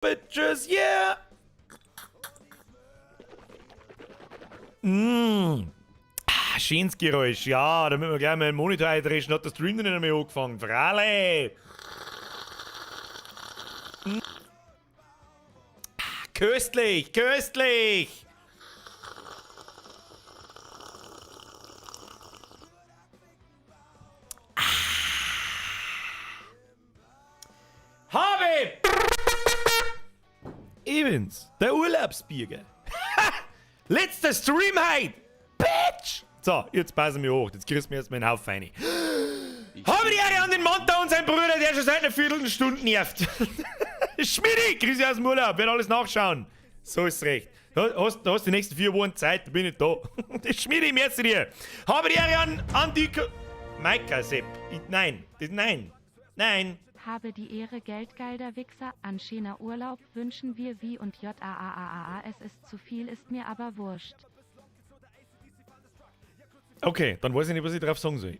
Bitches, yeah! Mmh. Ah, schönes Geräusch. Ja, da müssen wir gleich mal den Monitor eindrischen. Hat der Stream noch nicht mehr angefangen. Frale! Mmh. Ah, köstlich, köstlich! Ah. Habe! Ich bin's, der Urlaubsbierger. Letzter Stream heit! Bitch! So, jetzt passen wir hoch. Jetzt kriegst du mir erstmal einen Haufen rein. Habe die Ehre an den Monta und seinen Bruder, der schon seit einer Viertelstunde nervt. Schmidi, grüße aus dem Urlaub, werd alles nachschauen. So ist's recht. Du hast die nächsten 4 Wochen Zeit, da bin ich da. Das Schmidi, merci dir. Habe die Ehre an die Maika, Sepp. Ich, nein, das, nein, nein. Habe die Ehre, Geldgeiler Wichser, an schöner Urlaub wünschen wir wie und J A A A A A, es ist zu viel, ist mir aber wurscht. Okay, dann weiß ich nicht, was ich drauf sagen soll.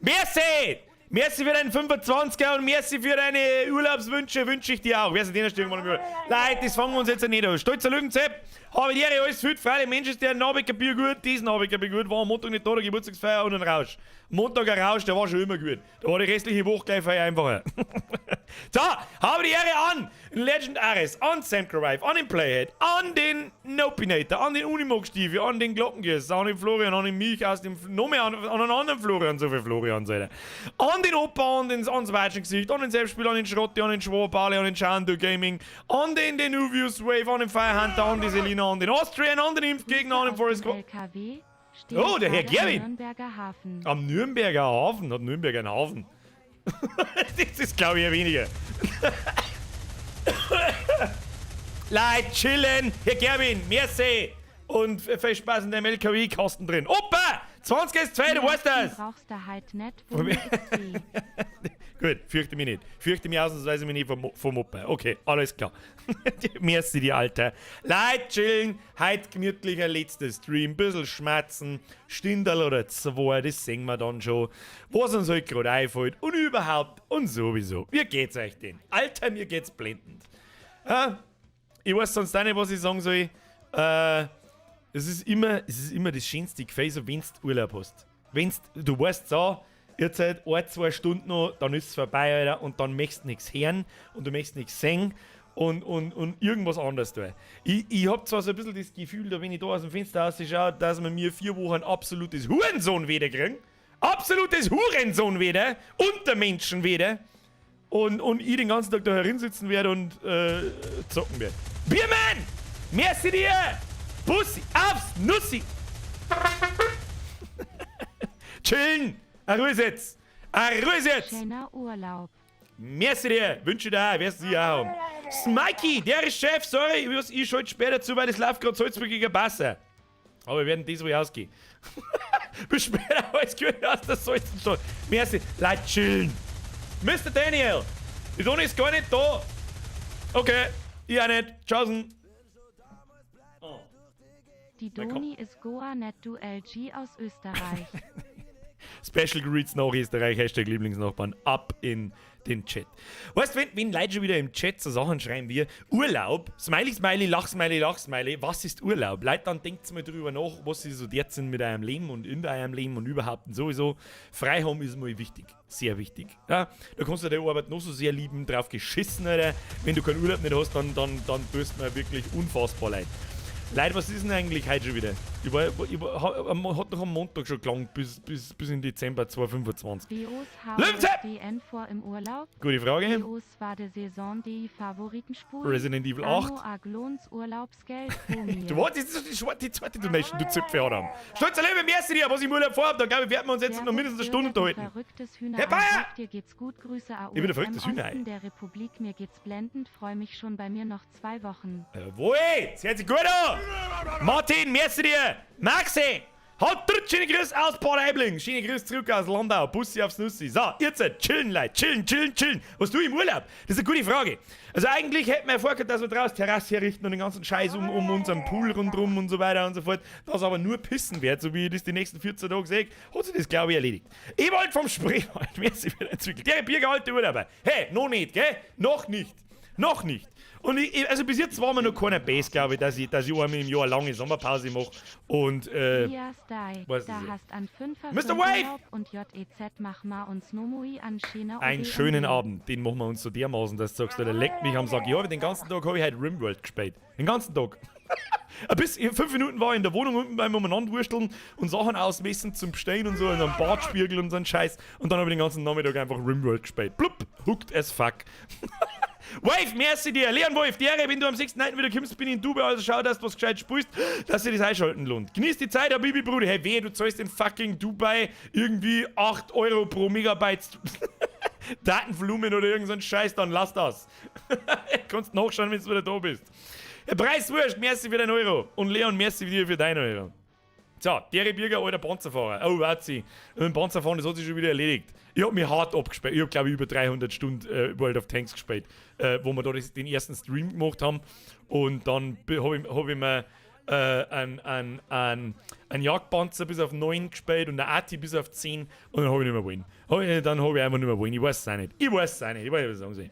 Merci! Merci für deinen 25er und merci für deine Urlaubswünsche, wünsche ich dir auch. Wer sind die irgendwann im Urlaub? Leute, das fangen wir uns jetzt nicht an. Stolzer Löwenzepp, habe die Ehre, alles fit, freilich, Mensch, ist der Abend ein Bier gut, diesen Abend ein Bier gut, war am Montag nicht da, der Geburtstagsfeier und ein Rausch. Montag ein Rausch, der war schon immer gut. Da war die restliche Woche gleich viel einfacher. So, habe die Ehre an Legend Ares, an Sam Rife, an den Playhead, an den Nopinator, an den Unimog-Stiefel, an den Glockengießer, an den Florian, an den Milch aus dem, noch mehr an einen anderen Florian, so viel Florian, Alter. An den Opa, an den, ans Watschengesicht, an den Selbstspieler, an den Schrotti, an den Schwabale, an den Chando Gaming, an den Denuvius Wave, an den Firehunter, an die Selina, an den Austrian, an den Impfgegner, an den Forest Grüße aus dem LKW. Stehe Oh, der Herr gerade am Gerwin. Nürnberger Hafen. Am Nürnberger Hafen? Hat Nürnberg einen Hafen? Das ist, glaub ich, ja weniger. Leute, chillen. Herr Gerwin, merci. Und viel Spaß in dem L K W-Kasten drin. Opa! 20 ist 2, du weißt das. Brauchst du halt nicht, wo mir ist weh. Gut, fürchte mich nicht. Fürchte mich ausnahmsweise nicht vom Opa. Okay, alles klar. Merci, die Alter. Leute, chillen. Heute gemütlicher letzter Stream. Bisschen schmerzen. Stindl oder zwei, das sehen wir dann schon. Was uns heute gerade einfällt. Und überhaupt und sowieso. Wie geht's euch denn? Alter, mir geht's blendend. Ja, ich weiß sonst auch nicht, was ich sagen soll. Es ist immer das schönste Gefühl, so wenn's du Urlaub hast. Wenn's, du weißt so, ihr seid 1, 2 Stunden noch, dann ist es vorbei, Alter, und dann möchtest du nichts hören und du möchtest nichts sehen und irgendwas anderes tun. Ich hab zwar so ein bisschen das Gefühl, da wenn ich da aus dem Fenster rausschaue, dass wir mir 4 Wochen absolutes Hurensohn wieder kriegen. Absolutes Hurensohn wieder. Unter Menschen wieder. Und ich den ganzen Tag da herin sitzen werde und zocken werde. Biermann! Merci dir! Bussi aufs Nussi! Chillen! Eine Ruhe jetzt! Eine Ruhe jetzt! Schöner Urlaub. Merci dir! Wünsche dir auch, wirst du sie auch haben. Smikey, der ist Chef, sorry, ich schalte später zu, weil das läuft gerade Salzburg gegen Barca. Aber wir werden das wohl ausgehen. Bis später, alles Gute aus der Salzenstadt. Merci, Leute, chillen. Mister Daniel, die Toni ist gar nicht da. Okay, ich auch nicht. Tschaußen. Oh. Die Na komm. Doni ist Goa net du LG aus Österreich. Special Greets nach Österreich, Hashtag Lieblingsnachbarn, ab in den Chat. Weißt du, wenn Leute schon wieder im Chat so Sachen schreiben wie Urlaub, Smiley, Smiley, Lach, Smiley, Lach, Smiley, was ist Urlaub? Leute, dann denkt's mal drüber nach, was sie so derzeit sind mit eurem Leben und in eurem Leben und überhaupt und sowieso. Frei haben ist mal wichtig, sehr wichtig. Ja, da kannst du die Arbeit noch so sehr lieben, drauf geschissen, Alter. Wenn du keinen Urlaub nicht hast, dann tust du mir wirklich unfassbar leid. Leute, was ist denn eigentlich heute schon wieder? Ich war, ich war, ha, am, hat noch am Montag schon gelangt, bis in Dezember 2025. B Os H Löwenzeit! D N vor im Urlaub? Gute Frage. B Os war der Saison die Favoritenspur. Resident Evil Anno 8. Aglons Urlaubsgeld, Romeo. Du wartest, das ist die zweite Donation, du Zipfel, Adam. Stolzer Löwe, merci dir, was ich im Urlaub vorhab, da glaube ich, werden wir uns jetzt Servus, noch mindestens eine Stunde Bürger, du unterhalten. verrücktes Hühnerei, Herr Bayer! Dir geht's gut, Grüße Ich bin ein verrücktes AUM Hühnerei. Osten der Republik, mir geht's blendend, freu mich schon bei mir noch 2 Wochen. Jawohl, es hört sich gut an! Martin, merci dir! Maxi! Haut drin, schöne Grüße aus Bad Aibling. Schöne Grüße zurück aus Landau. Bussi aufs Nussi. So, jetzt chillen, Leute. Chillen, chillen, chillen. Was tue ich im Urlaub? Das ist eine gute Frage. Also eigentlich hätten wir ja vorgehabt, dass wir draußen Terrasse herrichten und den ganzen Scheiß um unseren Pool rundrum und so weiter und so fort. Das aber nur pissen wird, so wie ich das die nächsten 14 Tage sehe, hat sich das, glaube ich, erledigt. Ewald vom Spreewald, merci für den Zwickel. Der Birger alte Urlauber. Hey, noch nicht, gell? Noch nicht. Noch nicht. Und ich, also bis jetzt war mir noch keiner bös, glaube ich, dass ich einmal im Jahr eine lange Sommerpause mache. Und, Elias Dai, weiß da ich nicht. Hast an Fünfer Mr. für Wave! Urlaub und JEZ mach ma uns nomoi an schöner Einen OB schönen und Abend, den machen wir uns so dermaßen, dass du sagst, der leckt mich am Sack. Ja, den ganzen Tag habe ich heute Rimworld gespielt. Den ganzen Tag. Ein bisschen, 5 Minuten war ich in der Wohnung unten beim Umeinanderwursteln und Sachen ausmessen zum Bestellen und so und einem Badspiegel und so ein Scheiß. Und dann habe ich den ganzen Nachmittag einfach Rimworld gespielt. Blub, hooked as fuck. Wave, merci dir. Leon Wolf, Dere, wenn du am 6.9. wieder kommst, bin ich in Dubai, also schau, dass du was gescheit spielst, dass sich das einschalten lohnt. Genieß die Zeit, Habibi, Bruder. Hey, wehe, du zahlst in fucking Dubai irgendwie 8 Euro pro Megabyte Datenvolumen oder irgend so ein Scheiß, dann lass das. Kannst nachschauen, wenn du wieder da bist. Herr Preiswurscht, merci für deinen Euro. Und Leon, merci dir für deinen Euro. So, Dere Birger, alter Panzerfahrer. Oh, warte. Mit dem Panzerfahren, das hat sich schon wieder erledigt. Ich hab mich hart abgespielt. Ich hab, glaube ich, über 300 Stunden World of Tanks gespielt, wo wir da den ersten Stream gemacht haben. Und dann habe ich mir ein Jagdpanzer bis auf 9 gespielt und eine Arti bis auf 10 und dann habe ich nicht mehr wollen. Dann habe ich einfach nicht mehr wollen. Ich weiß es auch nicht. Ich weiß es auch nicht. Ich weiß nicht, was ich sagen soll.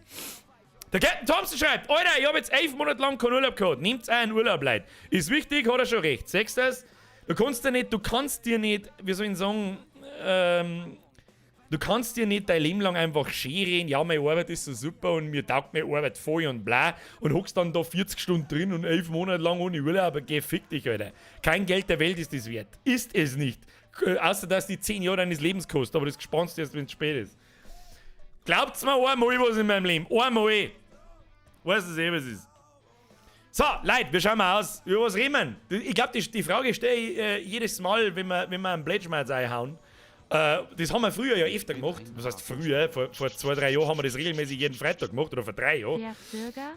Der Captain Thompson schreibt: Alter, ich habe jetzt 11 Monate lang keinen Urlaub gehabt. Nehmt einen Urlaub, Leute. Ist wichtig, hat er schon recht. Siehst du das? Du kannst dir nicht, wie soll ich sagen, du kannst dir nicht dein Leben lang einfach scheren, ja, meine Arbeit ist so super und mir taugt meine Arbeit voll und bla und hockst dann da 40 Stunden drin und 11 Monate lang ohne Urlaub. Geh, fick dich, Alter. Kein Geld der Welt ist das wert. Ist es nicht. Außer, dass die 10 Jahre deines Lebens kostet, aber das sparst du erst, wenn es spät ist. Glaubt's mir einmal was in meinem Leben. Einmal. Weißt du eh, was ist. So, Leute, wir schauen mal aus. Über was reden wir? Ich glaube, die Frage stelle ich jedes Mal, wenn wir einen Pledge einhauen. Das haben wir früher ja öfter gemacht. Was heißt früher? Vor 2, 3 Jahren haben wir das regelmäßig jeden Freitag gemacht oder vor 3 Jahren. Der Bürger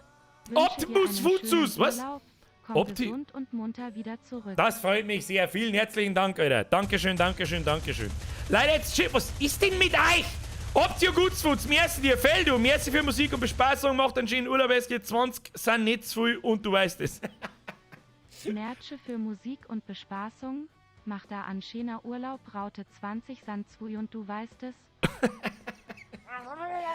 Optimus Fuzus, was? Urlaub, komm gesund und munter wieder zurück. Das freut mich sehr. Vielen herzlichen Dank, Alter. Dankeschön, Dankeschön, Dankeschön. Leute, jetzt shit, was ist denn mit euch? Optio Gutsfutz, merci dir, Feldo, merci für Musik und Bespaßung, macht einen schönen Urlaub, es geht 20, sind nicht zu viel und du weißt es. Merche für Musik und Bespaßung, macht da an schöner Urlaub #20 san zui und du weißt es.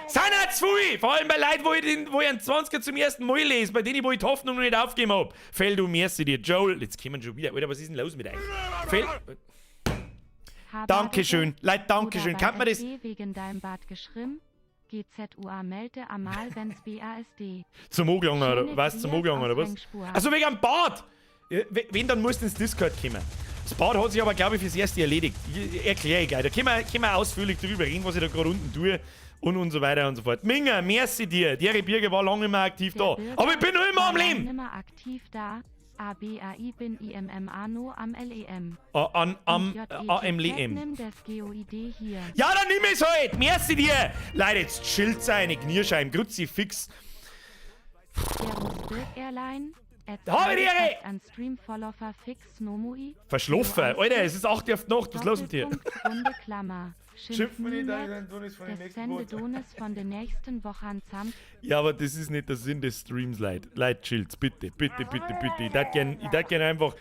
Sind nicht zu viel! Vor allem bei Leuten, wo ich einen 20er zum ersten Mal lese, bei denen, wo ich die Hoffnung noch nicht aufgegeben hab. Feldo, merci dir. Joel, jetzt kommen schon wieder. Alter, was ist denn los mit euch? Fel Dankeschön. Leute, Dankeschön. Oder Kann man das bei wegen deinem Bart geschrieben? GZUA melde amal wenn's BASD. Zum Angelangen, oder Schöne was? Zum Grias Angelangen, oder aus was? Rengspuar. Also wegen am Bad! Ja, wenn, dann musst du ins Discord kommen. Das Bad hat sich aber, glaube ich, fürs Erste erledigt. Erkläre ich gleich. Da können wir ausführlich drüber reden, was ich da gerade unten tue und so weiter und so fort. Minga, merci dir. Der Birger war lange immer aktiv Der da. Bürger Aber ich bin noch immer am war Leben! Nimmer aktiv da. ABAI bin IMMA no am LEM. Ah, an, am, Und JETZ AMLEM. Nimm das GOID hier. Ja, dann nimm es halt! Merci dir! Leute, jetzt chillt seine Knierscheiben. Kruzifix. Servus Birk Airline. Habe die Ehre! An Stream Follower fix Nomui. Verschlafen. Alter, es ist 8 Uhr auf die Nacht. Was ist los mit dir? Doppelpunkt, Runde Klammer. Schimpfen wir nicht, Schimpfen dann tun ich's von den des nächsten Sende Wochen. Donis von den nächsten Wochen samt. Ja, aber das ist nicht der Sinn des Streams, Leute. Leute, chillt's, bitte, bitte, bitte, bitte. Ich tät gern einfach,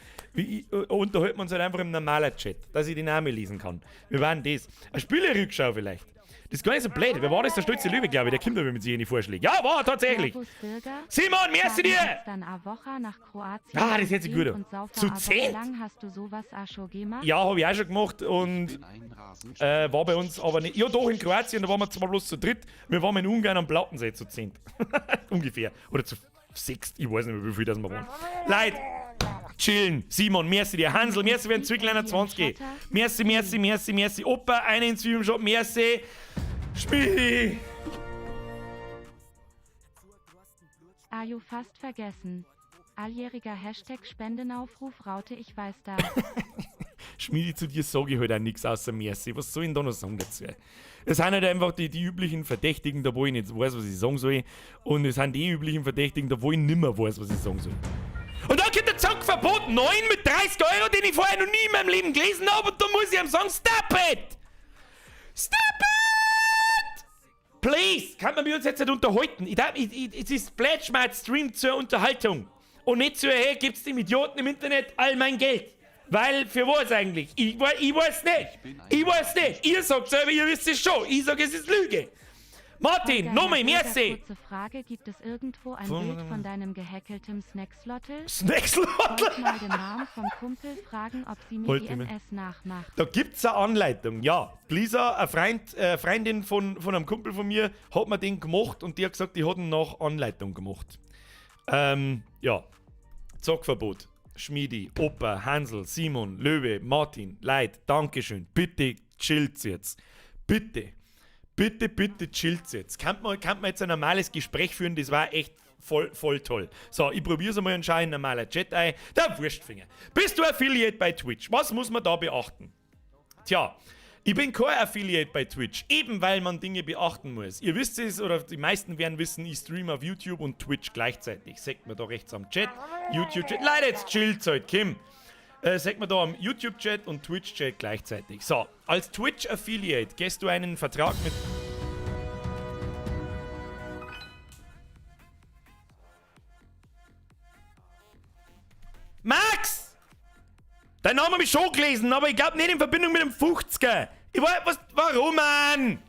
unterhalten wir uns halt einfach im normalen Chat, dass ich die Namen lesen kann. Wir waren das. Eine Spielerückschau vielleicht. Das ist gar nicht so blöd. Wer war das? Der stolze Löwe, glaube ich. Der kommt aber mit sich in die Vorschläge. Ja, war er tatsächlich. Servus Bürger. Simon, merci dir! Fahren uns Dann a Woche nach Kroatien. Ah, das hört sich gut an. Und saufen Zu a Woche zehnt? lang hast du sowas a schon gemacht? Ja, habe ich auch schon gemacht und war bei uns aber nicht. Ja, doch, in Kroatien, da waren wir zwar bloß zu dritt. Wir waren in Ungarn am Plattensee zu zehnt. Ungefähr. Oder zu sechst. Ich weiß nicht mehr, wie viel das wir waren. Leute, chillen. Simon, merci dir. Hansel, merci für den Zwickel 21. Merci, merci, merci, merci. Opa, einen in Zwiebeln Shop. Merci. Schmidi. Ajo, fast vergessen. Alljähriger #Spendenaufruf #IchWeißDa. Schmiedi, zu dir sage ich halt auch nichts außer merci. Was soll ich denn da noch sagen dazu? Es sind halt einfach die üblichen Verdächtigen, da wo ich nicht weiß, was ich sagen soll. Und es sind die üblichen Verdächtigen, da wo ich nimmer weiß, was ich sagen soll. Und dann kommt der Zankfer. Zockverbot 9 mit 30 Euro, den ich vorher noch nie in meinem Leben gelesen habe und da muss ich ihm sagen, stop it! Stop it! Please! Kann man mit uns jetzt nicht unterhalten? Ich, ich, ich, es ist Pledgemart Stream zur Unterhaltung. Und nicht zur, hey, gibt's dem Idioten im Internet all mein Geld. Weil, für was eigentlich? Ich weiß nicht. Ich weiß nicht. Ihr sagt selber, ihr wisst es schon. Ich sage, es ist Lüge. Martin, nochmal, merci. Kurze Frage, gibt es irgendwo ein Bild von deinem gehäkeltem Snackslottel? Snackslottel? Wollt mal den Namen vom Kumpel fragen, ob sie mir Wollt IMS nachmacht. Da gibt's eine Anleitung, ja. Lisa, eine Freundin von einem Kumpel von mir, hat mir den gemacht und die hat gesagt, die hat ihn nach Anleitung gemacht. Ja. Zockverbot. Schmiedi, Opa, Hansel, Simon, Löwe, Martin, Leid, Dankeschön. Bitte chillt's jetzt. Bitte. Bitte, bitte chillt's jetzt. Kann man jetzt ein normales Gespräch führen? Das war echt voll, voll toll. So, ich probier's einmal und schau in normaler Chat ein. Der Wurstfinger. Bist du Affiliate bei Twitch? Was muss man da beachten? Tja, ich bin kein Affiliate bei Twitch, eben weil man Dinge beachten muss. Ihr wisst es, oder die meisten werden wissen, ich streame auf YouTube und Twitch gleichzeitig. Seht man da rechts am Chat, YouTube-Chat. Leute, jetzt chillt's halt, Kim. Seht man da am YouTube-Chat und Twitch-Chat gleichzeitig. So, als Twitch-Affiliate gehst du einen Vertrag mit... Max! Dein Name hab ich schon gelesen, aber ich glaub nicht in Verbindung mit dem 50er. Ich weiß, was, warum, Mann?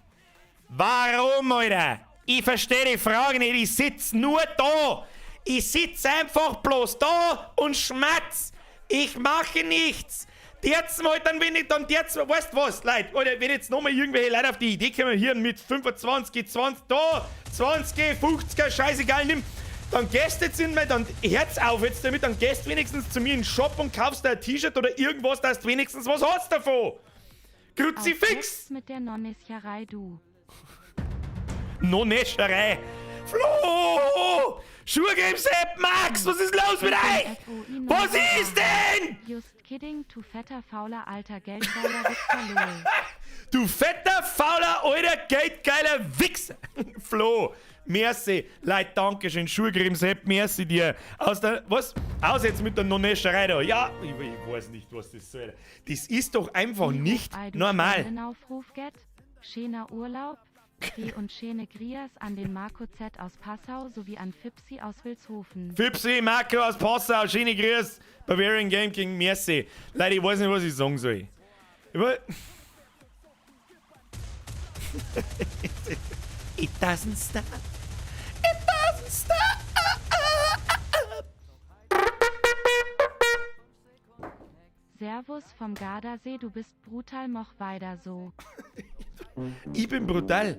Warum, Alter? Ich verstehe die Frage nicht. Ich sitz nur da. Ich sitz einfach bloß da und schmatz. Ich mache nichts. Jetzt mal, dann wenn ich dann jetzt, weißt du was, Leute, oder wenn jetzt nochmal irgendwelche Leute auf die Idee kommen, hier mit 25, 20, da, 20, 50er, scheißegal, nimm. Dann gehst jetzt in mein, dann hört's auf jetzt damit, dann gehst wenigstens zu mir in den Shop und kaufst da ein T-Shirt oder irgendwas, dass du wenigstens was hast davon. Kruzifix! Mit der Nonnescherei, du. Nonnescherei! Flo! Schuhgrems-App, Max! Was ist los mit euch? Was ist denn? Just kidding, du fetter, fauler, alter, geldgeiler Wichser, lol. Du fetter, fauler, alter, geldgeiler Wichser! Flo! Merci, Leute, dankeschön, Schuhgrems-App, merci dir. Aus der, was? Aus jetzt mit der Nonnescherei da. Ja, ich weiß nicht, was das soll. Das ist doch einfach nicht normal. Aufruf get, schöner Urlaub, Tee und schöne Grias an den Marco Z aus Passau sowie an Fipsi aus Vilshofen. Fipsi, Marco aus Passau, schöne Grüß, Bavarian Game King, merci. Leute, ich weiß nicht, was ich sagen soll. It doesn't stop. It doesn't stop. Servus vom Gardasee, du bist brutal, moch weiter so. Ich bin brutal.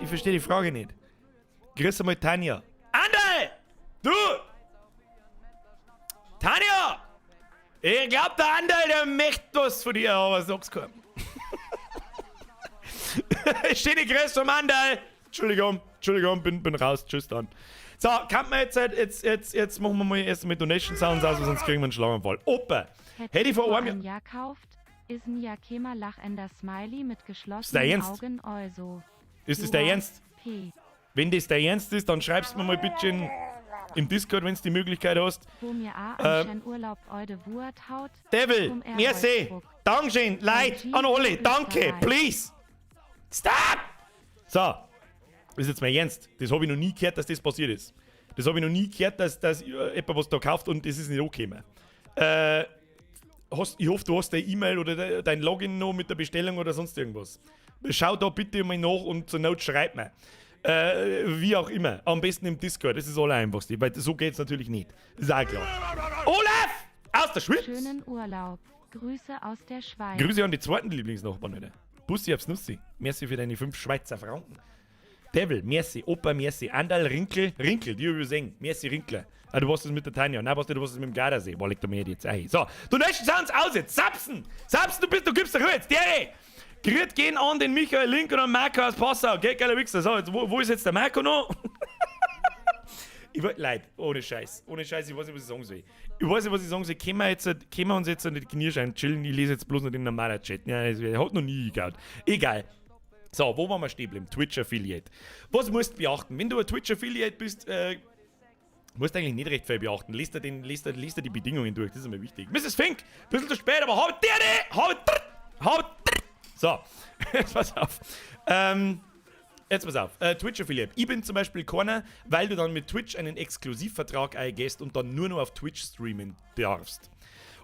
Ich verstehe die Frage nicht. Grüß einmal Tanja. Anderl! Du! Tanja! Ich glaub, der Anderl, der möchte was von dir, aber sag's keinem. Schöne Grüße vom Anderl! Entschuldigung, Entschuldigung, bin raus. Tschüss dann. So, kann man jetzt machen wir mal erst mit Donation Sounds aus, sonst kriegen wir einen Schlaganfall. Opa! Hätte ich vor einem Jahr kauft, ist ein Jakema lachender Smiley mit geschlossenen Augen also. Ist das der Ernst? P. Wenn das der Ernst ist, dann schreibst du mir mal bitte im Discord, wenn du die Möglichkeit hast. Devil, merci, Dankeschön, Leid, an alle, danke, please. Stop! So, das ist jetzt mein Ernst. Das habe ich noch nie gehört, dass das passiert ist. Das habe ich noch nie gehört, dass jemand was da kauft und das ist nicht angekommen. Ich hoffe, du hast deine E-Mail oder dein Login noch mit der Bestellung oder sonst irgendwas. Schau da bitte mal nach und zur Not schreib mir. Wie auch immer. Am besten im Discord, das ist das Allereinfachste, weil so geht's natürlich nicht. Das ist auch klar. Olaf! Aus der Schweiz! Schönen Urlaub. Grüße aus der Schweiz. Grüße an die zweiten Lieblingsnachbarn, Alter. Bussi aufs Nussi. Merci für deine 5 Schweizer Franken. Devil, merci. Opa, merci. Andal, Rinkel, Rinkel, die übersehen. Merci, Rinkler. Ah, du warst es mit der Tanja. Nein, du warst es mit dem Gardasee. Boah, leg da mir jetzt ein. So, du Donation Sounds aus jetzt. Sapsen! Sapsen, du gibst doch jetzt. Dere! Grüß gehen an den Michael Link und an Marco aus Passau. Geht, geiler Wichser. So, jetzt, wo ist jetzt der Marco noch? Ich wollte, Leute, ohne Scheiß. Ohne Scheiß, ich weiß nicht, was ich sagen soll. Ich weiß nicht, was ich sagen soll. Können wir uns jetzt an die Knierschein chillen? Ich lese jetzt bloß noch den normalen Chat. Ja, das hat noch nie gehabt. Egal. So, wo waren wir stehen geblieben? Twitch Affiliate. Was musst du beachten? Wenn du ein Twitch Affiliate bist, Musst eigentlich nicht recht viel beachten. Liest dir die Bedingungen durch, das ist immer wichtig. Mrs. Fink, bisschen zu spät, aber hab dir, hab, hab. So, jetzt pass auf. Jetzt pass auf. Twitch Affiliate. Ich bin zum Beispiel keiner, weil du dann mit Twitch einen Exklusivvertrag eingehst und dann nur noch auf Twitch streamen darfst.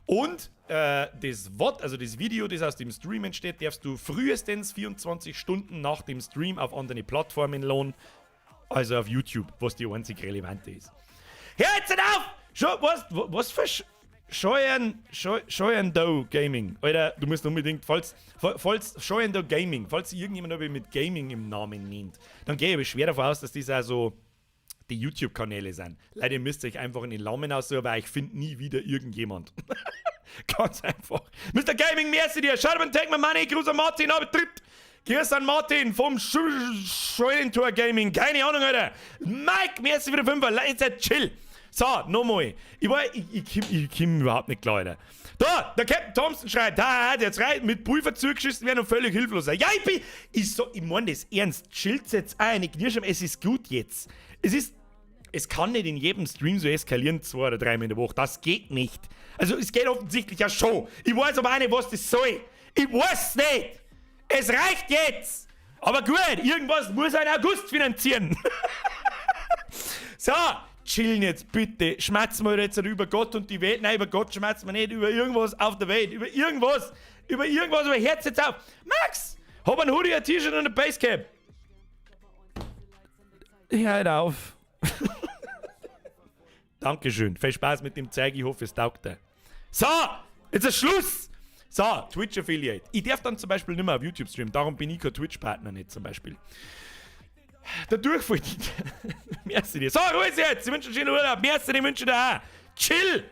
Und das VOD, also das Video, das aus dem Stream entsteht, darfst du frühestens 24 Stunden nach dem Stream auf andere Plattformen laden, also auf YouTube, was die einzig relevante ist. Hör jetzt nicht auf! Schon, was für Scheuern Do Gaming. Alter, du musst unbedingt, falls Scheuern Do Gaming, falls irgendjemand mit Gaming im Namen nennt, dann gehe ich aber schwer davon aus, dass das also die YouTube-Kanäle sind. Leider müsst ihr euch einfach in den Namen aussuchen, weil ich finde nie wieder irgendjemand. Ganz einfach. Mr. Gaming, merci dir. Shut up and take my money. Gruß an Martin, aber tritt. Grüß an Martin vom Scheunentor Gaming. Keine Ahnung, Alter. Mike, merci für den Fünfer. Jetzt chill. So, nochmal. Ich komm überhaupt nicht klar, Alter. Da, der Captain Thompson schreibt, ha, jetzt rein, mit Pulver zugeschissen werden und völlig hilflos sein. Ja, ich bin, ich so, ich mein das ernst. Chillt jetzt ein. Ich knirsch, es ist gut jetzt. Es kann nicht in jedem Stream so eskalieren, zwei oder dreimal in der Woche. Das geht nicht. Also, es geht offensichtlich ja schon. Ich weiß aber auch nicht, was das soll. Ich weiß nicht. Es reicht jetzt. Aber gut, irgendwas muss ein August finanzieren. So, chillen jetzt bitte. Schmatzen wir jetzt über Gott und die Welt. Nein, über Gott schmatzen wir nicht. Über irgendwas auf der Welt. Über irgendwas. Über irgendwas. Aber hört's jetzt auf. Max! Hab ein Hoodie, ein T-Shirt und ein Basecap. Hör auf. Dankeschön. Viel Spaß mit dem Zeug. Ich hoffe, es taugt dir. So, jetzt ist Schluss. So, Twitch Affiliate. Ich darf dann zum Beispiel nicht mehr auf YouTube streamen. Darum bin ich kein Twitch-Partner nicht zum Beispiel. Der Durchfall. Merci dir. So, Ruhe ist jetzt. Ich wünsche einen schönen Urlaub. Merci, ich wünsche dir auch. Chill.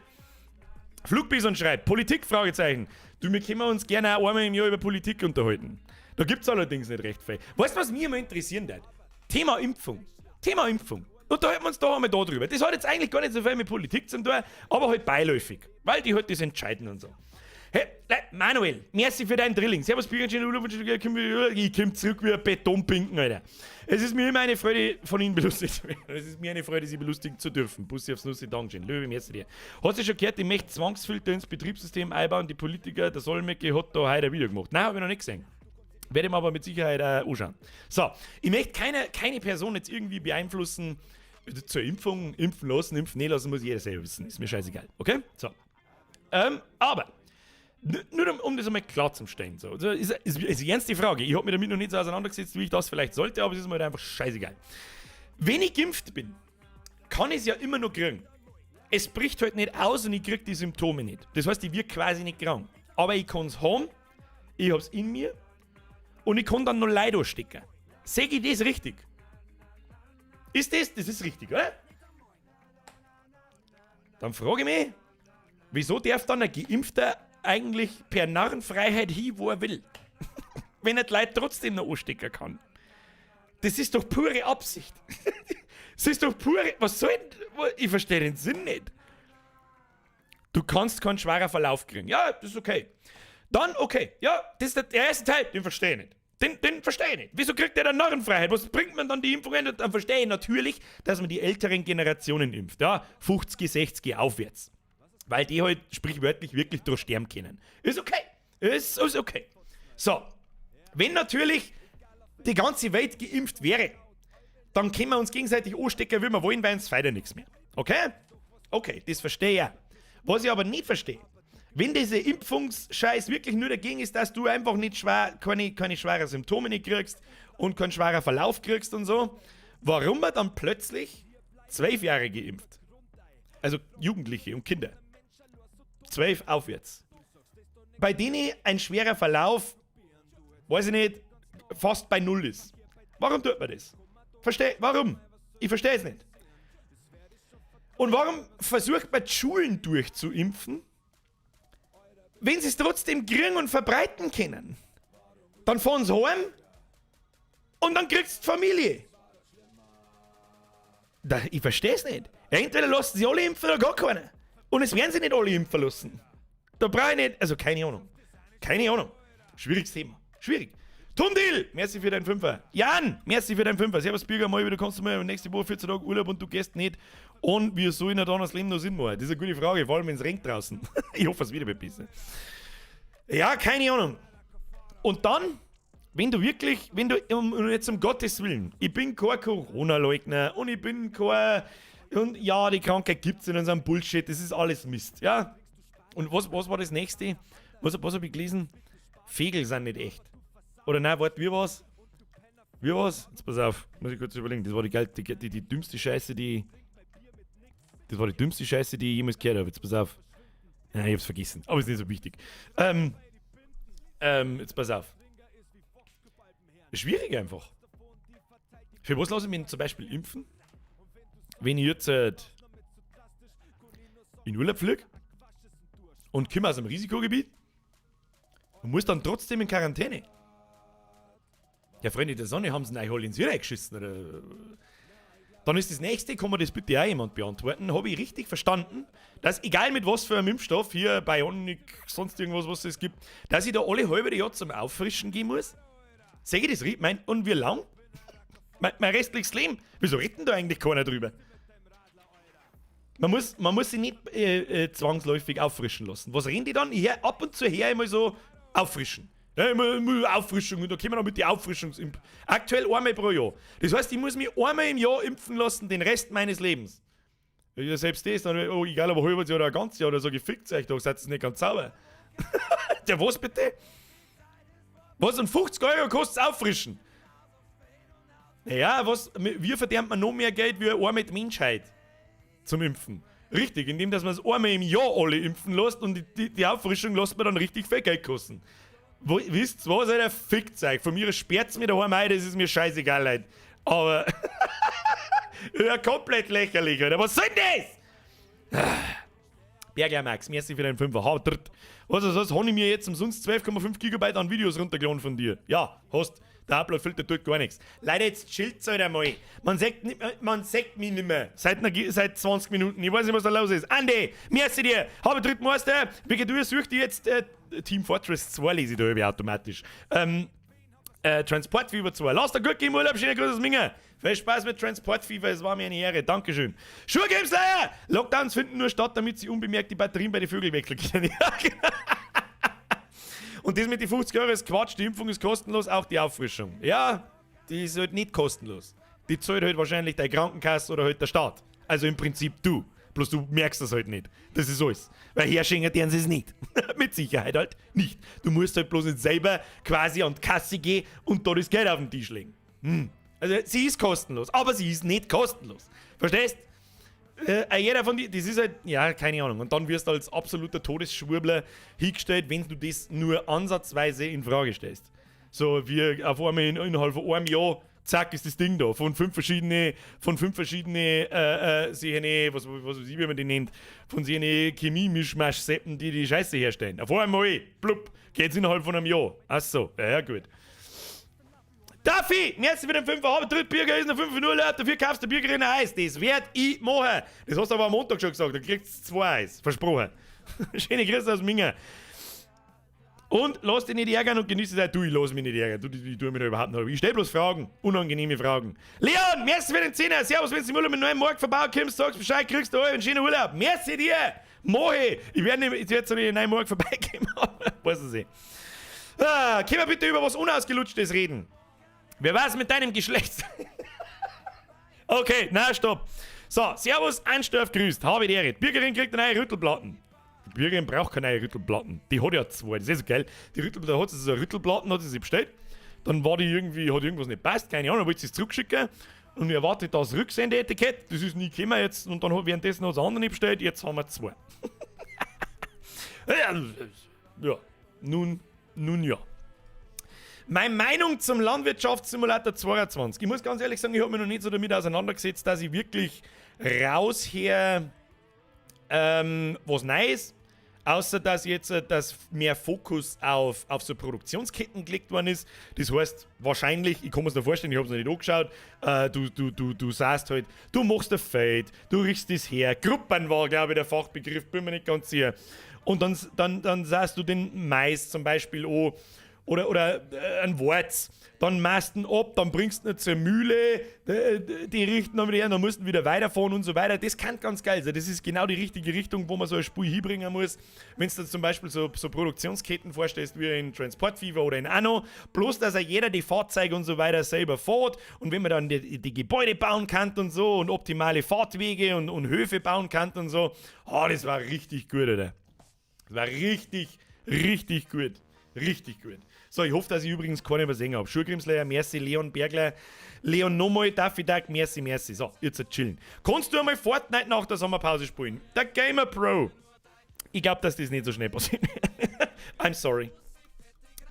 Flugbison schreibt: Politik, Fragezeichen. Du, wir können uns gerne auch einmal im Jahr über Politik unterhalten. Da gibt es allerdings nicht recht viel. Weißt du, was mich immer interessieren wird? Thema Impfung. Thema Impfung. Unterhalten wir uns da einmal da drüber. Das hat jetzt eigentlich gar nicht so viel mit Politik zu tun, aber halt beiläufig. Weil die halt das entscheiden und so. Hey, Manuel, merci für deinen Drilling. Servus, Bürger, ich komm zurück wie ein Betonpinken, Alter. Es ist mir immer eine Freude, von Ihnen belustigt zu werden. Es ist mir eine Freude, Sie belustigen zu dürfen. Bussi aufs Nussi, Dankeschön. Löwe, merci dir. Hast du schon gehört, die möchte Zwangsfilter ins Betriebssystem einbauen? Die Politiker, der Solmecke hat da heute ein Video gemacht. Nein, habe ich noch nicht gesehen. Werde ich mir aber mit Sicherheit anschauen. So, ich möchte keine Person jetzt irgendwie beeinflussen zur Impfung, impfen lassen, impfen nicht lassen, muss jeder selber wissen. Ist mir scheißegal. Okay? So. Aber nur um das einmal klar zu stellen. So. Also ist ernst die Frage. Ich habe mich damit noch nicht so auseinandergesetzt, wie ich das vielleicht sollte, aber es ist mir halt einfach scheißegal. Wenn ich geimpft bin, kann ich es ja immer noch kriegen. Es bricht halt nicht aus und ich krieg die Symptome nicht. Das heißt, ich werde quasi nicht krank. Aber ich kann es haben, ich hab's in mir und ich kann dann noch Leute anstecken. Sehe ich das richtig? Ist das? Das ist richtig, oder? Dann frage ich mich, wieso darf dann ein Geimpfter eigentlich per Narrenfreiheit hin, wo er will, wenn er die Leute trotzdem noch anstecken kann? Das ist doch pure Absicht. Das ist doch pure. Was soll denn? Ich verstehe den Sinn nicht. Du kannst keinen schweren Verlauf kriegen. Ja, das ist okay. Dann, okay. Ja, das ist der erste Teil, den verstehe ich nicht. Den verstehe ich nicht. Wieso kriegt der dann Narrenfreiheit? Was bringt man dann die Impfungen? Dann verstehe ich natürlich, dass man die älteren Generationen impft. Ja, 50, 60 aufwärts. Weil die halt sprichwörtlich wirklich durch sterben können. Ist okay. Ist okay. So. Wenn natürlich die ganze Welt geimpft wäre, dann können wir uns gegenseitig anstecken, wie wir wollen, weil uns weiter nichts mehr. Okay? Okay, das verstehe ich auch. Was ich aber nicht verstehe, wenn dieser Impfungsscheiß wirklich nur dagegen ist, dass du einfach nicht schwer, keine schweren Symptome nicht kriegst und keinen schweren Verlauf kriegst und so, warum man dann plötzlich 12 Jahre geimpft? Also Jugendliche und Kinder. 12 aufwärts. Bei denen ein schwerer Verlauf, weiß ich nicht, fast bei Null ist. Warum tut man das? Versteh, warum? Ich verstehe es nicht. Und warum versucht man, die Schulen durchzuimpfen, wenn sie es trotzdem kriegen und verbreiten können? Dann fahren sie heim und dann kriegst du die Familie. Da, ich verstehe es nicht. Entweder lassen sie alle impfen oder gar keiner. Und es werden sie nicht alle impfen lassen. Da brauche ich nicht, also keine Ahnung. Keine Ahnung. Schwieriges Thema. Schwierig. Tundil, merci für deinen Fünfer. Jan, merci für deinen Fünfer. Servus Birger, mal wieder kommst du mal nächste Woche 14 Tage Urlaub und du gehst nicht. Und wie soll denn dann das Leben noch Sinn machen? Das ist eine gute Frage, vor allem wenn es regnet draußen. Ich hoffe, es wieder ein bisschen. Ja, keine Ahnung. Und dann, wenn du wirklich, wenn du, um, jetzt um Gottes Willen, ich bin kein Corona-Leugner und ich bin kein, und ja, die Krankheit gibt es in unserem Bullshit, das ist alles Mist, ja. Und was war das nächste? Was habe ich gelesen? Vögel sind nicht echt. Oder nein, warte, wie war's? Wie war's? Jetzt pass auf, muss ich kurz überlegen. Das war die, geil- die, die, die dümmste Scheiße, die. Das war die dümmste Scheiße, die ich jemals gehört habe. Jetzt pass auf. Nein, ich hab's vergessen. Aber ist nicht so wichtig. Jetzt pass auf. Schwierig einfach. Für was lasse ich mich zum Beispiel impfen? Wenn ich jetzt in Urlaub fliege und komme aus einem Risikogebiet und muss dann trotzdem in Quarantäne. Ja, Freunde der Sonne, haben sie euch alle ins Hirn geschissen. Oder? Dann ist das nächste, kann mir das bitte auch jemand beantworten? Habe ich richtig verstanden, dass egal mit was für einem Impfstoff, hier BioNTech, sonst irgendwas, was es gibt, dass ich da alle halbe Jahr zum Auffrischen gehen muss? Sehe ich das richtig? Mein, und wie lang? Mein restliches Leben? Wieso redet denn da eigentlich keiner drüber? Man muss sich nicht zwangsläufig auffrischen lassen. Was reden die dann? Ich hör ab und zu her immer so auffrischen. Ja, immer Auffrischung und da kommen wir dann mit die Auffrischungsimpf. Aktuell einmal pro Jahr. Das heißt, ich muss mich einmal im Jahr impfen lassen, den Rest meines Lebens. Ja, selbst das, dann, oh, egal ob ein halbes Jahr oder ein ganzes Jahr oder so, gefickt euch doch, seid ihr nicht ganz sauber. Ja, was bitte? Was, und 50 € kostet's Auffrischen? Naja, was, wie verdient man noch mehr Geld wie einmal die Menschheit zum Impfen? Richtig, indem dass man es einmal im Jahr alle impfen lässt und die Auffrischung lässt man dann richtig viel Geld kosten. Wo, wisst ihr was, Alter? Fickt euch. Von mir sperrt's mir daheim ein, das ist mir scheißegal, Leute. Aber ja, komplett lächerlich, Alter. Was soll denn das? Berger Max, merci für deinen Fünfer. Ha, dritt. Was habe ich mir jetzt umsonst 12,5 Gigabyte an Videos runtergeladen von dir? Ja, hast. Der Upload-Filter tut gar nichts. Leute, jetzt chillt's halt einmal. Man sagt, nicht, man sagt mich nicht mehr. Seit 20 Minuten. Ich weiß nicht, was da los ist. Andi, merci dir. Habe dritten Meister. Wie du such dir jetzt Team Fortress 2 lese ich da irgendwie automatisch. Transport Fever 2. Lass dir gut gehen im Urlaub, schöne Grüße aus Minga. Viel Spaß mit Transport Fever, es war mir eine Ehre. Dankeschön. Sure Games Slayer! Lockdowns finden nur statt, damit sie unbemerkt die Batterien bei den Vögeln wechseln können. Ja, genau. Und das mit den 50 € ist Quatsch, die Impfung ist kostenlos, auch die Auffrischung. Ja, die ist halt nicht kostenlos. Die zahlt halt wahrscheinlich deine Krankenkasse oder halt der Staat. Also im Prinzip du. Bloß du merkst das halt nicht. Das ist alles. Weil herschenken deren sie es nicht. Mit Sicherheit halt nicht. Du musst halt bloß nicht selber quasi an die Kasse gehen und da das Geld auf den Tisch legen. Also sie ist kostenlos, aber sie ist nicht kostenlos. Verstehst? Jeder von die, das ist halt, ja, keine Ahnung. Und dann wirst du als absoluter Todesschwurbler hingestellt, wenn du das nur ansatzweise in Frage stellst. So wie auf einmal innerhalb von einem Jahr, zack, ist das Ding da. Von fünf verschiedene, solche, was weiß ich, wie man die nennt, von solchen Chemie-Mischmasch-Seppen, die die Scheiße herstellen. Auf einmal, plupp, geht's innerhalb von einem Jahr. Ach so, ja gut. Duffy, merci für den 5 aber dritt Bürger ist noch 5 0, dafür kaufst du Bürgerin ein Eis. Das werd ich machen. Das hast du aber am Montag schon gesagt, da kriegst du zwei Eis. Versprochen. Schöne Grüße aus Minga. Und lass dich nicht ärgern und genieße es. Du, ich lass mich nicht ärgern. Du, ich tue mir da überhaupt nicht. Ich stell bloß Fragen. Unangenehme Fragen. Leon, merci für den Zehner. Servus, wenn du im Urlaub mit neuen Markt vorbeikommst, sagst Bescheid, kriegst du einen schönen Urlaub. Merci dir. Mohe. Ich werde nicht, ich werde zwar nicht in den neuen Markt vorbeikommen, aber weiß es nicht. Ah, können wir bitte über was Unausgelutschtes reden? Wer weiß mit deinem Geschlecht? Okay, na stopp. So, Servus, Einstorf grüßt. Habe die Ehre. Die Bürgerin kriegt eine neue Rüttelplatten. Die Bürgerin braucht keine neue Rüttelplatten. Die hat ja zwei. Das ist so geil. Die Rüttelplatte, da hat sie so eine Rüttelplatten, hat sie sich bestellt. Dann war die irgendwie, hat irgendwas nicht passt, keine Ahnung, wollte sie es zurückschicken. Und erwartet das Rücksendeetikett. Das ist nie gekommen jetzt. Und dann hat währenddessen hat sie andere bestellt. Jetzt haben wir zwei. Ja, nun ja. Meine Meinung zum Landwirtschaftssimulator 22. Ich muss ganz ehrlich sagen, ich habe mich noch nicht so damit auseinandergesetzt, dass ich wirklich rausher was Neues, außer dass jetzt dass mehr Fokus auf so Produktionsketten gelegt worden ist. Das heißt, wahrscheinlich, ich kann mir es noch vorstellen, ich habe es noch nicht angeschaut, du sagst halt, du machst ein Feld, du richtest das her. Gruppern war, glaube ich, der Fachbegriff, bin mir nicht ganz sicher. Und dann sagst du den Mais zum Beispiel an. Oder ein Warz. Dann machst du ihn ab, dann bringst du ihn zur Mühle, die richten dann wieder her, dann musst du wieder weiterfahren und so weiter. Das kann ganz geil sein. Das ist genau die richtige Richtung, wo man so ein Spiel hinbringen muss. Wenn du dir zum Beispiel so Produktionsketten vorstellst, wie in Transport Fever oder in Anno, bloß dass er jeder die Fahrzeuge und so weiter selber fährt und wenn man dann die Gebäude bauen kann und so und optimale Fahrtwege und Höfe bauen kann und so, oh, das war richtig gut, Alter. Das war richtig, richtig gut. Richtig gut. So, ich hoffe, dass ich übrigens keinen übersehen habe. Schurgrimsleier, merci, Leon Bergler, Leon nochmal, Daffy Duck, merci, merci. So, jetzt chillen. Kannst du einmal Fortnite nach der Sommerpause spielen? Der Gamer Pro. Ich glaube, dass das nicht so schnell passiert. I'm sorry.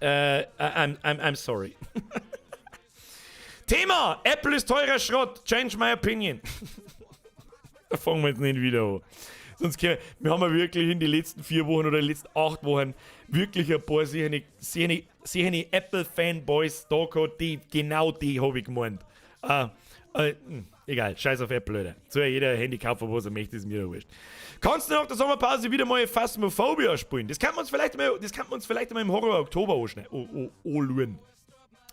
I'm sorry. Thema: Apple ist teurer Schrott. Change my opinion. Da fangen wir jetzt nicht wieder an. Sonst können, wir haben ja wirklich in den letzten 4 Wochen oder den letzten 8 Wochen wirklich ein paar sehr, sehr, sehr Apple-Fanboys da gehabt, die genau die habe ich gemeint. Egal, scheiß auf Apple, Alter. Soll ja jeder Handy kaufen, was er möchte, ist mir ja wurscht. Kannst du nach der Sommerpause wieder mal Phasmophobia spielen? Das kann man uns vielleicht mal im Horror Oktober anschauen.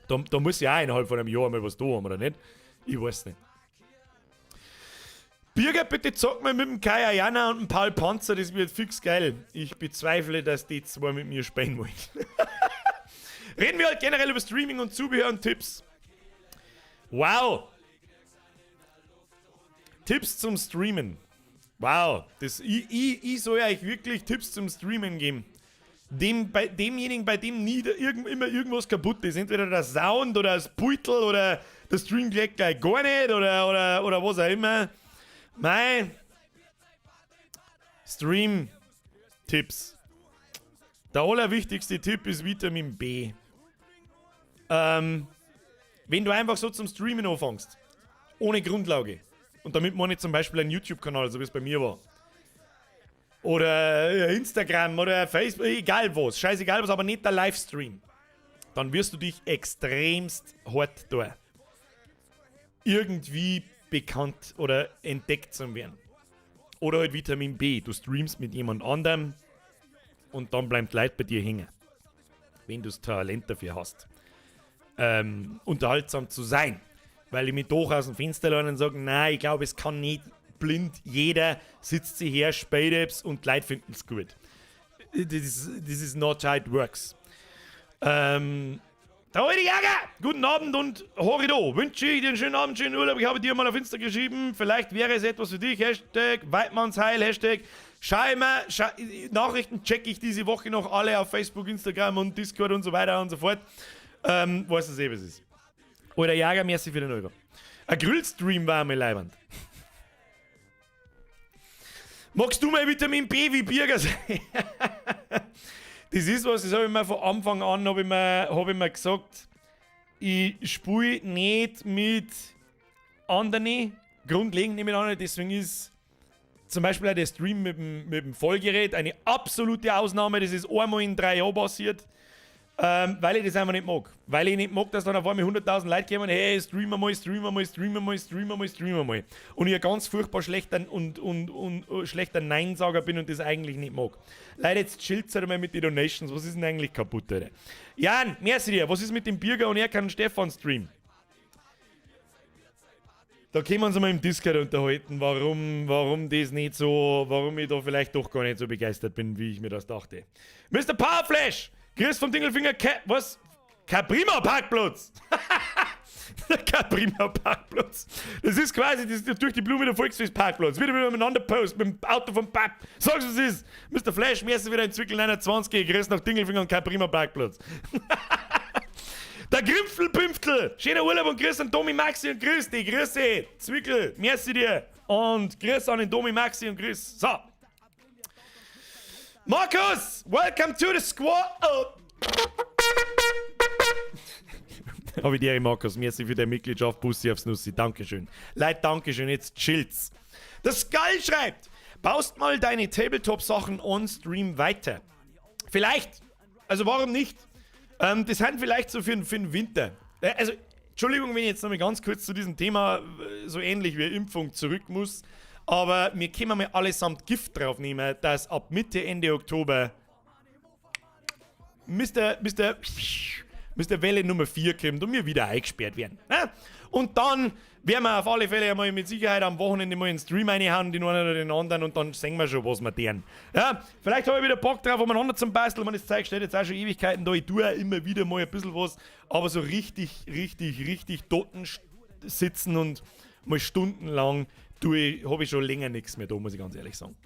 Da muss ja auch innerhalb von einem Jahr mal was da haben, oder nicht? Ich weiß nicht. Birger, bitte zock mal mit dem Kai Ayana und dem Paul Panzer, das wird fix geil. Ich bezweifle, dass die zwei mit mir spielen wollen. Reden wir halt generell über Streaming und Zubehör und Tipps. Wow. Tipps zum Streamen. Wow. Ich soll euch wirklich Tipps zum Streamen geben. Demjenigen, bei dem nie immer irgendwas kaputt ist. Entweder der Sound oder das Beutel oder der Stream geht gleich gar nicht oder was auch immer. Mein Stream-Tipps. Der allerwichtigste Tipp ist Vitamin B. Wenn du einfach so zum Streamen anfängst, ohne Grundlage, und damit meine ich zum Beispiel einen YouTube-Kanal, so wie es bei mir war, oder Instagram oder Facebook, egal was, scheißegal was, aber nicht der Livestream, dann wirst du dich extremst hart tun, irgendwie bekannt oder entdeckt zu werden. Oder halt Vitamin B. Du streamst mit jemand anderem und dann bleibt Leute bei dir hängen. Wenn du das Talent dafür hast, unterhaltsam zu sein. Weil ich mich doch aus dem Fenster lehne und sage, nein, ich glaube, es kann nicht blind jeder sitzt sich her, spielt und die Leute finden es gut. This is not how it works. Der alte Jäger! Guten Abend und Horido. Wünsche ich dir einen schönen Abend, schönen Urlaub. Ich habe dir mal auf Insta geschrieben. Vielleicht wäre es etwas für dich. #Weidmannsheil, Hashtag. Schau immer, schau, Nachrichten checke ich diese Woche noch alle auf Facebook, Instagram und Discord und so weiter und so fort. Weißt du eh, was es ist. Alter Jäger, merci für den Euro. Ein Grillstream war einmal leiwand. Magst du mal Vitamin B wie Birger sein? Das ist was, das habe ich mir von Anfang an hab ich mir gesagt, ich spiele nicht mit anderen, grundlegend nicht mit anderen, deswegen ist zum Beispiel auch der Stream mit dem Vollgerät eine absolute Ausnahme, das ist einmal in 3 Jahren passiert. Weil ich das einfach nicht mag. Weil ich nicht mag, dass dann auf einmal 100.000 Leute kommen, hey, streamen mal, streamen mal, streamen mal, streamen mal, streamen mal. Und ich ein ganz furchtbar schlechter und schlechter Neinsager bin und das eigentlich nicht mag. Leute, jetzt chillt halt mal mit den Donations. Was ist denn eigentlich kaputt, Alter? Jan, merci dir. Was ist mit dem Birger und Erkan und Stefan Stream? Da können wir uns mal im Discord unterhalten, warum das nicht so, warum ich da vielleicht doch gar nicht so begeistert bin, wie ich mir das dachte. Mr. Powerflash! Grüß vom Dingelfinger, Ke was? Caprima Parkplatz! Caprima Parkplatz. Das ist quasi das ist durch die Blume der Volksfest Parkplatz. Wieder miteinander Post mit dem Auto vom Pap. Sag's, was ist. Mr. Flash, merci wieder in Zwickel 29. Grüß nach Dingelfinger und Caprima Parkplatz. Der Grimpfel-Pünftel. Schöner Urlaub und Grüß an Domi, Maxi und Grüß dich. Grüße. Zwickel, merci dir. Und Grüß an den Domi, Maxi und Grüß. So. Markus, welcome to the squad. Oh. Habe ich dir, Markus. Merci für deine Mitgliedschaft. Bussi aufs Nussi. Dankeschön. Leute, Dankeschön. Jetzt chillt's. Der Skull schreibt: Baust mal deine Tabletop-Sachen on Stream weiter. Vielleicht. Also warum nicht? Das sind vielleicht so für den Winter. Also, Entschuldigung, wenn ich jetzt noch mal ganz kurz zu diesem Thema so ähnlich wie Impfung zurück muss. Aber wir können mal allesamt Gift drauf nehmen, dass ab Mitte, Ende Oktober Bis der Welle Nummer 4 kommt und wir wieder eingesperrt werden. Ja? Und dann werden wir auf alle Fälle einmal mit Sicherheit am Wochenende mal einen Stream reinhauen, den einen oder den anderen, und dann sehen wir schon, was wir tun. Ja, vielleicht habe ich wieder Bock drauf, umeinander zum Basteln. Man, das Zeug steht jetzt auch schon Ewigkeiten da. Ich tue auch immer wieder mal ein bisschen was, aber so richtig, richtig, richtig dorten sitzen und mal stundenlang tue ich, habe ich schon länger nichts mehr da, muss ich ganz ehrlich sagen.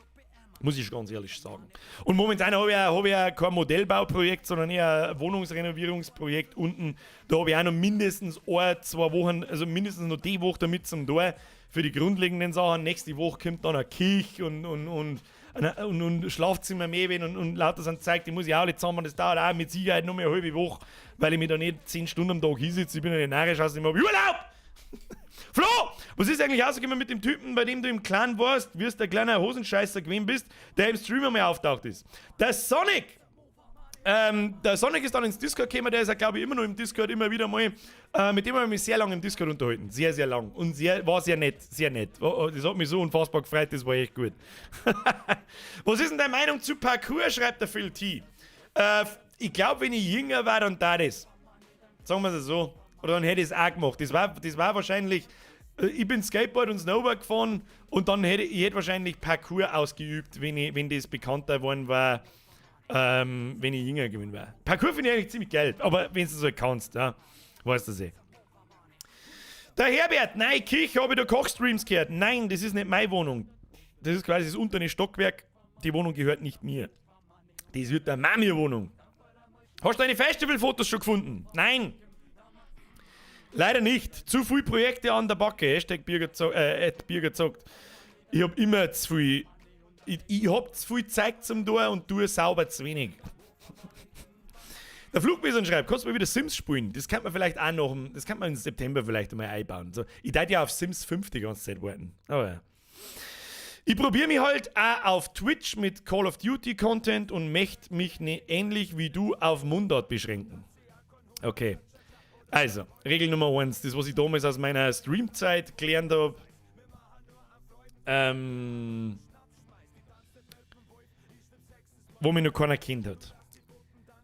Muss ich schon ganz ehrlich sagen. Und momentan hab ich auch kein Modellbauprojekt, sondern eher ein Wohnungsrenovierungsprojekt unten. Da habe ich auch noch mindestens 1, 2 Wochen, also mindestens noch die Woche damit zum Tor für die grundlegenden Sachen. Nächste Woche kommt dann eine Küche und Schlafzimmermöbel und lauter so ein Zeug, die muss ich auch alle zusammen. Das dauert auch mit Sicherheit noch mehr eine halbe Woche, weil ich mich da nicht 10 Stunden am Tag hinsitze. Ich bin ja nicht narrisch, außerdem habe ich Urlaub! Flo, was ist eigentlich ausgekommen mit dem Typen, bei dem du im Clan warst, wie du der kleine Hosenscheißer gewesen bist, der im Stream einmal auftaucht ist? Der Sonic! Der Sonic ist dann ins Discord gekommen, der ist ja, glaube ich, immer noch im Discord, immer wieder mal. Mit dem habe ich mich sehr lange im Discord unterhalten. Sehr, sehr lang. Und war sehr nett, sehr nett. Oh, das hat mich so unfassbar gefreut, das war echt gut. Was ist denn deine Meinung zu Parkour, schreibt der Phil T. Ich glaube, wenn ich jünger war, dann da das. Sagen wir es so. Oder dann hätte ich es auch gemacht. Das war wahrscheinlich. Ich bin Skateboard und Snowboard gefahren und dann hätte ich hätte wahrscheinlich Parkour ausgeübt, wenn das bekannter geworden war, wenn ich jünger gewesen war. Parkour finde ich eigentlich ziemlich geil, aber wenn du es so kannst, ja, weißt du das eh. Der Herbert, nein, Kich, habe ich da Kochstreams gehört? Nein, das ist nicht meine Wohnung. Das ist quasi das untere Stockwerk. Die Wohnung gehört nicht mir. Das wird der Mami-Wohnung. Hast du deine Festivalfotos schon gefunden? Nein. Leider nicht. Zu viele Projekte an der Backe. #BürgerZockt. Ich hab immer zu viel. Ich hab zu viel Zeug zum tun und tue sauber zu wenig. Der Flugbison schreibt, kannst du mal wieder Sims spielen? Das kann man vielleicht auch noch, das kann man im September vielleicht einmal einbauen. So, ich tät ja auf Sims 5 die ganze Zeit warten. Aber ja. Ich probiere mich halt auch auf Twitch mit Call of Duty Content und möchte mich nicht ähnlich wie du auf Mundart beschränken. Okay. Also, Regel Nummer 1, das, was ich damals aus meiner Streamzeit gelernt habe. Wo mich noch keiner kennt hat.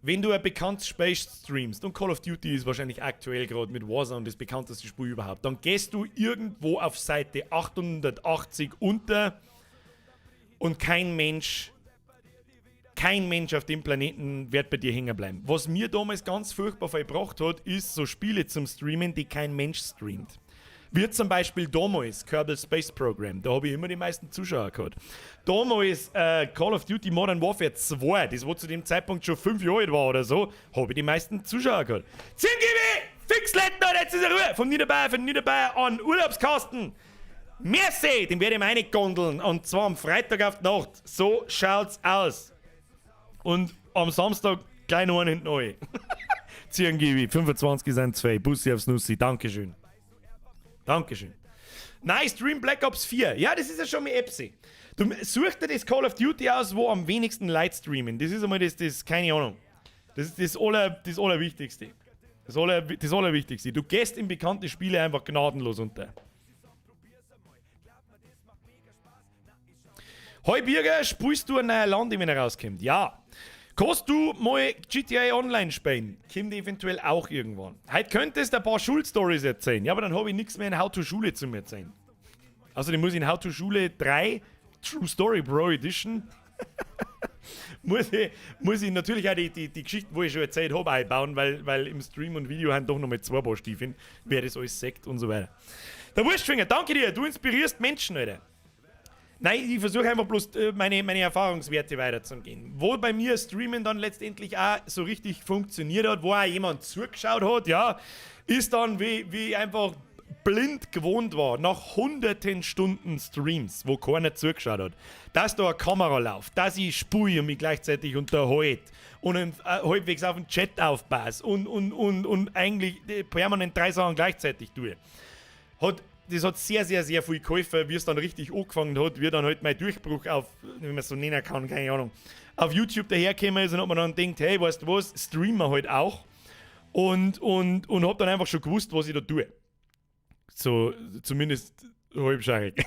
Wenn du ein bekanntes Spiel streamst, und Call of Duty ist wahrscheinlich aktuell gerade mit Warzone das bekannteste Spiel überhaupt, dann gehst du irgendwo auf Seite 880 unter und kein Mensch auf dem Planeten wird bei dir hängen bleiben. Was mir damals ganz furchtbar viel gebracht hat, ist so Spiele zum Streamen, die kein Mensch streamt. Wie zum Beispiel damals Kerbal Space Program, da habe ich immer die meisten Zuschauer gehabt. Damals Call of Duty Modern Warfare 2, das wo zu dem Zeitpunkt schon 5 Jahre alt war oder so, habe ich die meisten Zuschauer gehabt. 10 GB! Fix Lettner, jetzt ist er Ruhe! Von Niederbayern an Urlaubskasten! Merci! Den werde ich mir reingondeln. Und zwar am Freitag auf die Nacht. So schaut's aus. Und am Samstag gleich noch einen hinten neu. 10 GB, 25 sind zwei. Bussi aufs Nussi. Dankeschön. Dankeschön. Nice, Stream Black Ops 4. Ja, das ist ja schon mit Epsi. Du such dir das Call of Duty aus, wo am wenigsten Leute streamen. Das ist einmal das, keine Ahnung. Das ist das Allerwichtigste. Das Allerwichtigste. Du gehst in bekannte Spiele einfach gnadenlos unter. Hoi Birger, spielst du ein neuer Land, wenn er rauskommt? Ja. Kannst du mal GTA Online spielen? Kommt eventuell auch irgendwann. Heute könntest du ein paar Schulstories erzählen. Ja, aber dann habe ich nichts mehr in How to Schule zu erzählen. Außerdem muss ich in How to Schule 3 True Story Bro Edition muss ich natürlich auch die Geschichten, wo ich schon erzählt habe, einbauen, weil im Stream und Video haben doch noch mal zwei Paar Stiefeln, wer das alles sagt und so weiter. Der Wurstfinger, danke dir, du inspirierst Menschen, Alter. Nein, ich versuche einfach bloß meine Erfahrungswerte weiterzugehen. Wo bei mir Streamen dann letztendlich auch so richtig funktioniert hat, wo auch jemand zugeschaut hat, ja, ist dann, wie ich einfach blind gewohnt war, nach hunderten Stunden Streams, wo keiner zugeschaut hat, dass da eine Kamera läuft, dass ich spiele und mich gleichzeitig unterhalte und halbwegs auf den Chat aufpasse und eigentlich permanent drei Sachen gleichzeitig tue. Das hat sehr, sehr, sehr viel geholfen, wie es dann richtig angefangen hat, wie dann halt mein Durchbruch auf, wie man es so nennen kann, keine Ahnung, auf YouTube dahergekommen ist und hat man dann denkt, hey, weißt du was, streamen wir halt auch. Und hab dann einfach schon gewusst, was ich da tue. So, zumindest halbscheirig.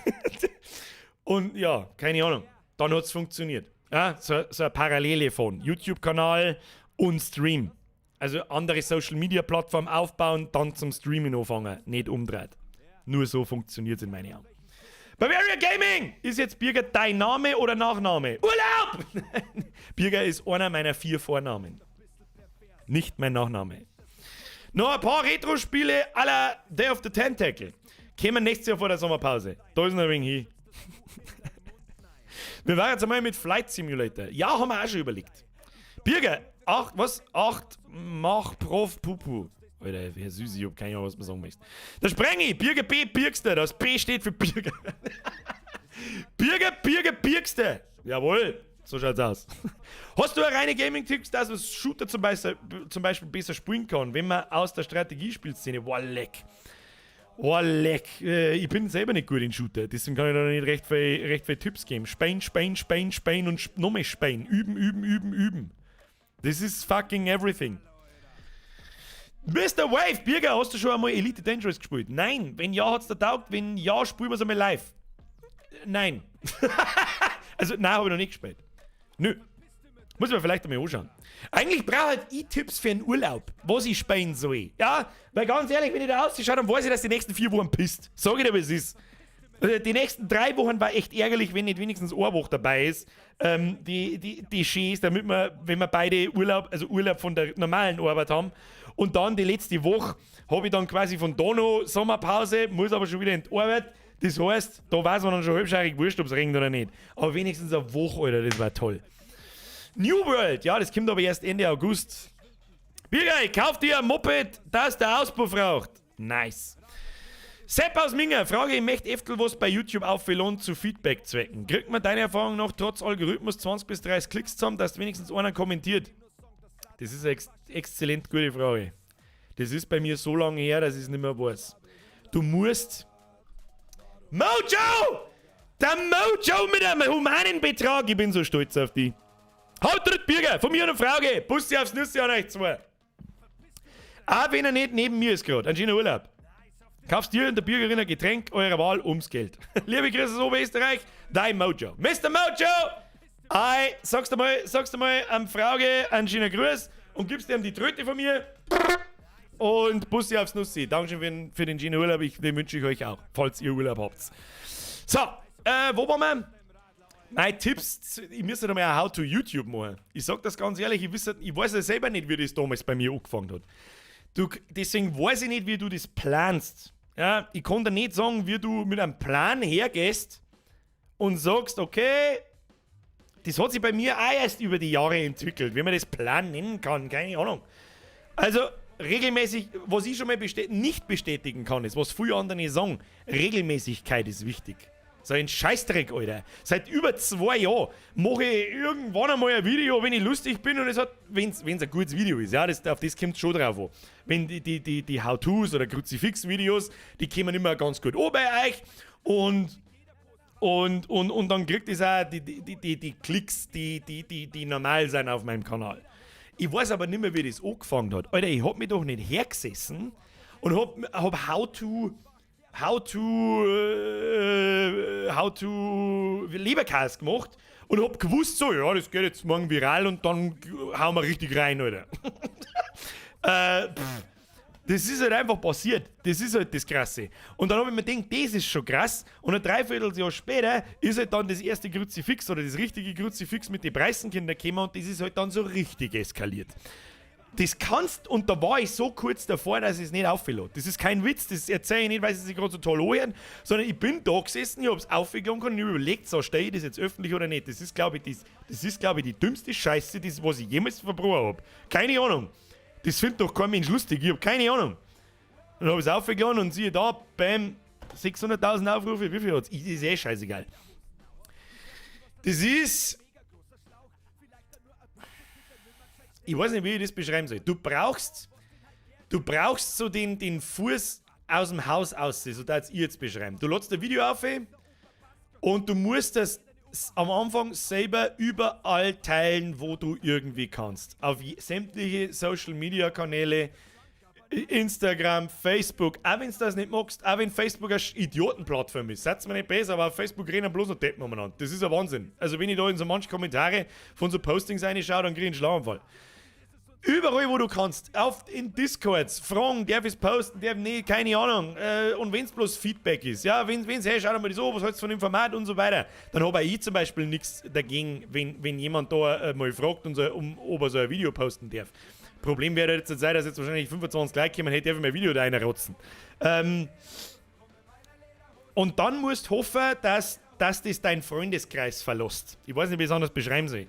Und ja, keine Ahnung. Dann hat es funktioniert. Ja, so eine Parallele von YouTube-Kanal und Stream. Also andere Social Media Plattform aufbauen, dann zum Streamen anfangen, nicht umdreht. Nur so funktioniert es in meinen Augen. Bavaria Gaming! Ist jetzt Birger dein Name oder Nachname? Urlaub! Birger ist einer meiner vier Vornamen. Nicht mein Nachname. Noch ein paar Retro-Spiele à la Day of the Tentacle. Kämen nächstes Jahr vor der Sommerpause. Da ist noch ein wenig hin. Wir waren jetzt einmal mit Flight Simulator. Ja, haben wir auch schon überlegt. Birger, acht, was? Acht, mach Prof Pupu. Alter, Herr Süß, ich hab keine Ahnung, was man sagen möchte. Der Sprengi, Birger B, Birgster. Das B steht für Birger. Birger, Birger, Birgster. Jawohl, so schaut's aus. Hast du eine reine Gaming-Tipps, dass man Shooter zum Beispiel besser spielen kann, wenn man aus der Strategiespielszene? Boah, leck. Oh, leck. Ich bin selber nicht gut in Shooter, deswegen kann ich da nicht recht viel Tipps geben. Spein, Spein, Spein, Spein und nochmal Spein. Üben, üben, üben, üben. This is fucking everything. Mr. Wave, Birger, hast du schon einmal Elite Dangerous gespielt? Nein. Wenn ja, hat's dir taugt. Wenn ja, spielen wir es einmal live. Nein. Also, nein, habe ich noch nicht gespielt. Nö. Muss ich mir vielleicht einmal anschauen. Eigentlich brauche halt ich Tipps für einen Urlaub, was ich spielen soll. Ja, weil ganz ehrlich, wenn ich da ausschaue, dann weiß ich, dass die nächsten 4 Wochen pisst. Sag ich dir, wie es ist. Also die nächsten 3 Wochen war echt ärgerlich, wenn nicht wenigstens eine Woche dabei ist. Die schön ist, damit wir, wenn wir beide Urlaub, also Urlaub von der normalen Arbeit haben. Und dann die letzte Woche habe ich dann quasi von da noch Sommerpause, muss aber schon wieder in die Arbeit. Das heißt, da weiß man dann schon halbscheirig wurscht, ob es regnet oder nicht. Aber wenigstens eine Woche, Alter, das war toll. New World, ja, das kommt aber erst Ende August. Birger, ich kauf dir ein Moped, das der Auspuff raucht. Nice. Sepp aus Minger, Frage, ich möchte öfter was bei YouTube aufladen zu Feedback-Zwecken. Kriegt man deine Erfahrung noch trotz Algorithmus 20 bis 30 Klicks zusammen, dass wenigstens einer kommentiert? Das ist eine ex exzellent gute Frage. Das ist bei mir so lange her, dass ich es nicht mehr weiß. Du musst. Mojo! Der Mojo mit einem humanen Betrag. Ich bin so stolz auf die. Haut drin, Birger, von mir eine Frage. Bussi aufs Nüsse an euch zwei. Auch wenn er nicht neben mir ist gerade. Ein schöner Urlaub. Kaufst dir und der Bürgerin ein Getränk eurer Wahl ums Geld. Liebe Grüße aus Oberösterreich, dein Mojo. Mr. Mojo! I, sagst du mal am Frage einen schönen Gruß und gibst ihm die Tröte von mir. Und Bussi aufs Nussi. Dankeschön für den schönen Urlaub. Den wünsche ich euch auch, falls ihr Urlaub habt. So, wo waren wir? Meine Tipps, ich müsste da mal ein How to YouTube machen. Ich sag das ganz ehrlich, ich weiß ja selber nicht, wie das damals bei mir angefangen hat. Du, deswegen weiß ich nicht, wie du das planst. Ja, ich kann dir nicht sagen, wie du mit einem Plan hergehst und sagst, okay, das hat sich bei mir auch erst über die Jahre entwickelt, wie man das Plan nennen kann, keine Ahnung. Also regelmäßig, was ich schon mal nicht bestätigen kann, ist, was viele andere sagen, Regelmäßigkeit ist wichtig. So ein Scheißdreck, Alter. Seit über 2 Jahren mache ich irgendwann einmal ein Video, wenn ich lustig bin und es hat, wenn es ein gutes Video ist, ja, auf das kommt schon drauf an. Wenn die How-Tos oder Kruzifix-Videos, die kommen immer ganz gut an bei euch und dann kriegt es auch die Klicks, die normal sind auf meinem Kanal. Ich weiß aber nicht mehr, wie das angefangen hat. Alter, ich hab mich doch nicht hergesessen und hab How to Leberkäse gemacht und hab gewusst so, ja, das geht jetzt morgen viral und dann hauen wir richtig rein, Alter. Pff, das ist halt einfach passiert. Das ist halt das Krasse. Und dann habe ich mir gedacht, das ist schon krass. Und ein Dreivierteljahr später ist halt dann das erste Kruzifix oder das richtige Kruzifix mit den Preißenkinder gekommen und das ist halt dann so richtig eskaliert. Das kannst, und da war ich so kurz davor, dass ich es nicht aufgeladen. Das ist kein Witz, das erzähle ich nicht, weil sie sich gerade so toll anhören, sondern ich bin da gesessen, ich hab's aufgeladen und ich hab überlegt, so stelle ich das jetzt öffentlich oder nicht. Das ist, glaube ich, das ist, glaub ich, die dümmste Scheiße, das, was ich jemals verbrochen habe. Keine Ahnung. Das findet doch kein Mensch lustig, ich hab keine Ahnung. Dann habe ich es aufgeladen und siehe da, bam, 600.000 Aufrufe, wie viel hat's? Ist eh scheißegal. Das ist. Ich weiß nicht, wie ich das beschreiben soll. Du brauchst so den Fuß aus dem Haus aus, so darf ich jetzt beschreiben. Du lädst ein Video auf und du musst das am Anfang selber überall teilen, wo du irgendwie kannst. Auf sämtliche Social Media Kanäle, Instagram, Facebook, auch wenn du das nicht magst, auch wenn Facebook eine Idiotenplattform ist, seid's mir nicht besser, aber auf Facebook reden bloß noch Deppen umeinander. Das ist ein Wahnsinn. Also wenn ich da in so manche Kommentare von so Postings reinschaue, dann kriege ich einen Schlaganfall. Überall, wo du kannst, auf in Discords, fragen, darf ich es posten, darf nicht, keine Ahnung. Und wenn es bloß Feedback ist, ja, wenn es, hey, schau dir mal das an, was hältst du von dem Format und so weiter, dann habe ich zum Beispiel nichts dagegen, wenn jemand da mal fragt und so, ob er so ein Video posten darf. Problem wäre jetzt sein, dass jetzt wahrscheinlich 25 Leute kommen, hey, darf ich mein Video da reinrotzen. Und dann musst du hoffen, dass das dein Freundeskreis verlässt. Ich weiß nicht, wie ich es anders beschreiben soll.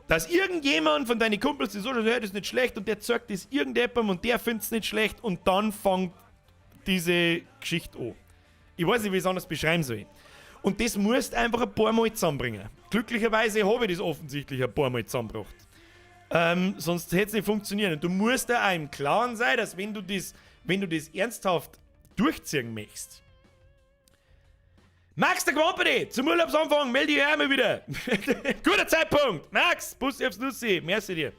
Dass irgendjemand von deinen Kumpels, die so schon hört, ist nicht schlecht und der zeigt das irgendjemandem und der findet es nicht schlecht und dann fängt diese Geschichte an. Ich weiß nicht, wie ich es anders beschreiben soll. Und das musst du einfach ein paar Mal zusammenbringen. Glücklicherweise habe ich das offensichtlich ein paar Mal zusammengebracht. Sonst hätte es nicht funktioniert. Und du musst da auch im Klaren sein, dass wenn du das ernsthaft durchziehen möchtest, Max der Company, zum Urlaubsanfang, melde dich einmal wieder. Guter Zeitpunkt. Max, Bussi aufs Nussi, merci dir.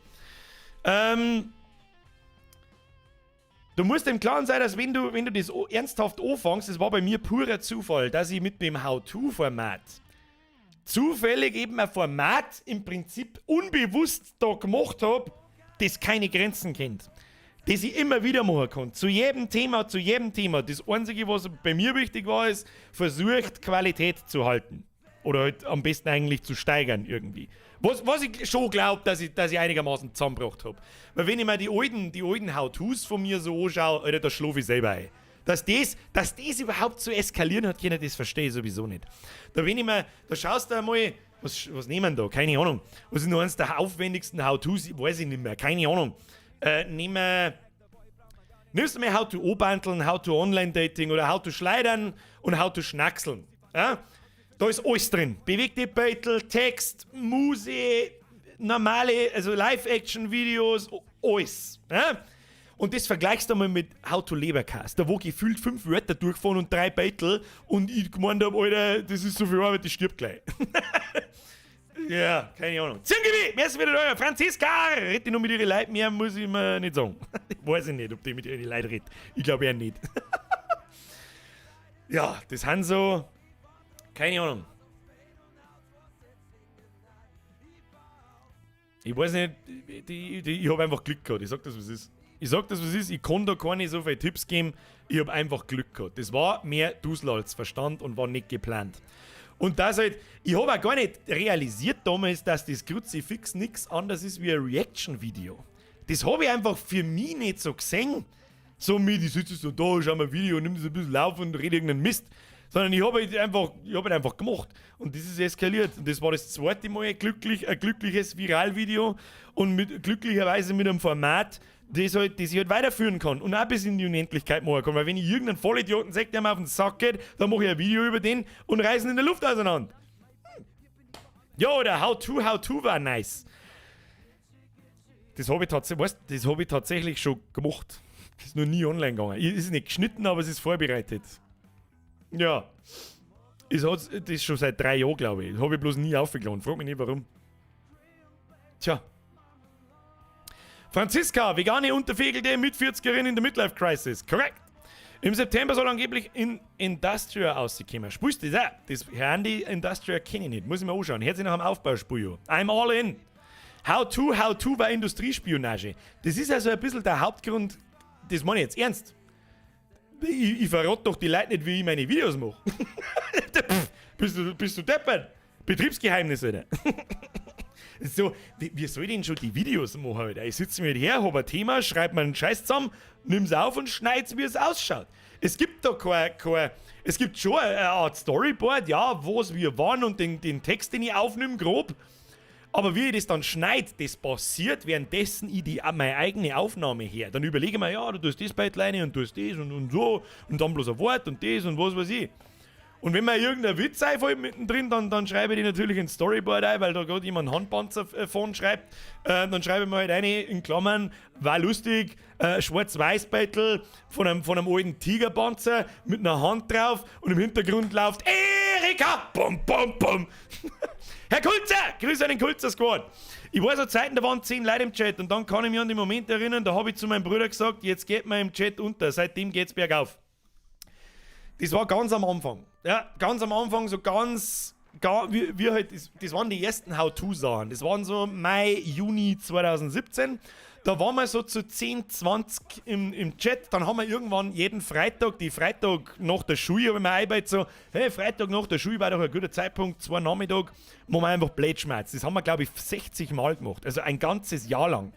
Du musst im Klaren sein, dass wenn du das ernsthaft anfängst, das war bei mir purer Zufall, dass ich mit dem How-To-Format zufällig eben ein Format im Prinzip unbewusst da gemacht habe, das keine Grenzen kennt, das ich immer wieder machen kann. Zu jedem Thema, zu jedem Thema. Das Einzige, was bei mir wichtig war, ist, versucht, Qualität zu halten. Oder halt am besten eigentlich zu steigern irgendwie. Was ich schon glaube, dass ich einigermaßen zusammengebracht habe. Weil wenn ich mir die alten How-Tos von mir so anschaue, Alter, da schlafe ich selber ein. Dass das überhaupt so eskalieren hat können, das verstehe ich sowieso nicht. Da wenn ich mir, da schaust du einmal, was nehmen da? Keine Ahnung. Was ist noch eines der aufwendigsten How-Tos? Weiß ich nicht mehr. Keine Ahnung. Nehmen Nimmst du mir How to O-Banteln, How to Online-Dating oder How to Schleidern und How to Schnackseln. Ja? Da ist alles drin. Bewegte Beutel, Text, Musik, normale, also Live-Action-Videos, alles. Ja? Und das vergleichst du mal mit How to Leberkas, da wo gefühlt fünf Wörter durchfahren und drei Beutel und ich gemeint habe, Alter, das ist so viel Arbeit, das stirbt gleich. Ja, keine Ahnung. Zirngewi, merci wieder da. Franziska, red die noch mit ihren Leuten mehr, muss ich mir nicht sagen. Weiß ich nicht, ob die mit ihren Leuten redet. Ich glaube eher nicht. Ja, das sind so, keine Ahnung. Ich weiß nicht, ich habe einfach Glück gehabt. Ich sag das, was ist. Ich sag das, was ist. Ich kann da keine so viele Tipps geben. Ich habe einfach Glück gehabt. Das war mehr Dusel als Verstand und war nicht geplant. Und das halt, ich habe auch gar nicht realisiert damals, dass das Kruzifix nichts anderes ist wie ein Reaction-Video. Das habe ich einfach für mich nicht so gesehen. So mit, ich sitze so da, schau mir ein Video, nimm das ein bisschen auf und rede irgendeinen Mist. Sondern ich habe halt einfach gemacht. Und das ist eskaliert. Und das war das zweite Mal ein glückliches Viralvideo und glücklicherweise mit einem Format, das ich halt weiterführen kann und auch bis in die Unendlichkeit machen kann. Weil wenn ich irgendeinen Vollidioten sehe, der mir auf den Sack geht, dann mache ich ein Video über den und reißen in der Luft auseinander. Ja, oder How to, How to war nice. Das hab ich tatsächlich schon gemacht. Das ist noch nie online gegangen. Es ist nicht geschnitten, aber es ist vorbereitet. Ja. Das ist schon seit 3 Jahren, glaube ich. Das habe ich bloß nie aufgeladen. Frag mich nicht, warum. Tja. Franziska, vegane unterfegelte Mit-40erin in der Midlife Crisis. Korrekt. Im September soll angeblich in Industria rauskommen. Spielst du das auch? Das Handy Industria kenne ich nicht. Muss ich mir anschauen. Hört sich nach einem Aufbauspiel an. I'm all in. How to, How to war Industriespionage. Das ist also ein bisschen der Hauptgrund, das meine ich jetzt ernst. Ich verrate doch die Leute nicht, wie ich meine Videos mache. Bist du deppert? Betriebsgeheimnis, Alter. So, wie soll ich denn schon die Videos machen, Alter? Ich sitze mir her, hab ein Thema, schreib mir einen Scheiß zusammen, nimm's auf und schneid's, wie es ausschaut. Es gibt da kein, es gibt schon eine Art Storyboard, ja, was, wie, wann und den Text, den ich aufnehme, grob. Aber wie ich das dann schneid, das passiert, währenddessen ich meine eigene Aufnahme her. Dann überlege ich mir, ja, du tust das Beitleine und tust das und so und dann bloß ein Wort und das und was weiß ich. Und wenn mir irgendein Witz einfällt mittendrin, dann schreibe ich die natürlich ins Storyboard ein, weil da gerade jemand Handpanzer von schreibt. Dann schreibe ich mir halt eine in Klammern, war lustig, Schwarz-Weiß-Beutel von einem alten Tigerpanzer mit einer Hand drauf und im Hintergrund läuft Erika! Bum, bum, bum! Herr Kulzer! Grüße an den Kulzer Squad! Ich war so Zeiten, da waren 10 Leute im Chat und dann kann ich mich an den Moment erinnern, da habe ich zu meinem Bruder gesagt, jetzt geht man im Chat unter, seitdem geht's bergauf. Das war ganz am Anfang. Ja, ganz am Anfang, so ganz, gar, wie halt, das waren die ersten How-To-Sachen. Das waren so Mai, Juni 2017. Da waren wir so zu 10, 20 im Chat. Dann haben wir irgendwann jeden Freitag, die Freitag nach der Schule, habe ich mir eingebaut, so, hey, Freitag nach der Schule war doch ein guter Zeitpunkt, 2 Nachmittag, wo wir einfach blöd schmatzen. Das haben wir, glaube ich, 60 Mal gemacht. Also ein ganzes Jahr lang.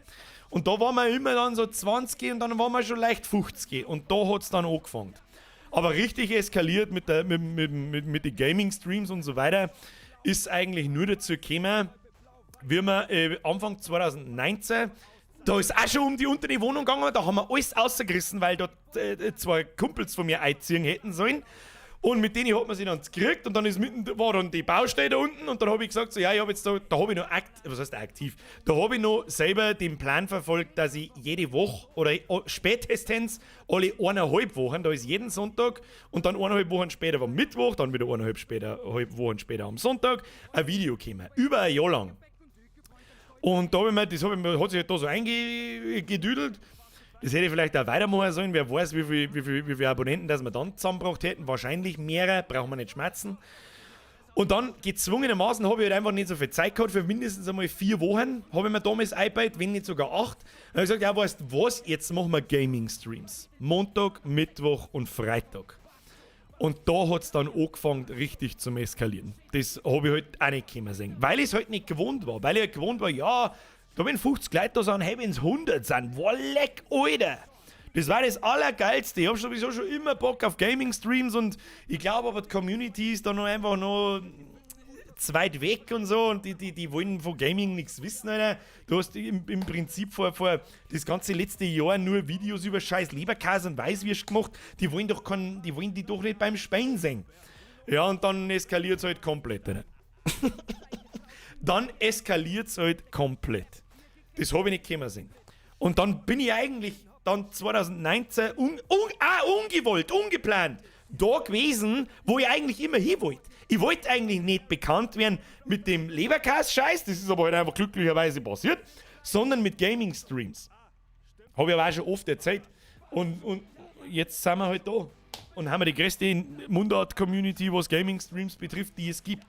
Und da waren wir immer dann so 20 und dann waren wir schon leicht 50. Und da hat es dann angefangen. Aber richtig eskaliert mit, der, mit den Gaming-Streams und so weiter ist eigentlich nur dazu gekommen, wie wir Anfang 2019, da ist auch schon um die unter die Wohnung gegangen, da haben wir alles ausgerissen, weil dort zwei Kumpels von mir einziehen hätten sollen. Und mit denen hat man sich dann gekriegt und dann ist mitten, war dann die Baustelle da unten und dann habe ich gesagt, so, ja, ich habe jetzt da, da habe ich noch was heißt aktiv, da habe ich noch selber den Plan verfolgt, dass ich jede Woche oder spätestens alle 1,5 Wochen, da ist jeden Sonntag und dann 1,5 Wochen später war Mittwoch, dann wieder eineinhalb später, halb Wochen später am Sonntag ein Video gekommen. Über ein Jahr lang. Und da habe ich mir, das hab ich mir, hat sich halt da so eingedüdelt. Das hätte ich vielleicht auch weitermachen sollen. Wer weiß, wie viele Abonnenten das wir dann zusammengebracht hätten. Wahrscheinlich mehrere, brauchen wir nicht schmatzen. Und dann gezwungenermaßen habe ich halt einfach nicht so viel Zeit gehabt. Für mindestens einmal 4 Wochen habe ich mir damals eingebaut, wenn nicht sogar 8. Dann habe ich gesagt, ja, weißt du was, jetzt machen wir Gaming-Streams. Montag, Mittwoch und Freitag. Und da hat es dann angefangen, richtig zum Eskalieren. Das habe ich halt auch nicht können sehen. Weil ich es halt nicht gewohnt war. Weil ich halt gewohnt war, ja, da wenn 50 Leute da sind, hey, wenn es 100 sind, boah, leck, Alter. Das war das Allergeilste. Ich habe sowieso schon immer Bock auf Gaming-Streams und ich glaube aber, die Community ist da noch einfach noch zu weit weg und so und die wollen von Gaming nichts wissen, Alter. Du hast im Prinzip vor das ganze letzte Jahr nur Videos über scheiß Leberkäse und Weißwürst gemacht. Die wollen die doch nicht beim Spielen sehen. Ja, und dann eskaliert es halt komplett, Alter. Dann eskaliert es halt komplett. Das habe ich nicht kommen sehen. Und dann bin ich eigentlich dann 2019 ungewollt, ungeplant da gewesen, wo ich eigentlich immer hin wollte. Ich wollte eigentlich nicht bekannt werden mit dem Leberkäse-Scheiß, das ist aber halt einfach glücklicherweise passiert, sondern mit Gaming-Streams. Habe ich aber auch schon oft erzählt. Und jetzt sind wir halt da und haben wir die größte Mundart-Community, was Gaming-Streams betrifft, die es gibt.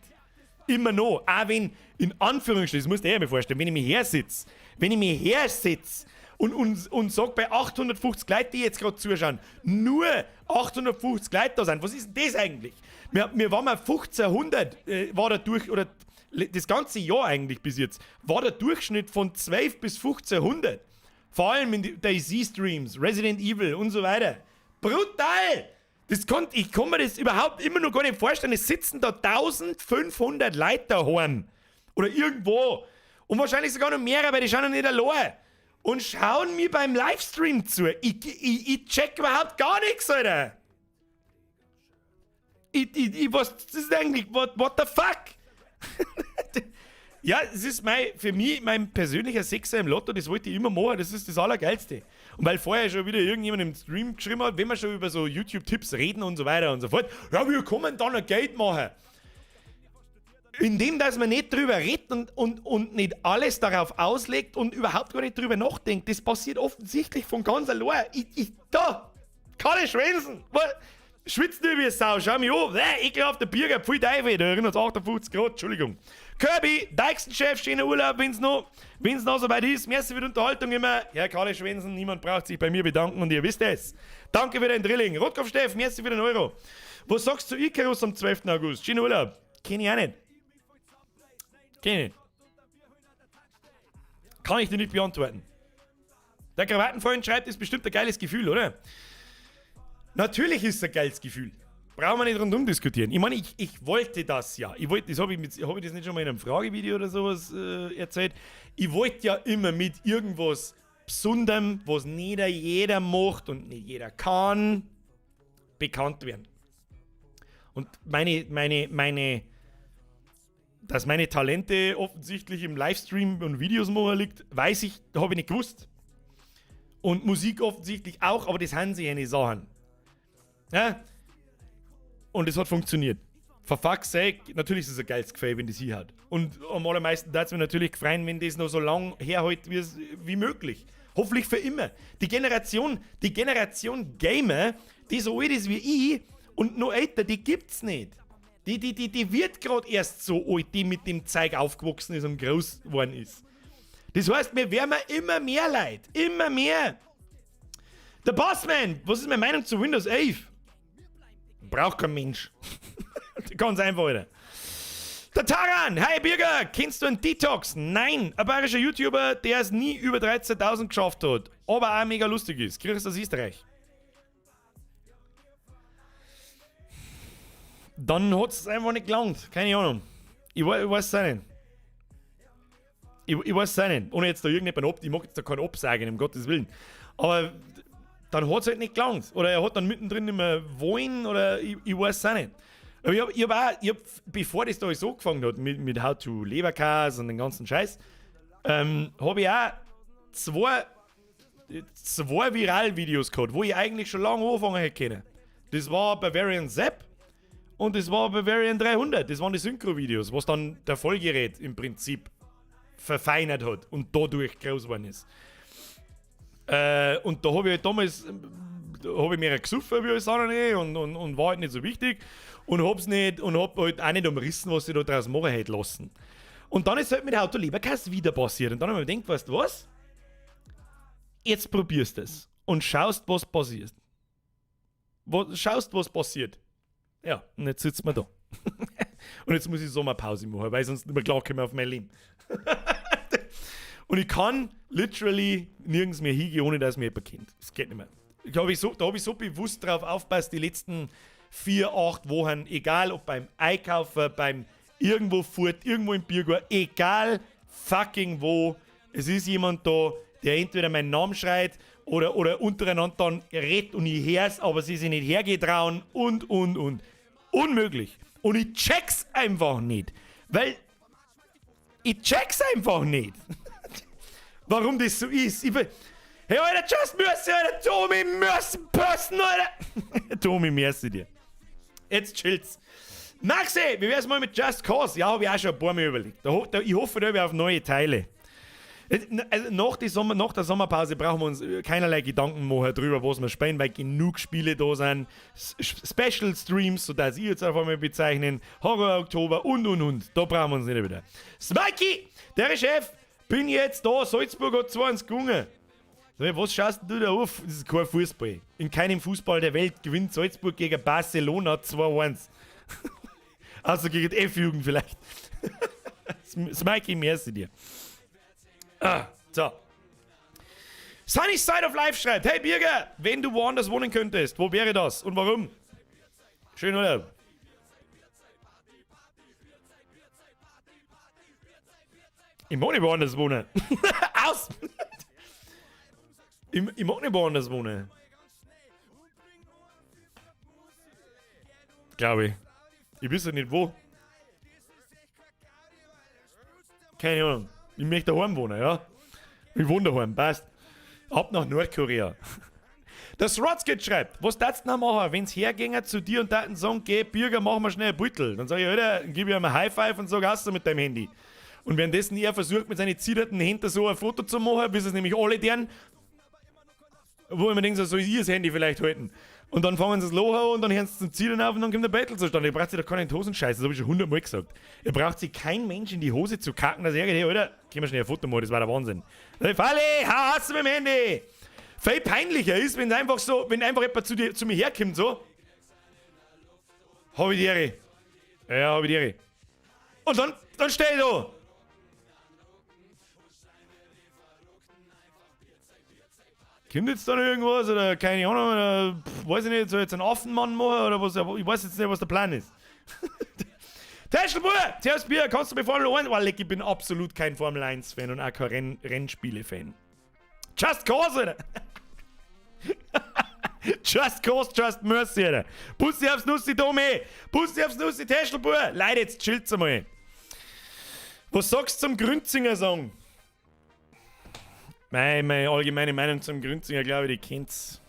Immer noch. Auch wenn, in Anführungsstrichen, das musst du dir mir vorstellen, wenn ich mich hersitze, wenn ich mich hersetze und sag bei 850 Leuten, die jetzt gerade zuschauen, nur 850 Leute da sind, was ist denn das eigentlich? Wir waren mal 1500, war der durch, oder das ganze Jahr eigentlich bis jetzt, war der Durchschnitt von 12 bis 1500. Vor allem in die DayZ-Streams, Resident Evil und so weiter. Brutal! Ich kann mir das überhaupt immer noch gar nicht vorstellen. Es sitzen da 1500 Leute daheim. Oder irgendwo. Und wahrscheinlich sogar noch mehrere, weil die schauen ja nicht allein. Und schauen mir beim Livestream zu. Ich check überhaupt gar nichts, Alter. Was das ist eigentlich, what the fuck? Ja, es ist für mich mein persönlicher Sechser im Lotto, das wollte ich immer machen, das ist das Allergeilste. Und weil vorher schon wieder irgendjemand im Stream geschrieben hat, wenn wir schon über so YouTube-Tipps reden und so weiter und so fort, ja, wie kann man da noch Geld machen? Indem, dass man nicht drüber redet und nicht alles darauf auslegt und überhaupt gar nicht drüber nachdenkt. Das passiert offensichtlich von ganz allein. Da, kann ich schwänzen. Schwitzt nur wie Sau, schau mich an. Ekelhafter Birger, pfui Teufel, da erinnert 58 Grad, Entschuldigung. Kirby, Deichsen-Chef, schöner Urlaub, wenn's noch soweit ist. Merci für die Unterhaltung immer. Herr Karl Schwensen, niemand braucht sich bei mir bedanken und ihr wisst es. Danke für den Drilling. Rotkopf Steff, merci für den Euro. Was sagst du zu Icarus am 12. August? Schönen Urlaub. Kenn ich auch nicht. Kenn ich nicht. Kann ich dir nicht beantworten. Der Krawattenfreund schreibt, ist bestimmt ein geiles Gefühl, oder? Natürlich ist es ein geiles Gefühl. Brauchen wir nicht rundum diskutieren. Ich meine, ich wollte das ja. Ich wollte, das habe ich, hab ich das nicht schon mal in einem Fragevideo oder sowas erzählt? Ich wollte ja immer mit irgendwas Besonderem, was nicht jeder macht und nicht jeder kann, bekannt werden. Und dass meine Talente offensichtlich im Livestream und Videos machen liegt, weiß ich, habe ich nicht gewusst. Und Musik offensichtlich auch, aber das sind sie eine Sachen. Ja? Und es hat funktioniert. For fuck's sake, natürlich ist es ein geiles Gefühl, wenn das hier hat. Und am allermeisten würde es mir natürlich freuen, wenn das noch so lang herhält wie möglich. Hoffentlich für immer. Die Generation Gamer, die so alt ist wie ich und noch älter, die gibt's nicht. Die wird gerade erst so alt, die mit dem Zeug aufgewachsen ist und groß geworden ist. Das heißt, mir werden immer mehr Leute. Immer mehr. Der Bossman, was ist meine Meinung zu Windows 11? Braucht kein Mensch. Ganz einfach, Alter. Der Taran, hi Birger, kennst du einen Detox? Nein, ein bayerischer YouTuber, der es nie über 13.000 geschafft hat, aber auch mega lustig ist. Kriegst du aus Österreich. Dann hat es einfach nicht gelangt. Keine Ahnung. Ich weiß es auch nicht. Ich weiß es auch nicht. Ohne jetzt da irgendjemand ab. Ich mag jetzt da keinen absagen, um Gottes Willen. Aber dann hat es halt nicht gelangt. Oder er hat dann mittendrin nicht mehr wollen, oder ich weiß es auch nicht. Aber ich hab auch, bevor das da alles angefangen hat, mit How to Leberkäse und den ganzen Scheiß, habe ich auch zwei Viral-Videos gehabt, wo ich eigentlich schon lange anfangen hätte können. Das war Bavarian Sepp und das war Bavarian 300. Das waren die Synchro-Videos, was dann der Vollgerät im Prinzip verfeinert hat und dadurch groß geworden ist. Und da habe ich halt damals, da hab ich mehr gesoffen wie alles andere und war halt nicht so wichtig und hab's nicht und hab halt auch nicht umrissen, was ich da draus machen hätte lassen. Und dann ist halt mit How to Leberkäse wieder passiert. Und dann hab ich mir gedacht, weißt du was? Jetzt probierst du es und schaust, was passiert. Schaust, was passiert. Ja, und jetzt sitzen wir da. Und jetzt muss ich Sommerpause machen, weil sonst nicht mehr klarkomme auf mein Leben. Und ich kann literally nirgends mehr hingehen, ohne dass mir jemand kennt. Das geht nicht mehr. Da habe ich so bewusst drauf aufgepasst, die letzten 4, 8 Wochen, egal ob beim Einkaufen, beim irgendwo fort, irgendwo im Biergarten, egal fucking wo, es ist jemand da, der entweder meinen Namen schreit oder untereinander dann redet und ich hör's, aber sie sich nicht hergetrauen und. Unmöglich. Und ich check's einfach nicht. Weil ich check's einfach nicht. Warum das so ist. Ich bin, hey, Alter, Just Mercy, Alter, Tommy, Mercy, Person, Alter. Tommy, merci dir. Jetzt chillt's. Maxi, wie wär's mal mit Just Cause? Ja, hab ich auch schon ein paar Mal überlegt. Ich hoffe, da auf neue Teile. Also nach der Sommerpause brauchen wir uns keinerlei Gedanken machen drüber, was wir spielen, weil genug Spiele da sind. Special Streams, so dass ich jetzt einfach mal bezeichnen. Horror Oktober und. Da brauchen wir uns nicht wieder. Smikey, der Chef, bin jetzt da. Salzburg hat 2-1 gewonnen. Was schaust du da auf? Das ist kein Fußball. In keinem Fußball der Welt gewinnt Salzburg gegen Barcelona 2-1. Also gegen die F-Jugend vielleicht. Smikey, merci dir. Ah, so. Sunny Side of Life schreibt: Hey Birger, wenn du woanders wohnen könntest, wo wäre das und warum? Schön, oder? Ich mag nicht woanders wohnen. Aus! Ich mag nicht woanders wohnen. Glaube ich. Ich weiß ja nicht wo. Keine Ahnung. Ich möchte daheim wohnen, ja. Ich wohne daheim, passt. Ab nach Nordkorea. Das Rotzkit schreibt, was darfst du denn machen, wenn's hergänger zu dir und daten sagen, geh, Birger, machen wir schnell ein Beutel. Dann sag ich, Alter, dann gib ich ihm ein High Five und sag, hast du mit deinem Handy. Und währenddessen er versucht, mit seinen zitternden Händen so ein Foto zu machen, bis es nämlich alle deren, wo ich mir denke, so soll ich ihr das Handy vielleicht halten. Und dann fangen sie das Loch an und dann hören sie zum Zielen auf und dann kommt der Battle zustande. Ihr braucht sich doch keine in die Hosen scheißen, das habe ich schon 100 Mal gesagt. Ihr braucht sich kein Mensch in die Hose zu kacken, dass er sagt, hey, Alter, können wir schnell ein Foto machen, das war der Wahnsinn. Falle, hau aus mit dem Handy! Viel peinlicher ist, wenn einfach so, wenn einfach jemand zu mir herkommt, so. Hab ich die Ehre. Ja, hab ich die Ehre. Und dann steh ich da. Kommt jetzt da noch irgendwas oder keine Ahnung, oder weiß ich nicht, soll ich jetzt einen Affenmann machen oder was, ich weiß jetzt nicht, was der Plan ist. Teschelbur, Servus Bier, kannst du mir Formel 1? Oh, leck, ich bin absolut kein Formel 1 Fan und auch kein Rennspiele-Fan. Just Cause, Alter! Just Cause, Just Mercy, Alter! Bussi aufs Nussi, Domi! Bussi aufs Nussi, Teschelbur! Leute, jetzt chillt's einmal. Was sagst du zum Grünzinger-Song? Meine allgemeine Meinung zum Grünzinger, glaube ich, die kennt's.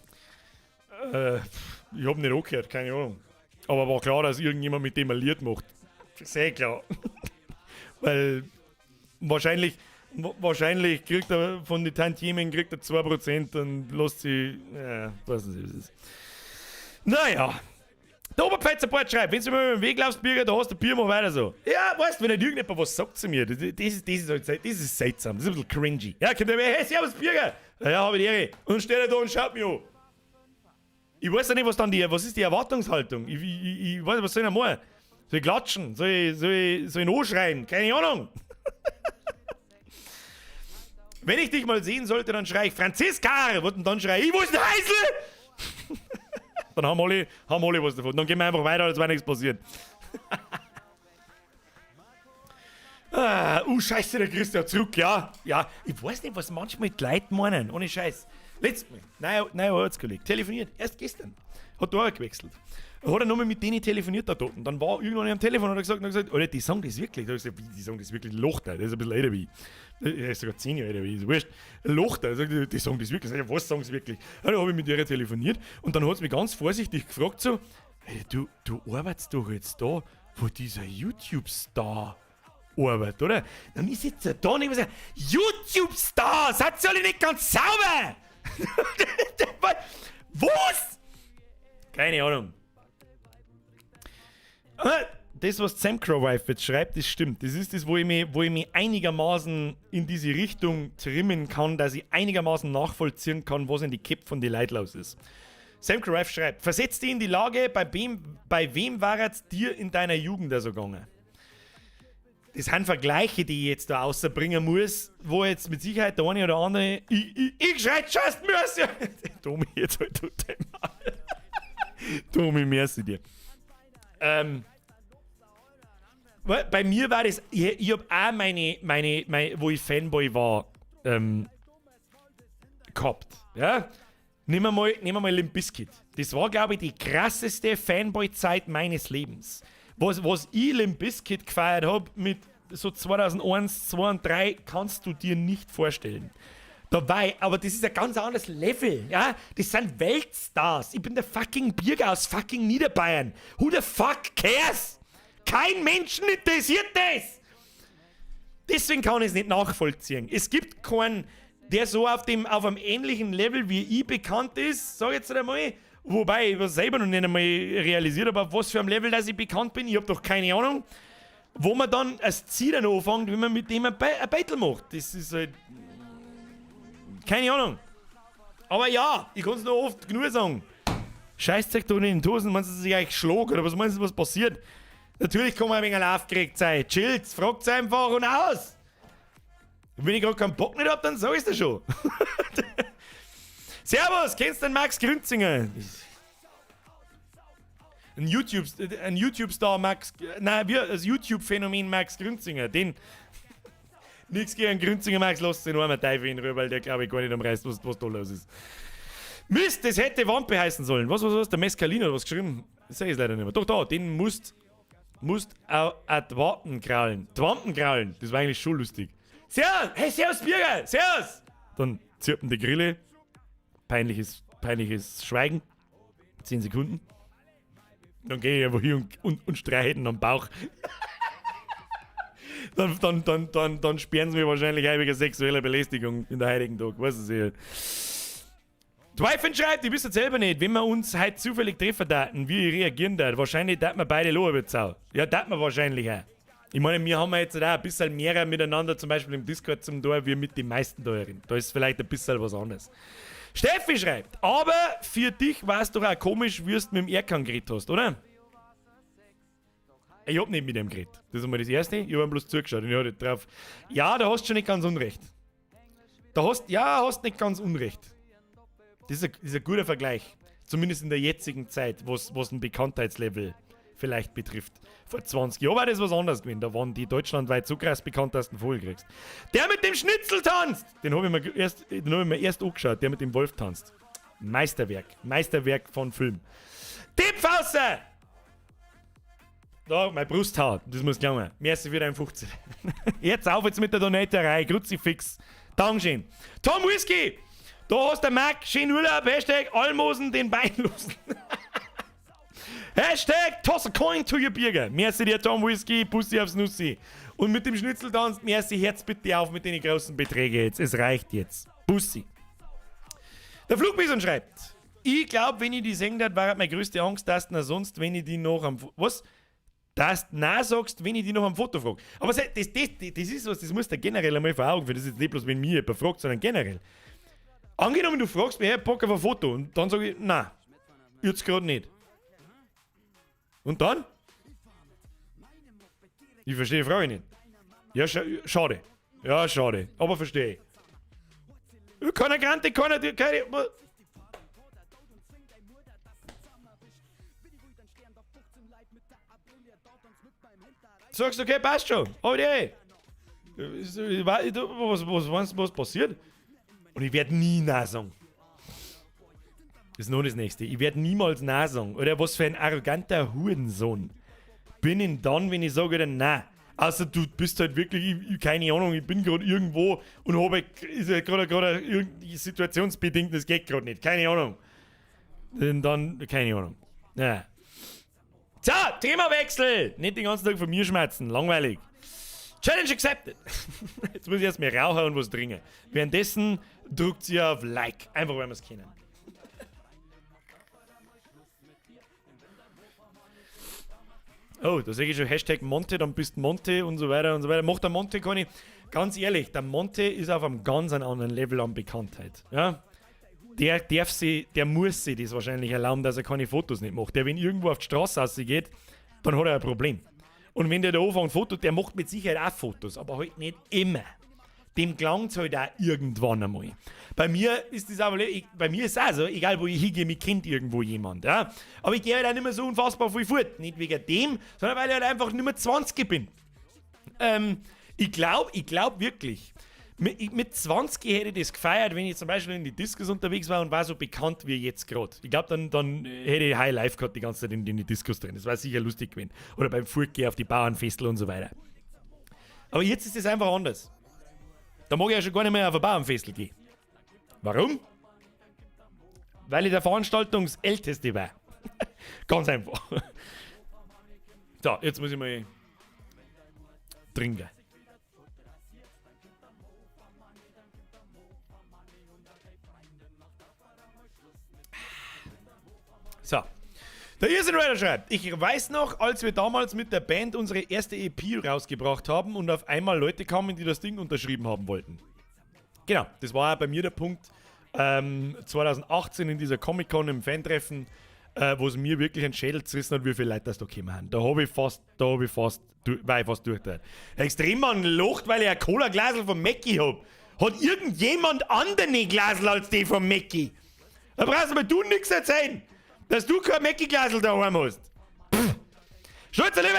Ich hab nicht angehört, keine Ahnung. Aber war klar, dass irgendjemand mit dem ein Lied macht. Sehr klar. Weil wahrscheinlich kriegt er von den Tantiemen kriegt er 2% und lässt sie. Ja, weiß nicht, was es ist. Naja. Der Oberpfälzer Bart schreibt, wenn du mir über den Weg laufst, Birger, da hast du Bier, mach weiter so. Ja, weißt du, wenn nicht irgendjemand was sagt zu mir, das ist halt, das ist seltsam, das ist ein bisschen cringy. Ja, kommt der mir, hey, servus Birger! Ja, hab ich die Ehre. Und dann steht er da und schaut mich an. Ich weiß ja nicht, was ist die Erwartungshaltung? Ich weiß nicht, was soll ich denn machen? Soll ich klatschen? Soll ich ihn anschreien? Keine Ahnung. Wenn ich dich mal sehen sollte, dann schrei ich Franziska! Und dann schrei ich, wo ist denn Heisel? Dann haben alle was davon. Dann gehen wir einfach weiter, als wäre nichts passiert. Ah, scheiße, der Christian zurück, ja. Ja, ich weiß nicht, was manchmal die Leute meinen, ohne Scheiß. Letztes Mal, neuer Arbeitskollege, telefoniert, erst gestern, hat da gewechselt. Hat er nochmal mit denen telefoniert da dort. Und dann war irgendwann am Telefon und hat gesagt, Alter, die sagen das wirklich. Da hab ich gesagt, wie, die sagen das wirklich, lacht er, der ist ein bisschen älter wie ich. Er ist sogar 10 Jahre älter wie ich, ist wurscht. Lacht er, sagt, die sagen das wirklich. Sag ich, was sagen sie wirklich? Ja, da hab ich mit ihr telefoniert und dann hat sie mich ganz vorsichtig gefragt so, hey, du arbeitest doch jetzt da, wo dieser YouTube-Star arbeitet, oder? Dann ist jetzt da und ich sage, YouTube-Star, seid ihr alle nicht ganz sauber? Was? Keine Ahnung. Aber das, was Sam Wife jetzt schreibt, das stimmt. Das ist das, wo ich mich einigermaßen in diese Richtung trimmen kann, dass ich einigermaßen nachvollziehen kann, was in die Köpfe von den Leuten los ist. Sam Wife schreibt, versetz dich in die Lage, bei wem war es dir in deiner Jugend so gegangen? Das sind Vergleiche, die ich jetzt da außerbringen muss, wo jetzt mit Sicherheit der eine oder andere, ich schreit just merci. Tomi, jetzt halt total. Tomi, merci dir. Bei mir war das, ich hab auch meine, wo ich Fanboy war, gehabt. Ja? Nehmen wir mal Limp Bizkit. Das war, glaube ich, die krasseste Fanboy-Zeit meines Lebens. Was ich Limp Bizkit gefeiert habe mit so 2001, 2 und 3, kannst du dir nicht vorstellen. Dabei, aber das ist ein ganz anderes Level, ja? Das sind Weltstars. Ich bin der fucking Birger aus fucking Niederbayern. Who the fuck cares? Kein Menschen interessiert das! Deswegen kann ich es nicht nachvollziehen. Es gibt keinen, der so auf einem ähnlichen Level wie ich bekannt ist, sag ich jetzt einmal. Wobei ich das selber noch nicht einmal realisiert habe, auf was für einem Level dass ich bekannt bin. Ich habe doch keine Ahnung. Wo man dann als Ziel dann anfängt, wenn man mit dem ein Battle macht. Das ist halt. Keine Ahnung. Aber ja, ich kann es nur oft genug sagen. Scheißt euch doch nicht in die Hosen, meinst du, dass ich euch schlag oder was meinst du, was passiert? Natürlich kann man ein wenig aufgeregt sein. Chillt, fragt einfach und aus. Und wenn ich gerade keinen Bock nicht hab, dann sag ich's dir schon. Servus, kennst du den Max Grünzinger? Ein YouTube-Star Max, nein, wir, das YouTube-Phänomen Max Grünzinger, den. Nichts gegen Grünzinger Max, lasst den armen Teufel in Ruhe, weil der, glaube ich, gar nicht am Reiß, was da los ist. Mist, das hätte Wampe heißen sollen. Was, was, was? Der Mescalin hat was geschrieben. Das seh ich leider nicht mehr. Doch, da, den musst auch die Wampen kraulen. Die Wampen kraulen. Das war eigentlich schon lustig. Servus! Hey, servus, Birger! Servus! Dann zirpen die Grille. Peinliches, peinliches Schweigen. 10 Sekunden. Dann gehe ich einfach hin und streiche ihn am Bauch. Dann sperren sie mich wahrscheinlich ein wegen sexueller Belästigung in der heutigen Tag. Weiß es eh. Twyfen schreibt, ich wüsste selber nicht, wenn wir uns heute zufällig treffen daten, wie ich reagieren darf. Wahrscheinlich dat wir beide loben. Ja, dat wir wahrscheinlich auch. Ich meine, wir haben jetzt auch ein bisschen mehr miteinander, zum Beispiel im Discord zum Tor, wie mit den meisten da drin. Da ist vielleicht ein bisschen was anderes. Steffi schreibt, aber für dich war es doch auch komisch, wie du mit dem Erkan geredet hast, oder? Ich hab nicht mit ihm geredet. Das ist einmal das Erste. Ich hab ihm bloß zugeschaut und ich hatte drauf. Ja, da hast du schon nicht ganz unrecht. Da hast, ja, hast nicht ganz unrecht. Das ist ein guter Vergleich. Zumindest in der jetzigen Zeit, was ein Bekanntheitslevel vielleicht betrifft. Vor 20 Jahren war das was anderes gewesen. Da waren die deutschlandweit so krass bekannt, dass du einen Vogel kriegst. Der mit dem Schnitzel tanzt! Den hab ich mir erst angeschaut, der mit dem Wolf tanzt. Meisterwerk. Meisterwerk von Film. Tippfausse! Da, mein Brusthaar, das muss gelangen. Merci für dein 15. Jetzt auf jetzt mit der Donaterei. Kruzifix. Dankeschön. Tom Whisky! Da hast der Marc, schönen Urlaub. #Almosen den Beinlosen. #Toss a coin to your Birger. Merci dir, Tom Whisky. Bussi aufs Nussi. Und mit dem Schnitzeltanz, merci, Herz bitte auf mit den großen Beträgen jetzt. Es reicht jetzt. Bussi. Der Flugbison schreibt: Ich glaube, wenn ich die sehen würde, war meine größte Angst, dass du sonst, wenn ich die noch am. Was? Dass du Nein sagst, wenn ich die noch am Foto frage. Aber das ist was, das musst du generell einmal vor Augen führen. Das ist jetzt nicht bloß, wenn mir jemand fragt, sondern generell. Angenommen, du fragst mich, hey, Bock auf ein Foto, und dann sage ich, nein, jetzt gerade nicht. Und dann? Ich verstehe die Frage nicht. Ja, schade. Ja, schade. Aber verstehe ich. Keine Grante, keine. Sagst du, okay, passt schon. Aber die. Was meinst du, was passiert? Und ich werde nie Nein sagen. Das ist noch das Nächste. Ich werde niemals Nein sagen. Oder was für ein arroganter Hurensohn bin ich dann, wenn ich sage, nein. Außer du bist halt wirklich, ich, keine Ahnung, ich bin gerade irgendwo und habe, ist ja gerade irgendwie situationsbedingt, das geht gerade nicht. Keine Ahnung. Denn dann, keine Ahnung. Ja. So, Themawechsel! Nicht den ganzen Tag von mir schmerzen, langweilig. Challenge accepted! Jetzt muss ich erst mehr rauchen und was trinken. Währenddessen drückt sie auf Like. Einfach, weil wir es kennen. Oh, da sehe ich schon Hashtag Monte, dann bist Monte und so weiter und so weiter. Macht der Monte keine. Ganz ehrlich, der Monte ist auf einem ganz anderen Level an Bekanntheit. Ja? Der darf sich, der muss sich das wahrscheinlich erlauben, dass er keine Fotos nicht macht. Der, wenn irgendwo auf die Straße rausgeht, dann hat er ein Problem. Und wenn der da anfängt, Fotos, der macht mit Sicherheit auch Fotos, aber halt nicht immer. Dem klang's halt auch irgendwann einmal. Bei mir ist das aber, ich, bei mir ist es auch so, egal wo ich hingehe, mich kennt irgendwo jemand. Ja? Aber ich gehe halt auch nicht mehr so unfassbar viel fort. Nicht wegen dem, sondern weil ich halt einfach nicht mehr 20 bin. Ich glaub wirklich, mit 20 hätte ich das gefeiert, wenn ich zum Beispiel in die Discos unterwegs war und war so bekannt wie jetzt gerade. Ich glaub, dann hätte ich High Life gehabt die ganze Zeit in die Discos drin. Das war sicher lustig gewesen. Oder beim Fortgehen auf die Bauernfestel und so weiter. Aber jetzt ist es einfach anders. Da mag ich ja schon gar nicht mehr auf ein Bauernfestel gehen. Warum? Weil ich der Veranstaltungsälteste war. Ganz einfach. So, jetzt muss ich mal trinken. So. Der Irrsinn Rider schreibt, ich weiß noch, als wir damals mit der Band unsere erste EP rausgebracht haben und auf einmal Leute kamen, die das Ding unterschrieben haben wollten. Genau, das war bei mir der Punkt, 2018 in dieser Comic-Con im Fan-Treffen, wo es mir wirklich einen Schädel zerrissen hat, wie viele Leute das da gekommen haben. Da hab ich fast, da hab ich fast, war ich fast durchgedreht. Extremmann lacht, weil ich ein Cola-Glasl von Mackie hab. Hat irgendjemand andere Glasl als die von Mackie? Da brauchst du mir du nix erzählen, dass du kein Mackie-Glasl daheim hast. Pff. Stolzer Liebe!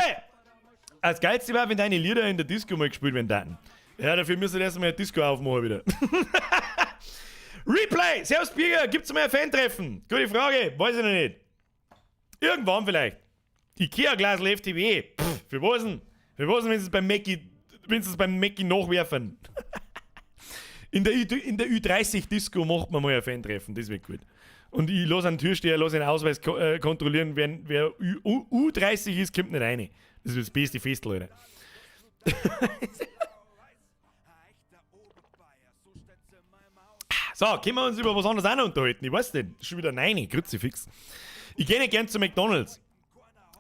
Das Geilste war, wenn deine Lieder in der Disco mal gespielt werden würden. Ja, dafür müssen wir erstmal eine Disco aufmachen wieder. Replay! Servus Birger, gibt's mal ein Fan-Treffen? Gute Frage, weiß ich noch nicht. Irgendwann vielleicht. Ikea-Glasl FTW. Pff, für was denn? Für was denn, wenn sie es beim Mackie, wenn sie es beim Mackie nachwerfen? In der Ü30-Disco macht man mal ein Fan-Treffen, das wird gut. Und ich lasse einen Türsteher, lasse einen Ausweis kontrollieren, wer U30 ist, kommt nicht rein. Das ist das beste Fest, Leute. So, können wir uns über was anderes auch noch unterhalten? Ich weiß nicht, schon wieder 9, Kruzifix. Ich gehe nicht gern zu McDonalds.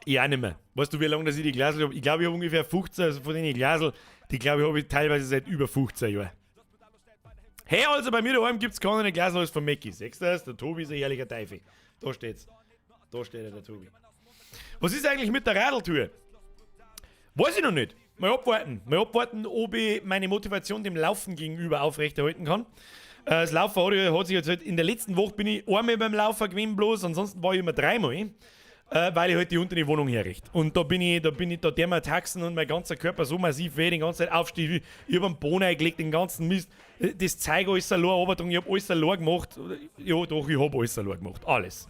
Ich auch nicht mehr. Weißt du, wie lange dass ich die Glasl hab? Ich glaube, ich hab ungefähr 15, also von den Glasl, die glaube ich, hab ich teilweise seit über 15 Jahren. Hey, also bei mir daheim gibt's keine Glasl als von Mackie. Siehst du das? Der Tobi ist ein ehrlicher Teufel. Da steht's. Da steht er, der Tobi. Was ist eigentlich mit der Radeltour? Weiß ich noch nicht. Mal abwarten. Mal abwarten, ob ich meine Motivation dem Laufen gegenüber aufrechterhalten kann. Das Laufen hat sich jetzt halt, in der letzten Woche bin ich einmal beim Laufen gewesen bloß, ansonsten war ich immer dreimal, weil ich halt die untere Wohnung herrichte. Und da bin ich, da der mir Taxen und mein ganzer Körper so massiv weh, die ganze Zeit aufstehe, ich hab einen Bohnen eingelegt, den ganzen Mist, das Zeug alles allein runtergetragen, ich hab alles allein gemacht. Ja, doch, ich hab alles allein gemacht, alles.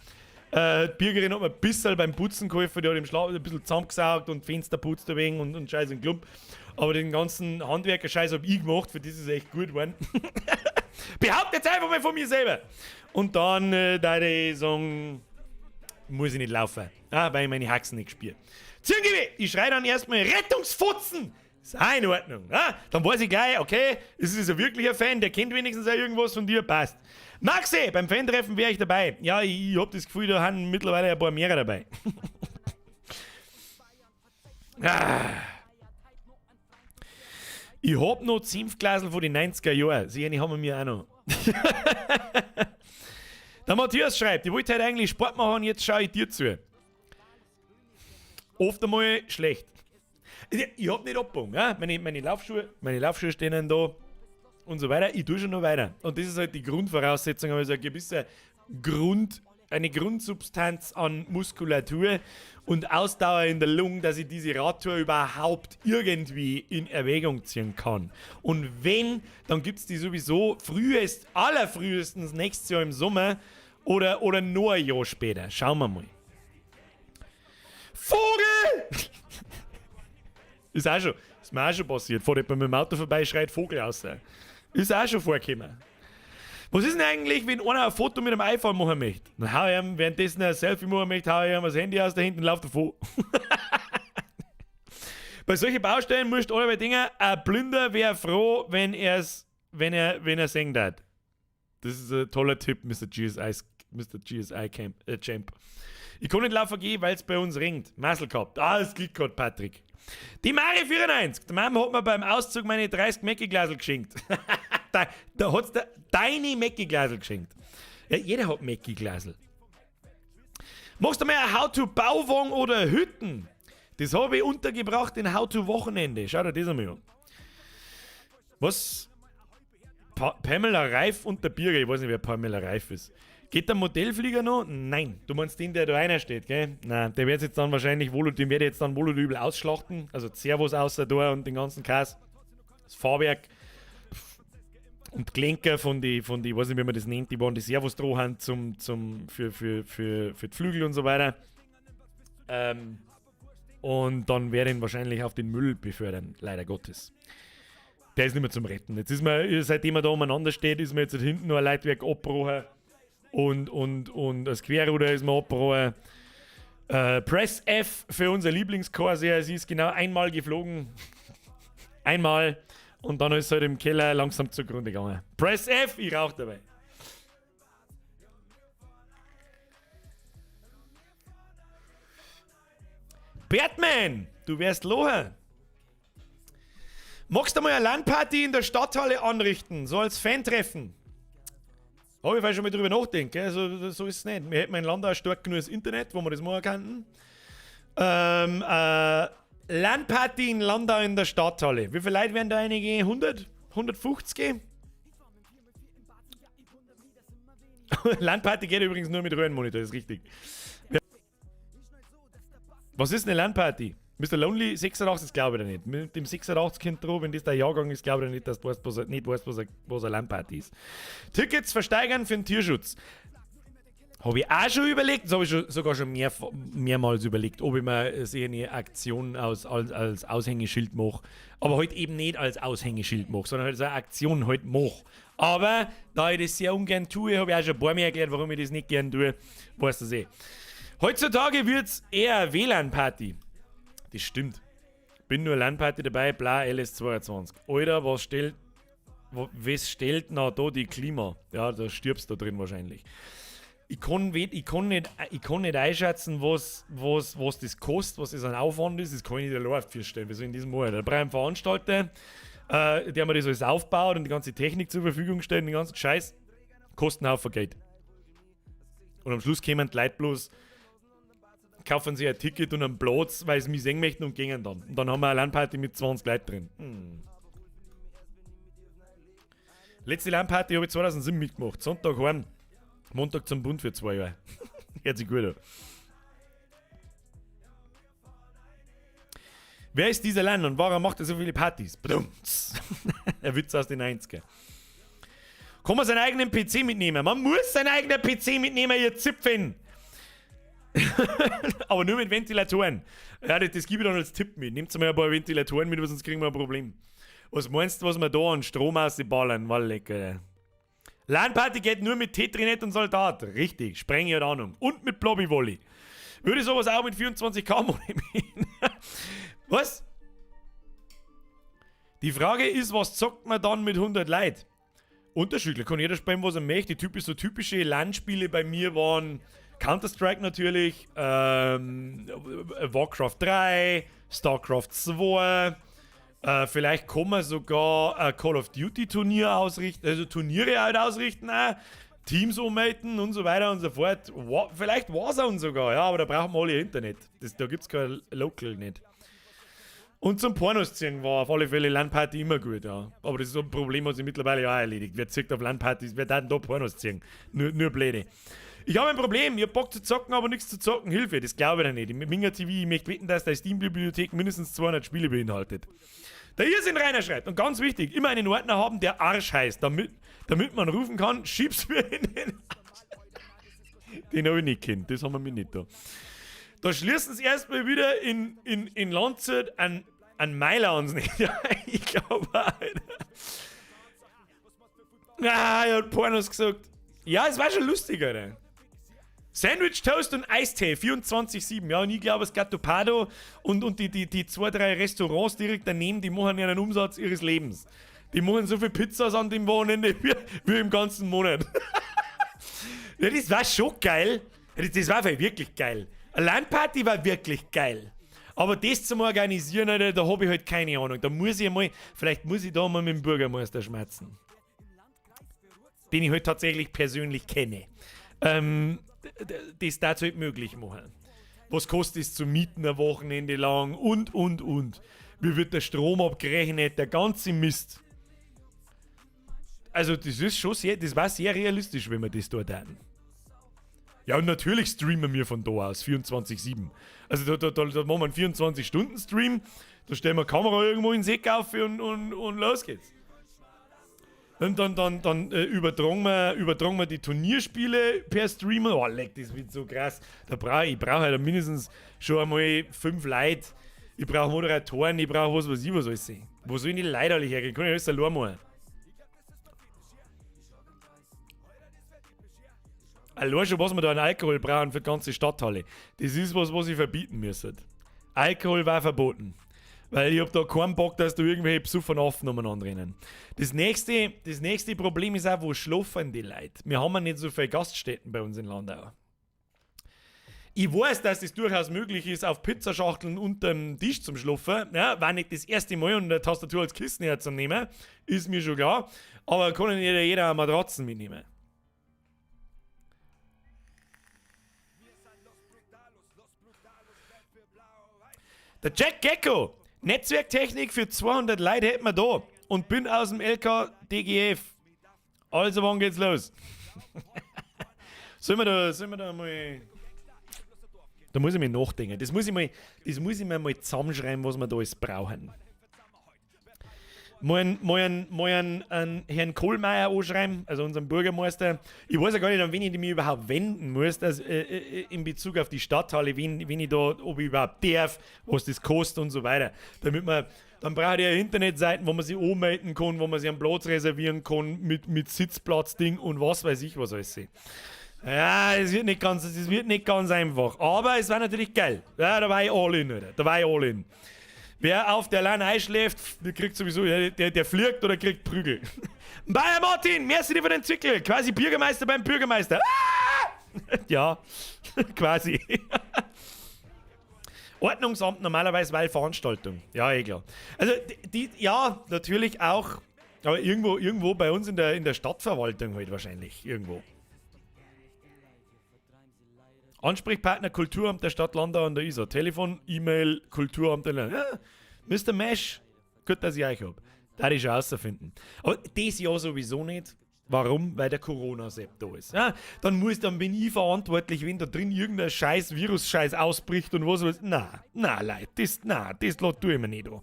Die Birgerin hat mir ein bisschen beim Putzen geholfen, die hat im Schlaf ein bisschen zusammengesaugt und Fenster putzt ein wenig und Scheiß und Klump. Aber den ganzen Handwerker-Scheiß hab ich gemacht, für das ist echt gut geworden. Behaupte jetzt einfach mal von mir selber. Und dann, da ich sagen, muss ich nicht laufen. Ah, weil ich meine Haxen nicht spüre. Zirngewe, ich schrei dann erstmal Rettungsfotzen! Ist auch in Ordnung. Ne? Dann weiß ich gleich, okay, es ist ein wirklicher Fan, der kennt wenigstens auch irgendwas von dir, passt. Maxi, beim Fan-Treffen wäre ich dabei. Ja, ich hab das Gefühl, da haben mittlerweile ein paar mehrere dabei. Ah. Ich hab noch Senfglasel von den 90er Jahren. Sie die haben wir auch noch. Der Matthias schreibt, ich wollte heute eigentlich Sport machen, jetzt schaue ich dir zu. Oft einmal schlecht. Ich hab nicht abgebogen. Ja? Meine Laufschuhe stehen da und so weiter. Ich tue schon noch weiter. Und das ist halt die Grundvoraussetzung, also eine gewisse eine Grundsubstanz an Muskulatur und Ausdauer in der Lunge, dass ich diese Radtour überhaupt irgendwie in Erwägung ziehen kann. Und wenn, dann gibt's die sowieso allerfrühestens nächstes Jahr im Sommer oder nur ein Jahr später. Schauen wir mal. Vogel! Ist mir auch schon passiert. Fährt jemand mit dem Auto vorbei, schreit Vogel raus. Ist auch schon vorgekommen. Was ist denn eigentlich, wenn einer ein Foto mit dem iPhone machen möchte? Dann hau ich ihm, währenddessen er ein Selfie machen möchte, hau ich ihm das Handy aus da hinten und lauf davon. Bei solchen Baustellen musst du alle Dinge, ein Blinder wäre froh, wenn er sehen darf. Das ist ein toller Tipp, Mr. GSI, Mr. GSI Camp, Champ. Ich kann nicht laufen gehen, weil es bei uns ringt. Marcel gehabt. Ah, es geht gerade, Patrick. Die Mari 94. Die Mama hat mir beim Auszug meine 30 Mäcki-Glasel geschenkt. Da hat's deine Mäcki-Glasel geschenkt. Ja, jeder hat Mäcki-Glasel. Machst du mal ein How-to-Bauwagen oder Hütten? Das habe ich untergebracht in How-to-Wochenende. Schau dir das einmal an. Was? Pamela Reif und der Birger. Ich weiß nicht, wer Pamela Reif ist. Geht der Modellflieger noch? Nein. Du meinst den, der da einer steht, gell? Nein, der wird jetzt dann wahrscheinlich wohl, den werde ich jetzt dann wohl und übel ausschlachten. Also Servos außer da und den ganzen Kass. Das Fahrwerk und Gelenker von die, ich weiß nicht, wie man das nennt, die waren die Servos drohen für die Flügel und so weiter. Und dann werde ich ihn wahrscheinlich auf den Müll befördern, leider Gottes. Der ist nicht mehr zum Retten. Jetzt ist mir, seitdem er da umeinander steht, ist mir jetzt hinten noch ein Leitwerk abgebrochen. Und das Querruder ist mir abgebrochen. Press F für unser Lieblingscorsair. Sie ist genau einmal geflogen. Einmal. Und dann ist es halt im Keller langsam zugrunde gegangen. Press F, ich rauche dabei. Batman, du wärst Loher. Magst du mal eine LAN-Party in der Stadthalle anrichten? So als Fan-Treffen? Habe ich vielleicht schon mal drüber nachgedacht, gell? Also, so ist es nicht. Wir hätten in Landau stark genug das Internet, wo wir das machen könnten. LAN-Party in Landau in der Stadthalle. Wie viele Leute werden da reingehen? 100? 150 gehen? LAN-Party geht übrigens nur mit Röhrenmonitor, ist richtig. Was ist eine LAN-Party? Mr. Lonely 86, glaube ich nicht. Mit dem 86 Kind drauf, wenn das der Jahrgang ist, glaube ich nicht, dass du weißt, was, nicht weißt, was eine LAN-Party ist. Tickets versteigern für den Tierschutz. Habe ich auch schon überlegt, das habe ich schon, sogar schon mehrmals überlegt, ob ich mir so eine Aktion als Aushängeschild mache. Aber halt eben nicht als Aushängeschild mache, sondern halt so eine Aktion halt mache. Aber da ich das sehr ungern tue, habe ich auch schon ein paar Mal erklärt, warum ich das nicht gern tue. Weißt du das eh. Heutzutage wird es eher WLAN-Party. Das stimmt. Bin nur LAN-Party dabei, bla, LS22. Alter, was stellt noch da die Klima? Ja, da stirbst du drin wahrscheinlich. Ich kann nicht einschätzen, was das kostet, was das an Aufwand ist. Das kann ich nicht allein feststellen. Wir sind in diesem Monat. Da brauche ich einen Veranstalter, der mir das alles aufbaut und die ganze Technik zur Verfügung stellt und den ganzen Scheiß. Kostet einen Haufen Geld. Und am Schluss kämen die Leute bloß, kaufen sie ein Ticket und einen Platz, weil sie mich sehen möchten und gehen dann. Und dann haben wir eine LAN-Party mit 20 Leuten drin. Hm. Letzte LAN-Party habe ich 2007 mitgemacht. Sonntag heim. Montag zum Bund für 2 Jahre. Hört sich gut an. Wer ist dieser Land und warum macht er so viele Partys? Brumms. Der Witz aus den 90er. Kann man seinen eigenen PC mitnehmen? Man muss seinen eigenen PC mitnehmen, ihr Zipfen! Aber nur mit Ventilatoren. Ja, das gebe ich dann als Tipp mit. Nehmt mal ein paar Ventilatoren mit, weil sonst kriegen wir ein Problem. Was meinst du, was wir da an Strom ausballern? War lecker. LAN-Party geht nur mit Tetrinet und Soldat. Richtig, sprenge ich Ahnung. Und mit Blobby Wolli. Würde sowas auch mit 24K nehmen? Was? Die Frage ist, was zockt man dann mit 100 Leuten? Unterschiedlich, kann jeder spielen, was er möchte. So typische LAN-Spiele bei mir waren Counter-Strike natürlich, Warcraft 3, StarCraft 2, vielleicht kann man sogar ein Call of Duty Turnier ausrichten, also Turniere halt ausrichten auch, Teams ummelden und so weiter und so fort. Vielleicht Warzone sogar, ja, aber da brauchen wir alle Internet. Da gibt es kein Local nicht. Und zum Pornos ziehen war auf alle Fälle LAN-Party immer gut, ja. Aber das ist so ein Problem, was sich mittlerweile auch erledigt. Wer zieht auf LAN-Partys, wer da denn da Pornos ziehen? Nur Blöde. Ich habe ein Problem, ich hab Bock zu zocken, aber nichts zu zocken. Hilfe, das glaube ich ja nicht. Im Minga TV, ich möchte wetten, dass der Steam-Bibliothek mindestens 200 Spiele beinhaltet. Der Irrsinn Rainer schreibt, und ganz wichtig, immer einen Ordner haben, der Arsch heißt, damit man rufen kann, schieb's mir in den Arsch. Den habe ich nicht kennt, das haben wir mir nicht da. Da schließen sie erstmal wieder in Landshut an Meiler uns nicht. Ja, ich glaube, Alter. Ah, er hat Pornos gesagt. Ja, es war schon lustig, Alter. Sandwich Toast und Eistee, 24/7. Ja, und ich glaube, das Gattopardo und die zwei, drei Restaurants direkt daneben, die machen ja einen Umsatz ihres Lebens. Die machen so viel Pizzas an dem Wochenende wie im ganzen Monat. Ja, das war schon geil. Das war wirklich geil. Eine LAN-Party war wirklich geil. Aber das zum Organisieren, Alter, da habe ich halt keine Ahnung. Da muss ich mal, vielleicht muss ich da mal mit dem Bürgermeister schmerzen. Den ich halt tatsächlich persönlich kenne. Das dazu halt möglich machen. Was kostet es zu mieten ein Wochenende lang und, und. Wie wird der Strom abgerechnet, der ganze Mist. Also das ist schon sehr, das war sehr realistisch, wenn wir das dort hatten. Ja, und natürlich streamen wir von da aus, 24/7. Also da machen wir einen 24-Stunden-Stream, da stellen wir Kamera irgendwo in den Sack auf und los geht's. Und dann übertragen wir die Turnierspiele per Streamer. Oh, leck, das wird so krass. Da brauch, ich brauche halt mindestens schon einmal 5 Leute. Ich brauche Moderatoren, ich brauche was weiß ich was alles. Wo soll ich die Leute alle herkriegen? Kann ich alles allein machen? Allein schon, was wir da an Alkohol brauchen für die ganze Stadthalle. Das ist was, was ich verbieten müsste. Alkohol war verboten. Weil ich hab da keinen Bock, dass da irgendwelche besoffenen Affen umeinander rennen. Das nächste Problem ist auch, wo schlafen die Leute? Wir haben ja nicht so viele Gaststätten bei uns in Landau. Ich weiß, dass es durchaus möglich ist, auf Pizzaschachteln unterm Tisch zum Schlafen. Ja, war nicht das erste Mal und eine Tastatur als Kissen herzunehmen, ist mir schon klar. Aber kann ja nicht jeder eine Matratzen mitnehmen. Der Jack Gecko. Netzwerktechnik für 200 Leute hätten wir da. Und bin aus dem LKDGF. Also, wann geht's los? Sollen wir da mal. Da muss ich mir nachdenken. Das muss ich mir mal zusammenschreiben, was wir da alles brauchen. Mal einen Herrn Kohlmeier anschreiben, also unseren Bürgermeister. Ich weiß ja gar nicht, an wen ich mich überhaupt wenden muss, dass, in Bezug auf die Stadthalle, wen ich da, ob ich überhaupt darf, was das kostet und so weiter. Damit man, dann braucht ihr ja Internetseiten, wo man sich anmelden kann, wo man sich einen Platz reservieren kann, mit Sitzplatzding und was weiß ich was alles. Ja, es wird nicht ganz einfach. Aber es war natürlich geil. Ja, da war ich all in, Alter. Da war ich all in. Wer auf der LAN einschläft, der kriegt sowieso, der fliegt oder kriegt Prügel. Bayer Martin, merci dir für den Zwickel. Quasi Bürgermeister beim Bürgermeister. Ah! Ja, quasi. Ordnungsamt normalerweise, weil Veranstaltung. Ja, eh klar. Also, die, ja, natürlich auch, aber irgendwo bei uns in der Stadtverwaltung halt wahrscheinlich. Irgendwo. Ansprechpartner Kulturamt der Stadt Landau an der Isar. Telefon, E-Mail, Kulturamt der Landau. Ja, Mr. Mesh, gut, dass ich euch hab. Da ich schon rausfinden. Aber das Jahr sowieso nicht. Warum? Weil der Corona-Sepp da ist. Ja, dann bin ich verantwortlich, wenn da drin irgendein scheiß Virus-Scheiß ausbricht und was weiß. Na, na, Leute, das tue ich mir nicht an.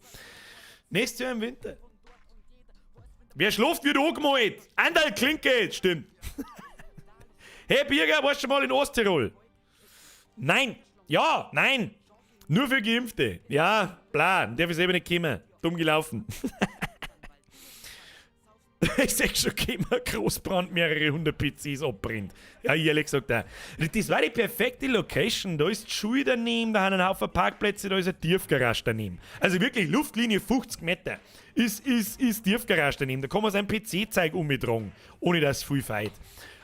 Nächstes Jahr im Winter. Wer schläft, wird angemalt. Anderl Klinke, stimmt. Hey Birger, warst du schon mal in Osttirol? Nein. Ja, nein. Nur für Geimpfte. Ja, bla, darf ich selber nicht kommen. Dumm gelaufen. Ich seh schon, käme Großbrand, mehrere hundert PCs abbrennt. Ja, ehrlich gesagt auch. Das war die perfekte Location. Da ist die Schule daneben, da haben ein Haufen Parkplätze, da ist eine Tiefgarage daneben. Also wirklich Luftlinie 50 Meter ist Tiefgarage daneben. Da kann man sein PC-Zeug umtragen, ohne dass es viel feit.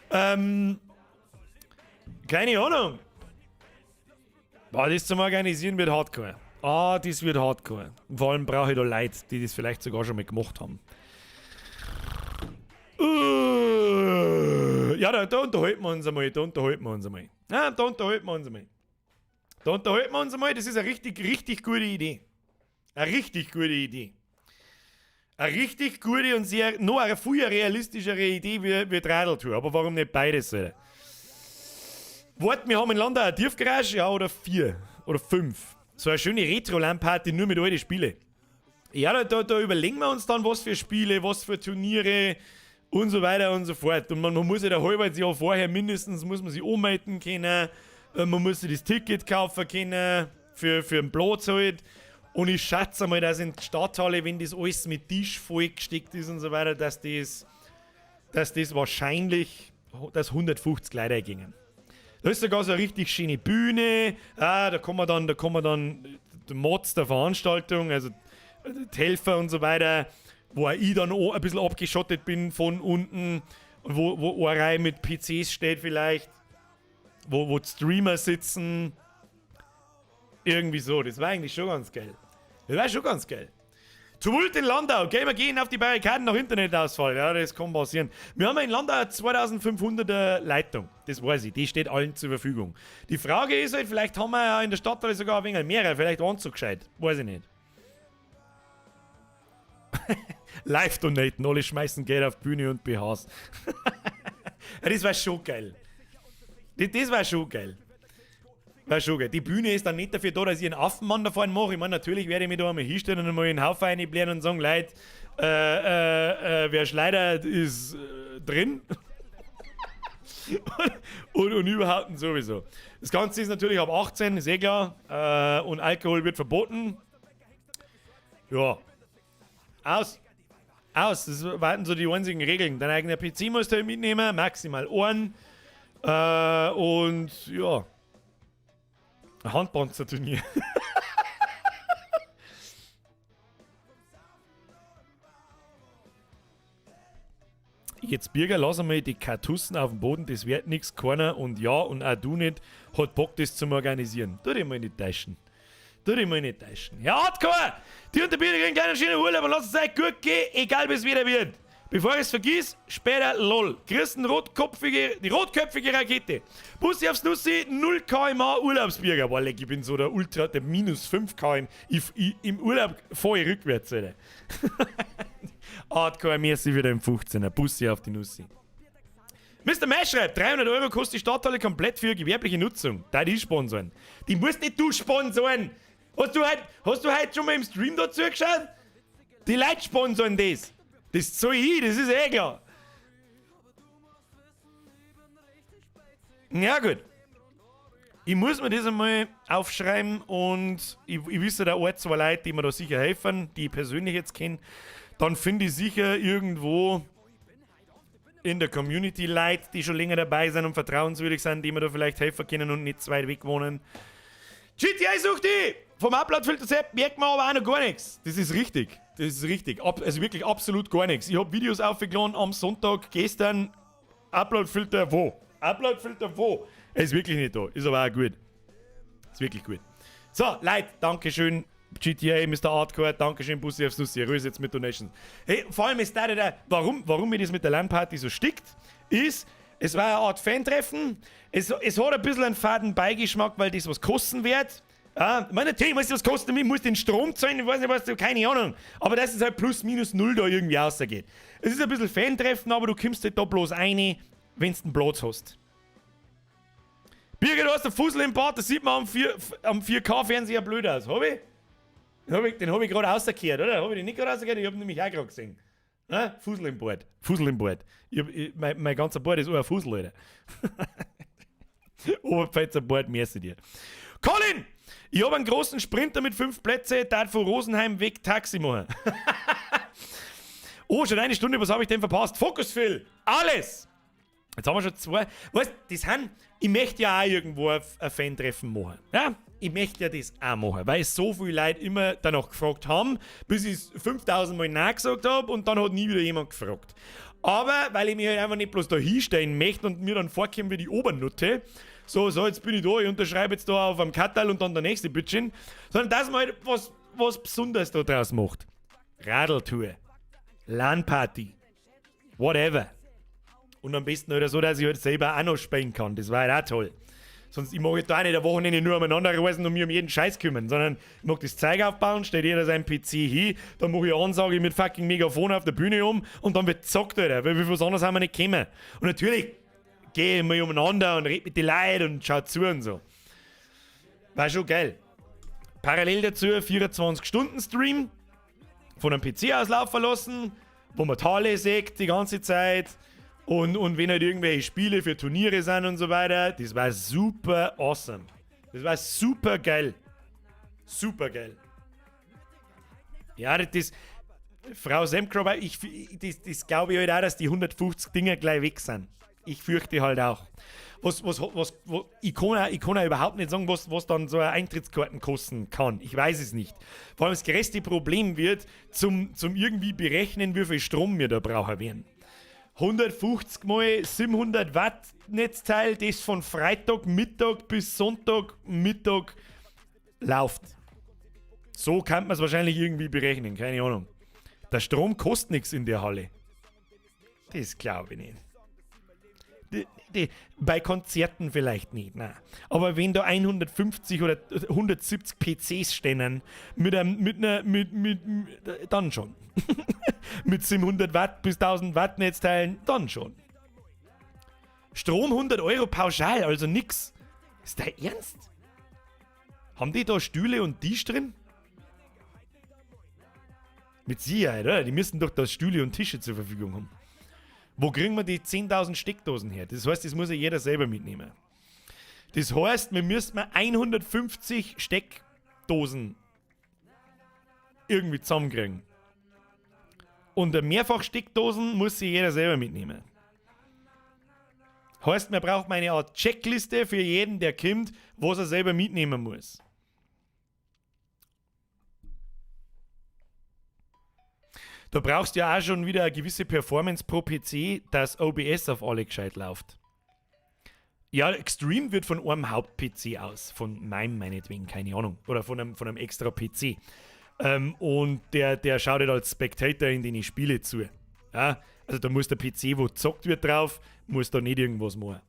Keine Ahnung. Boah, das zum Organisieren wird hardcore. Ah, das wird hardcore. Und vor allem brauche ich da Leute, die das vielleicht sogar schon mal gemacht haben. Ja, da unterhalten wir uns einmal, da unterhalten wir uns einmal. Ja, da unterhalten wir uns einmal. Da unterhalten wir uns einmal, das ist eine richtig, richtig gute Idee. Eine richtig gute Idee. Eine richtig gute und sehr, noch eine viel realistischere Idee wie Dradeltour. Aber warum nicht beides, Alter? Warte, wir haben in Landau eine Tiefgarage, ja, oder 4 oder 5. So eine schöne Retro-LAN-Party nur mit alten Spielen. Ja, da überlegen wir uns dann, was für Spiele, was für Turniere und so weiter und so fort. Und man muss ja da halbwegs Jahr vorher mindestens, muss man sich anmelden können, man muss sich das Ticket kaufen können, für den Platz halt. Und ich schätze mal, dass in der Stadthalle, wenn das alles mit Tisch vollgesteckt ist und so weiter, dass das wahrscheinlich, dass 150 Leute gingen. Da ist sogar so eine richtig schöne Bühne. Ah, da kommen dann die Mods der Veranstaltung, also die Helfer und so weiter, wo auch ich dann auch ein bisschen abgeschottet bin von unten, und wo eine Reihe mit PCs steht vielleicht, wo die Streamer sitzen. Irgendwie so, das war eigentlich schon ganz geil. Das war schon ganz geil. Tumult in Landau. Okay, wir gehen auf die Barrikaden nach Internetausfall. Ja, das kann passieren. Wir haben in Landau eine 2500er Leitung. Das weiß ich. Die steht allen zur Verfügung. Die Frage ist halt, vielleicht haben wir ja in der Stadthalle sogar ein wenig mehrere. Vielleicht waren sie so gescheit. Weiß ich nicht. Live-Donaten. Alle schmeißen Geld auf die Bühne und BHs. Ja, das war schon geil. Das war schon geil. War schon geil. Die Bühne ist dann nicht dafür da, dass ich einen Affenmann da vorne mache. Ich meine, natürlich werde ich mich da einmal hinstellen und einmal in den Haufen reinblären und sagen, Leute, wer schleudert, ist drin. und überhaupt und sowieso. Das Ganze ist natürlich ab 18, ist eh klar. Und Alkohol wird verboten. Ja. Aus. Aus. Das waren so die einzigen Regeln. Dein eigener PC musst du mitnehmen, maximal Ohren. Und ja. Handpanzerturnier. Jetzt Birger, lass einmal die Kartussen auf dem Boden, das wird nix, keiner und ja und auch du nicht, hat Bock, das zum Organisieren. Tu dich mal nicht täuschen. Tu dich mal nicht täuschen. Ja, Hardcore! Die und der Birger kriegen einen kleinen schönen Urlaub und lass es euch gut gehen, egal wie es wieder wird. Bevor ich es vergiss, später LOL. Christen die rotköpfige Rakete. Bussi aufs Nussi, 0 km/h Urlaubsbürger. Boah, leck, ich bin so der Ultra, der minus 5 km. Im Urlaub fahre ich rückwärts, Alter. Hardcore, merci für den 15er. Bussi auf die Nussi. Mr. Mesh schreibt, 300 Euro kostet die Stadthalle komplett für gewerbliche Nutzung. Da die sponsoren. Die musst nicht du sponsoren. Hast du heute schon mal im Stream dazu geschaut? Die Leute sponsoren das. Das zahl ich, das ist eh klar. Ja gut. Ich muss mir das einmal aufschreiben und ich wüsste da ein, zwei Leute, die mir da sicher helfen, die ich persönlich jetzt kenne. Dann finde ich sicher irgendwo in der Community Leute, die schon länger dabei sind und vertrauenswürdig sind, die mir da vielleicht helfen können und nicht zu weit weg wohnen. GTA sucht die! Vom Upload-Filter merkt man aber auch noch gar nichts. Das ist richtig. Das ist richtig. Also wirklich absolut gar nichts. Ich hab Videos aufgeladen am Sonntag, gestern. Upload-Filter wo? Upload-Filter wo? Er ist wirklich nicht da. Ist aber auch gut. Ist wirklich gut. So, Leute, Dankeschön. GTA, Mr. Hardcore, Dankeschön, Bussi aufs Nussi. Röse jetzt mit Donations. Hey, vor allem ist da, warum mir das mit der LAN-Party so stickt, ist, es war eine Art Fan-Treffen. Es hat ein bisschen einen faden Beigeschmack, weil das was kosten wird. Ja, ich meine, natürlich muss das was kosten, ich muss den Strom zahlen, ich weiß nicht was, keine Ahnung. Aber dass es halt plus minus null da irgendwie rausgeht. Es ist ein bisschen Fan-Treffen, aber du kommst halt da bloß rein, wenn du einen Platz hast. Birgit, du hast einen Fussel im Bad, das sieht man am 4K-Fernseher blöd aus. Hab ich? Den hab ich gerade rausgekehrt, oder? Hab ich den nicht gerade rausgekehrt? Ich hab ihn nämlich auch gerade gesehen. Na? Fussel im Bad. Fussel im Bad. Mein ganzer Bad ist auch ein Fussel, Alter. Oberpfälzer Bad, merci dir. Colin! Ich hab einen großen Sprinter mit 5 Plätze, darf von Rosenheim weg Taxi machen. Oh, schon eine Stunde, was habe ich denn verpasst? Focus Phil! Alles! Jetzt haben wir schon zwei. Weißt, das sind, ich möchte ja auch irgendwo ein Fan-Treffen machen. Ja? Ich möchte ja das auch machen, weil so viele Leute immer danach gefragt haben, bis ich es 5000 Mal Nein gesagt habe und dann hat nie wieder jemand gefragt. Aber weil ich mich halt einfach nicht bloß da hinstellen möchte und mir dann vorkomme wie die Obernutte, so, so, jetzt bin ich da, ich unterschreibe jetzt da auf einem Kartal und dann der nächste Bitchin, sondern dass man halt was Besonderes da draus macht. Radeltour, LAN-Party, whatever. Und am besten oder so, dass ich halt selber auch noch spielen kann. Das war halt auch toll. Sonst, ich mag halt da auch nicht ein Wochenende nur umeinander reisen und mich um jeden Scheiß kümmern, sondern ich mag das Zeug aufbauen, stellt jeder seinen PC hin, dann mache ich eine Ansage mit fucking Megafon auf der Bühne um und dann wird gezockt, Alter, weil wie was anderes haben wir nicht gekommen. Und natürlich gehe ich mal umeinander und rede mit den Leuten und schau zu und so. War schon geil. Parallel dazu 24-Stunden-Stream von einem PC auslaufen lassen, wo man Tale sägt die ganze Zeit. Und wenn halt irgendwelche Spiele für Turniere sind und so weiter, das war super awesome. Das war super geil. Super geil. Ja, das, Frau Semcrow, das glaube ich halt auch, dass die 150 Dinger gleich weg sind. Ich fürchte halt auch. Ich kann auch überhaupt nicht sagen, was dann so eine Eintrittskarten kosten kann. Ich weiß es nicht. Vor allem das größte Problem wird, zum irgendwie berechnen, wie viel Strom wir da brauchen werden. 150 mal 700 Watt Netzteil, das von Freitag Mittag bis Sonntag Mittag läuft. So kann man es wahrscheinlich irgendwie berechnen, keine Ahnung. Der Strom kostet nichts in der Halle. Das glaube ich nicht. Bei Konzerten vielleicht nicht, nein. Aber wenn da 150 oder 170 PCs stehen, mit einem, mit einer, mit, dann schon. Mit 700 Watt bis 1000 Watt Netzteilen, dann schon. Strom 100 Euro pauschal, also nix. Ist der ernst? Haben die da Stühle und Tisch drin? Mit Sicherheit, oder? Die müssen doch da Stühle und Tische zur Verfügung haben. Wo kriegen wir die 10.000 Steckdosen her? Das heißt, das muss ja jeder selber mitnehmen. Das heißt, wir müssen 150 Steckdosen irgendwie zusammenkriegen. Und Mehrfachsteckdosen muss sich jeder selber mitnehmen. Heißt, wir brauchen eine Art Checkliste für jeden, der kommt, was er selber mitnehmen muss. Da brauchst du ja auch schon wieder eine gewisse Performance pro PC, dass OBS auf alle gescheit läuft. Ja, gestreamt wird von einem Haupt-PC aus. Von meinem meinetwegen, keine Ahnung. Oder von einem extra PC. Und der schaut halt als Spectator in den Spiele zu. Ja, also da muss der PC, wo gezockt wird drauf, muss da nicht irgendwas machen.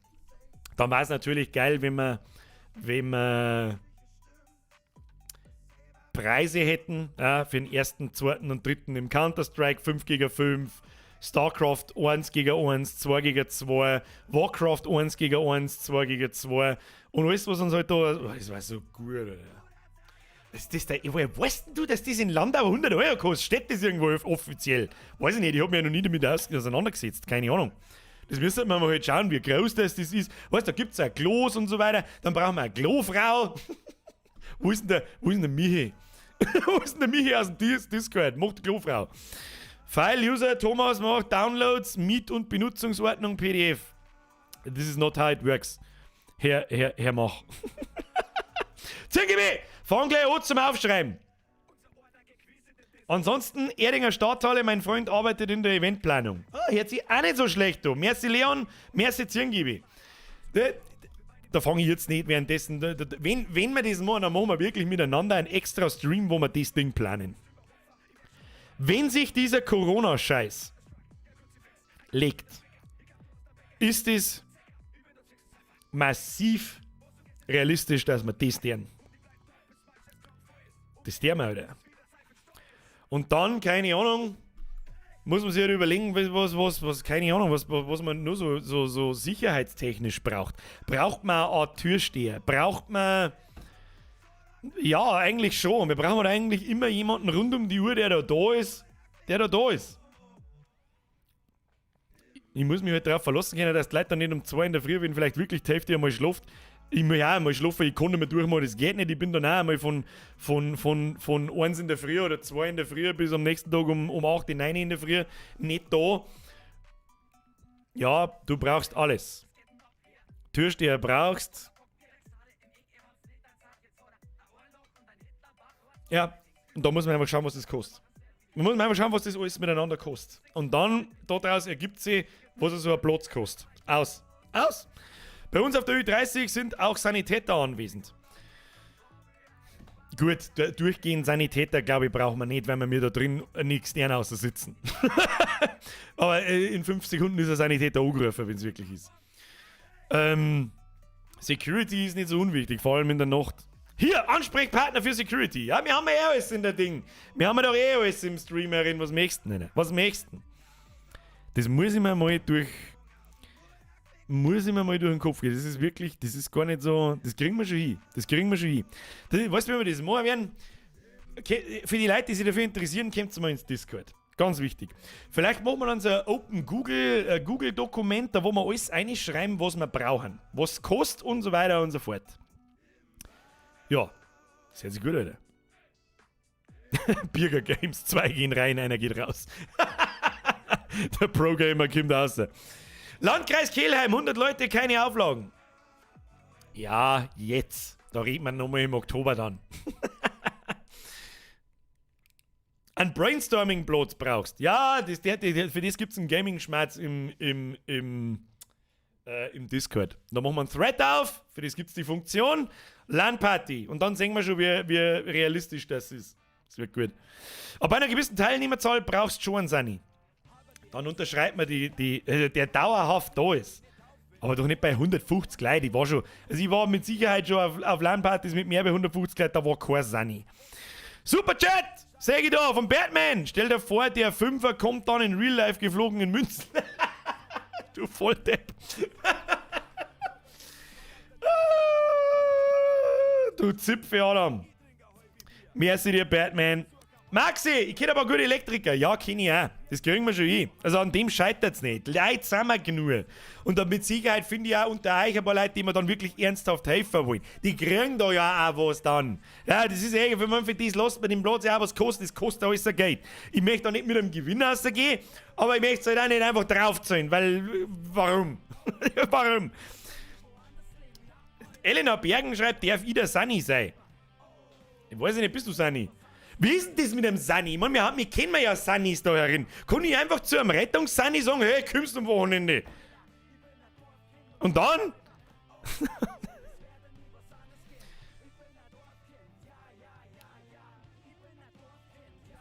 Dann war es natürlich geil, wenn wir Preise hätten, ja, für den ersten, zweiten und dritten im Counter-Strike 5 gegen 5, StarCraft 1 gegen 1, 2 gegen 2, Warcraft 1 gegen 1, 2 gegen 2 und alles, was uns halt da. Oh, das war so gut, Alter. Das, das da, woher weißt denn du, dass das in Landau 100 Euro kostet? Steht das irgendwo offiziell? Weiß ich nicht, ich hab mich ja noch nie damit auseinandergesetzt, keine Ahnung. Das müsste man mal halt schauen, wie groß das ist. Weißt du, da gibt es auch Klos und so weiter. Dann brauchen wir eine Klofrau. Wo ist denn der Michi? Wo ist denn der Michi aus dem Discord? Macht die Klofrau. File User Thomas macht Downloads, Miet- und Benutzungsordnung PDF. This is not how it works. Herr Mach. 10 GB! Fang gleich an zum Aufschreiben. Ansonsten, Erdinger Stadthalle, mein Freund arbeitet in der Eventplanung. Ah, hört sich auch nicht so schlecht an. Merci Leon, merci Zirngibi. Da fange ich jetzt nicht währenddessen. Wenn wir das machen, dann machen wir wirklich miteinander einen extra Stream, wo wir das Ding planen. Wenn sich dieser Corona-Scheiß legt, ist es massiv realistisch, dass wir das tun. Das tun wir, Alter. Und dann, keine Ahnung, muss man sich halt überlegen, was, keine Ahnung, was man nur so sicherheitstechnisch braucht. Braucht man eine Art Türsteher? Braucht man. Ja, eigentlich schon. Wir brauchen halt eigentlich immer jemanden rund um die Uhr, der da da ist, der da da ist. Ich muss mich halt darauf verlassen können, dass die Leute dann nicht um 2 in der Früh, wenn vielleicht wirklich die Hälfte einmal schlaft, Ich muss ja auch mal schlafen, ich kann nicht mehr durchmachen, das geht nicht. Ich bin dann auch einmal von 1 in der Früh oder 2 in der Früh bis am nächsten Tag um 8, 9 in der Früh nicht da. Ja, du brauchst alles. Türsteher brauchst. Ja, und da muss man einfach schauen, was das kostet. Man muss einfach schauen, was das alles miteinander kostet. Und dann, daraus ergibt sich, was so ein Platz kostet. Aus. Aus! Bei uns auf der Ü30 sind auch Sanitäter anwesend. Gut, durchgehend Sanitäter, glaube ich, brauchen wir nicht, weil wir mir da drin nichts außer sitzen. Aber in 5 Sekunden ist ein Sanitäter angerufen, wenn es wirklich ist. Security ist nicht so unwichtig, vor allem in der Nacht. Hier, Ansprechpartner für Security. Ja, wir haben ja eh alles in der Ding. Wir haben ja doch eh alles im Stream herin. Was möchtest du denn? Was möchtest du? Das muss ich mir mal durch... Muss ich mir mal durch den Kopf gehen. Das ist wirklich, das ist gar nicht so... Das kriegen wir schon hin. Das kriegen wir schon hin. Das, weißt du, wie wir das machen werden? Okay, für die Leute, die sich dafür interessieren, kommt mal ins Discord. Ganz wichtig. Vielleicht machen wir dann so ein Open Google, Google Dokument, da wo wir alles einschreiben, was wir brauchen. Was kostet und so weiter und so fort. Ja, das hört sich gut, Alter. Birger Games, 2 gehen rein, einer geht raus. Der Pro-Gamer kommt raus. Landkreis Kelheim, 100 Leute, keine Auflagen. Ja, jetzt. Da reden wir nochmal im Oktober dann. Ein Brainstorming-Platz brauchst. Ja, für das gibt es einen Gaming-Schmerz im Discord. Da machen wir einen Thread auf, für das gibt es die Funktion LAN-Party. Und dann sehen wir schon, wie realistisch das ist. Das wird gut. Aber bei einer gewissen Teilnehmerzahl brauchst du schon einen Sunny. Dann unterschreibt man der dauerhaft da ist. Aber doch nicht bei 150 Leuten. Ich war schon, also ich war mit Sicherheit schon auf LAN-Partys mit mehr bei 150 Leuten, da war kein Sunny. Super Chat! Sag ich da, vom Batman! Stell dir vor, der Fünfer kommt dann in Real Life geflogen in Münzen. Du Volldepp. Du Zipfe, Adam. Merci dir, Batman. Maxi, ich kenne aber gute Elektriker. Ja, kenne ich auch. Das kriegen wir schon hin. Also an dem scheitert's nicht. Leute sind wir genug. Und dann mit Sicherheit finde ich auch unter euch ein paar Leute, die mir dann wirklich ernsthaft helfen wollen. Die kriegen da ja auch was dann. Ja, das ist eh, wenn man für das lässt man den Platz ja auch was kostet. Das kostet alles ein Geld. Ich möchte da nicht mit einem Gewinn rausgehen, aber ich möchte es halt auch nicht einfach draufzahlen, weil, warum? Warum? Elena Bergen schreibt, darf ich der Sunny sein? Ich weiß nicht, bist du Sunny? Wie ist denn das mit dem Sunny? Ich meine, wir kennen ja Sunnys da herin. Kann ich einfach zu einem Rettungs-Sunny sagen, hey, kommst du am Wochenende? Und dann?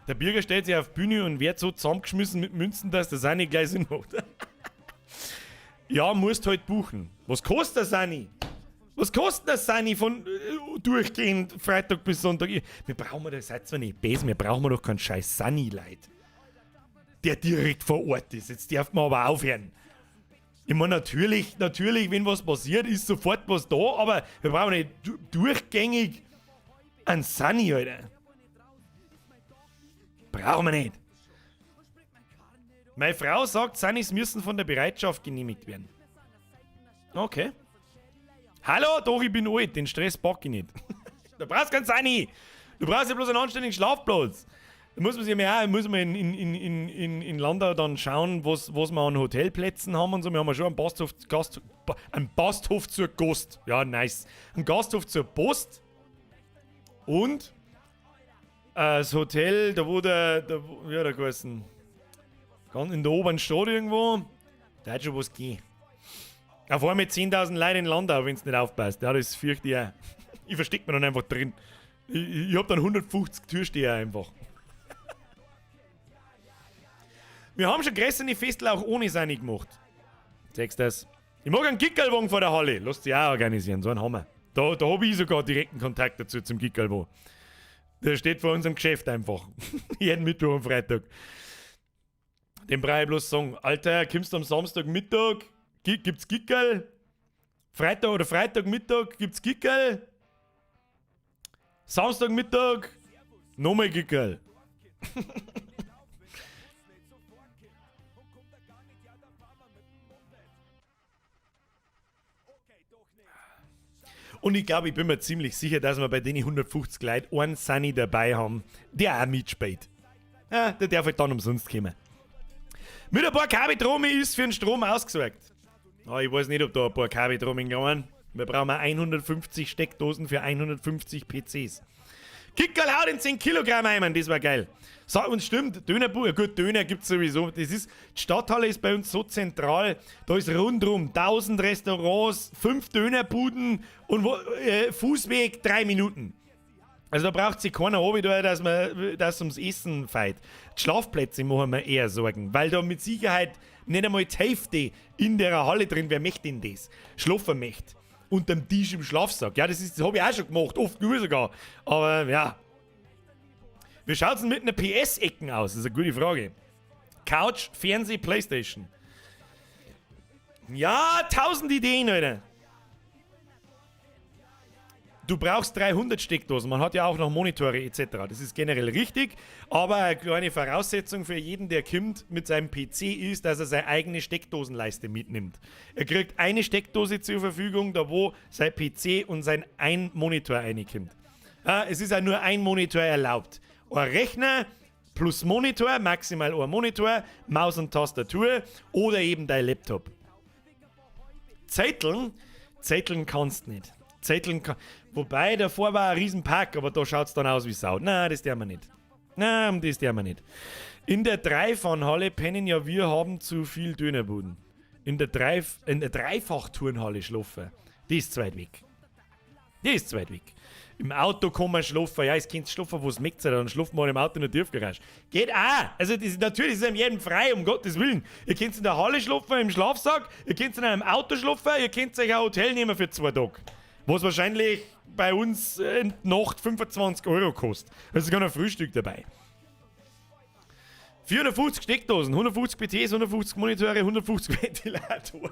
Der Bürger stellt sich auf die Bühne und wird so zusammengeschmissen mit Münzen, dass der Sunny gleich Sinn macht. Ja, musst halt buchen. Was kostet der Sunny? Was kostet das Sunny von durchgehend Freitag bis Sonntag? Wir brauchen doch, seid zwar nicht böse, wir brauchen doch keinen scheiß Sunny-Leid, der direkt vor Ort ist. Jetzt darf man aber aufhören. Ich meine, natürlich, wenn was passiert, ist sofort was da, aber wir brauchen nicht durchgängig einen Sunny, Alter. Brauchen wir nicht. Meine Frau sagt, Sunnys müssen von der Bereitschaft genehmigt werden. Okay. Hallo, doch, ich bin alt, den Stress pack ich nicht. Du brauchst keinen Sunny. Du brauchst ja bloß einen anständigen Schlafplatz. Da muss man sich ja auch, muss man in Landau dann schauen, was wir an Hotelplätzen haben und so. Wir haben ja schon einen Gasthof, einen Gasthof zur Post. Ja, nice. Einen Gasthof zur Post. Und das Hotel, da wo der, ja, da geheißen. Ganz in der oberen Stadt irgendwo. Da hat schon was gegeben. Auf einmal 10.000 Leute in Landau, wenn es nicht aufpasst. Ja, das fürchte ich auch. Ich versteck mich dann einfach drin. Ich hab dann 150 Türsteher einfach. Wir haben schon größere Festel auch ohne Seine gemacht. Sagst das? Ich mag einen Gickerlwagen vor der Halle. Lass dich auch organisieren, so einen haben wir. Da hab ich sogar direkten Kontakt dazu zum Gickerlwagen. Der steht vor unserem Geschäft einfach. Jeden Mittwoch und Freitag. Dem brauche ich bloß sagen, Alter, kommst du am Samstagmittag? Gibt's Gickerl? Freitag oder Freitagmittag gibt's Gickerl? Samstagmittag nochmal Gickerl. Und ich glaube, ich bin mir ziemlich sicher, dass wir bei den 150 Leuten einen Sunny dabei haben, der auch mitspielt. Ja, der darf halt dann umsonst kommen. Mit ein paar Kabeltrommel ist für den Strom ausgesorgt. Ah, ich weiß nicht, ob da ein paar Kabeltrommeln gehen. Wir brauchen 150 Steckdosen für 150 PCs. Kickerl haut in 10 Kilogramm ein, das war geil. So, und stimmt, Dönerbuch, gut, Döner gibt's sowieso. Das ist, die Stadthalle ist bei uns so zentral, da ist rundrum 1000 Restaurants, 5 Dönerbuden und wo, Fußweg 3 Minuten. Also da braucht sich keiner oben, dass man das ums Essen feit. Die Schlafplätze machen wir eher Sorgen, weil da mit Sicherheit nicht einmal die Hälfte in der Halle drin, wer möchte denn das? Schlafen möchte. Unterm Tisch im Schlafsack. Ja, das habe ich auch schon gemacht, oft genug sogar. Aber ja. Wie schaut's denn mit einer PS-Ecken aus? Das ist eine gute Frage. Couch, Fernseh, Playstation. Ja, 1000 Ideen, Alter. Du brauchst 300 Steckdosen, man hat ja auch noch Monitore etc. Das ist generell richtig, aber eine kleine Voraussetzung für jeden, der kommt mit seinem PC ist, dass er seine eigene Steckdosenleiste mitnimmt. Er kriegt eine Steckdose zur Verfügung, da wo sein PC und sein ein Monitor reinkommt. Ja, es ist ja nur ein Monitor erlaubt. Ein Rechner plus Monitor, maximal ein Monitor, Maus und Tastatur oder eben dein Laptop. Zetteln? Zetteln kannst nicht. Zetteln kann, wobei, davor war ein Riesenpack, aber da schaut's dann aus wie Sau. Nein, das dürfen wir nicht. Nein, das dürfen wir nicht. In der Dreifahnhalle pennen ja wir haben zu viel Dönerbuden. In der Dreifachturnhalle schlafen. Die ist zu weit weg. Die ist zu weit weg. Im Auto kann man schlafen. Ja, es könnt schlafen, wo es mögt, dann schlafen wir im Auto in der Tiefgarage. Geht auch. Also, das ist natürlich ist einem jedem frei, um Gottes Willen. Ihr könnt in der Halle schlafen, im Schlafsack, ihr könnt in einem Auto schlafen, ihr könnt euch ein Hotel nehmen für 2 Tage. Was wahrscheinlich bei uns in der Nacht 25 Euro kostet. Also sogar noch Frühstück dabei. 450 Steckdosen, 150 PCs, 150 Monitore, 150 Ventilatoren.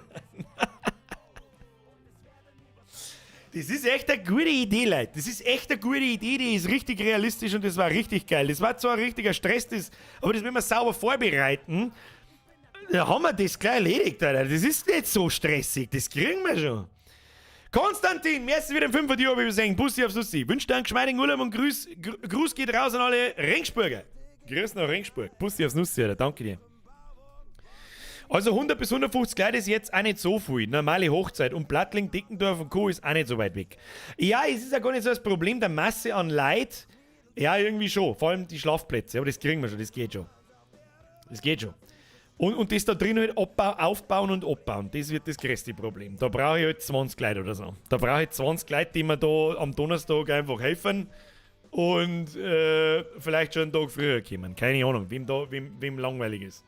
Das ist echt eine gute Idee, Leute. Das ist echt eine gute Idee, die ist richtig realistisch und das war richtig geil. Das war zwar ein richtiger Stress, das, aber das müssen wir sauber vorbereiten. Da haben wir das gleich erledigt, Alter. Das ist nicht so stressig, das kriegen wir schon. Konstantin, merci wieder 5 Uhr, wie wir sagen. Bussi aufs Nussi. Wünscht dir einen geschmeidigen Urlaub und Gruß geht raus an alle Regensburger. Grüß nach Regensburg. Bussi aufs Nussi, Alter. Danke dir. Also 100 bis 150 Leute ist jetzt auch nicht so viel. Normale Hochzeit. Und Plattling, Dickendorf und Co. ist auch nicht so weit weg. Ja, es ist ja gar nicht so das Problem der Masse an Leid. Ja, irgendwie schon. Vor allem die Schlafplätze. Aber das kriegen wir schon, das geht schon. Das geht schon. Und das da drin halt aufbauen und abbauen, das wird das größte Problem. Da brauche ich halt 20 Leute oder so. Da brauche ich 20 Leute, die mir da am Donnerstag einfach helfen und vielleicht schon einen Tag früher kommen. Keine Ahnung, wem langweilig ist.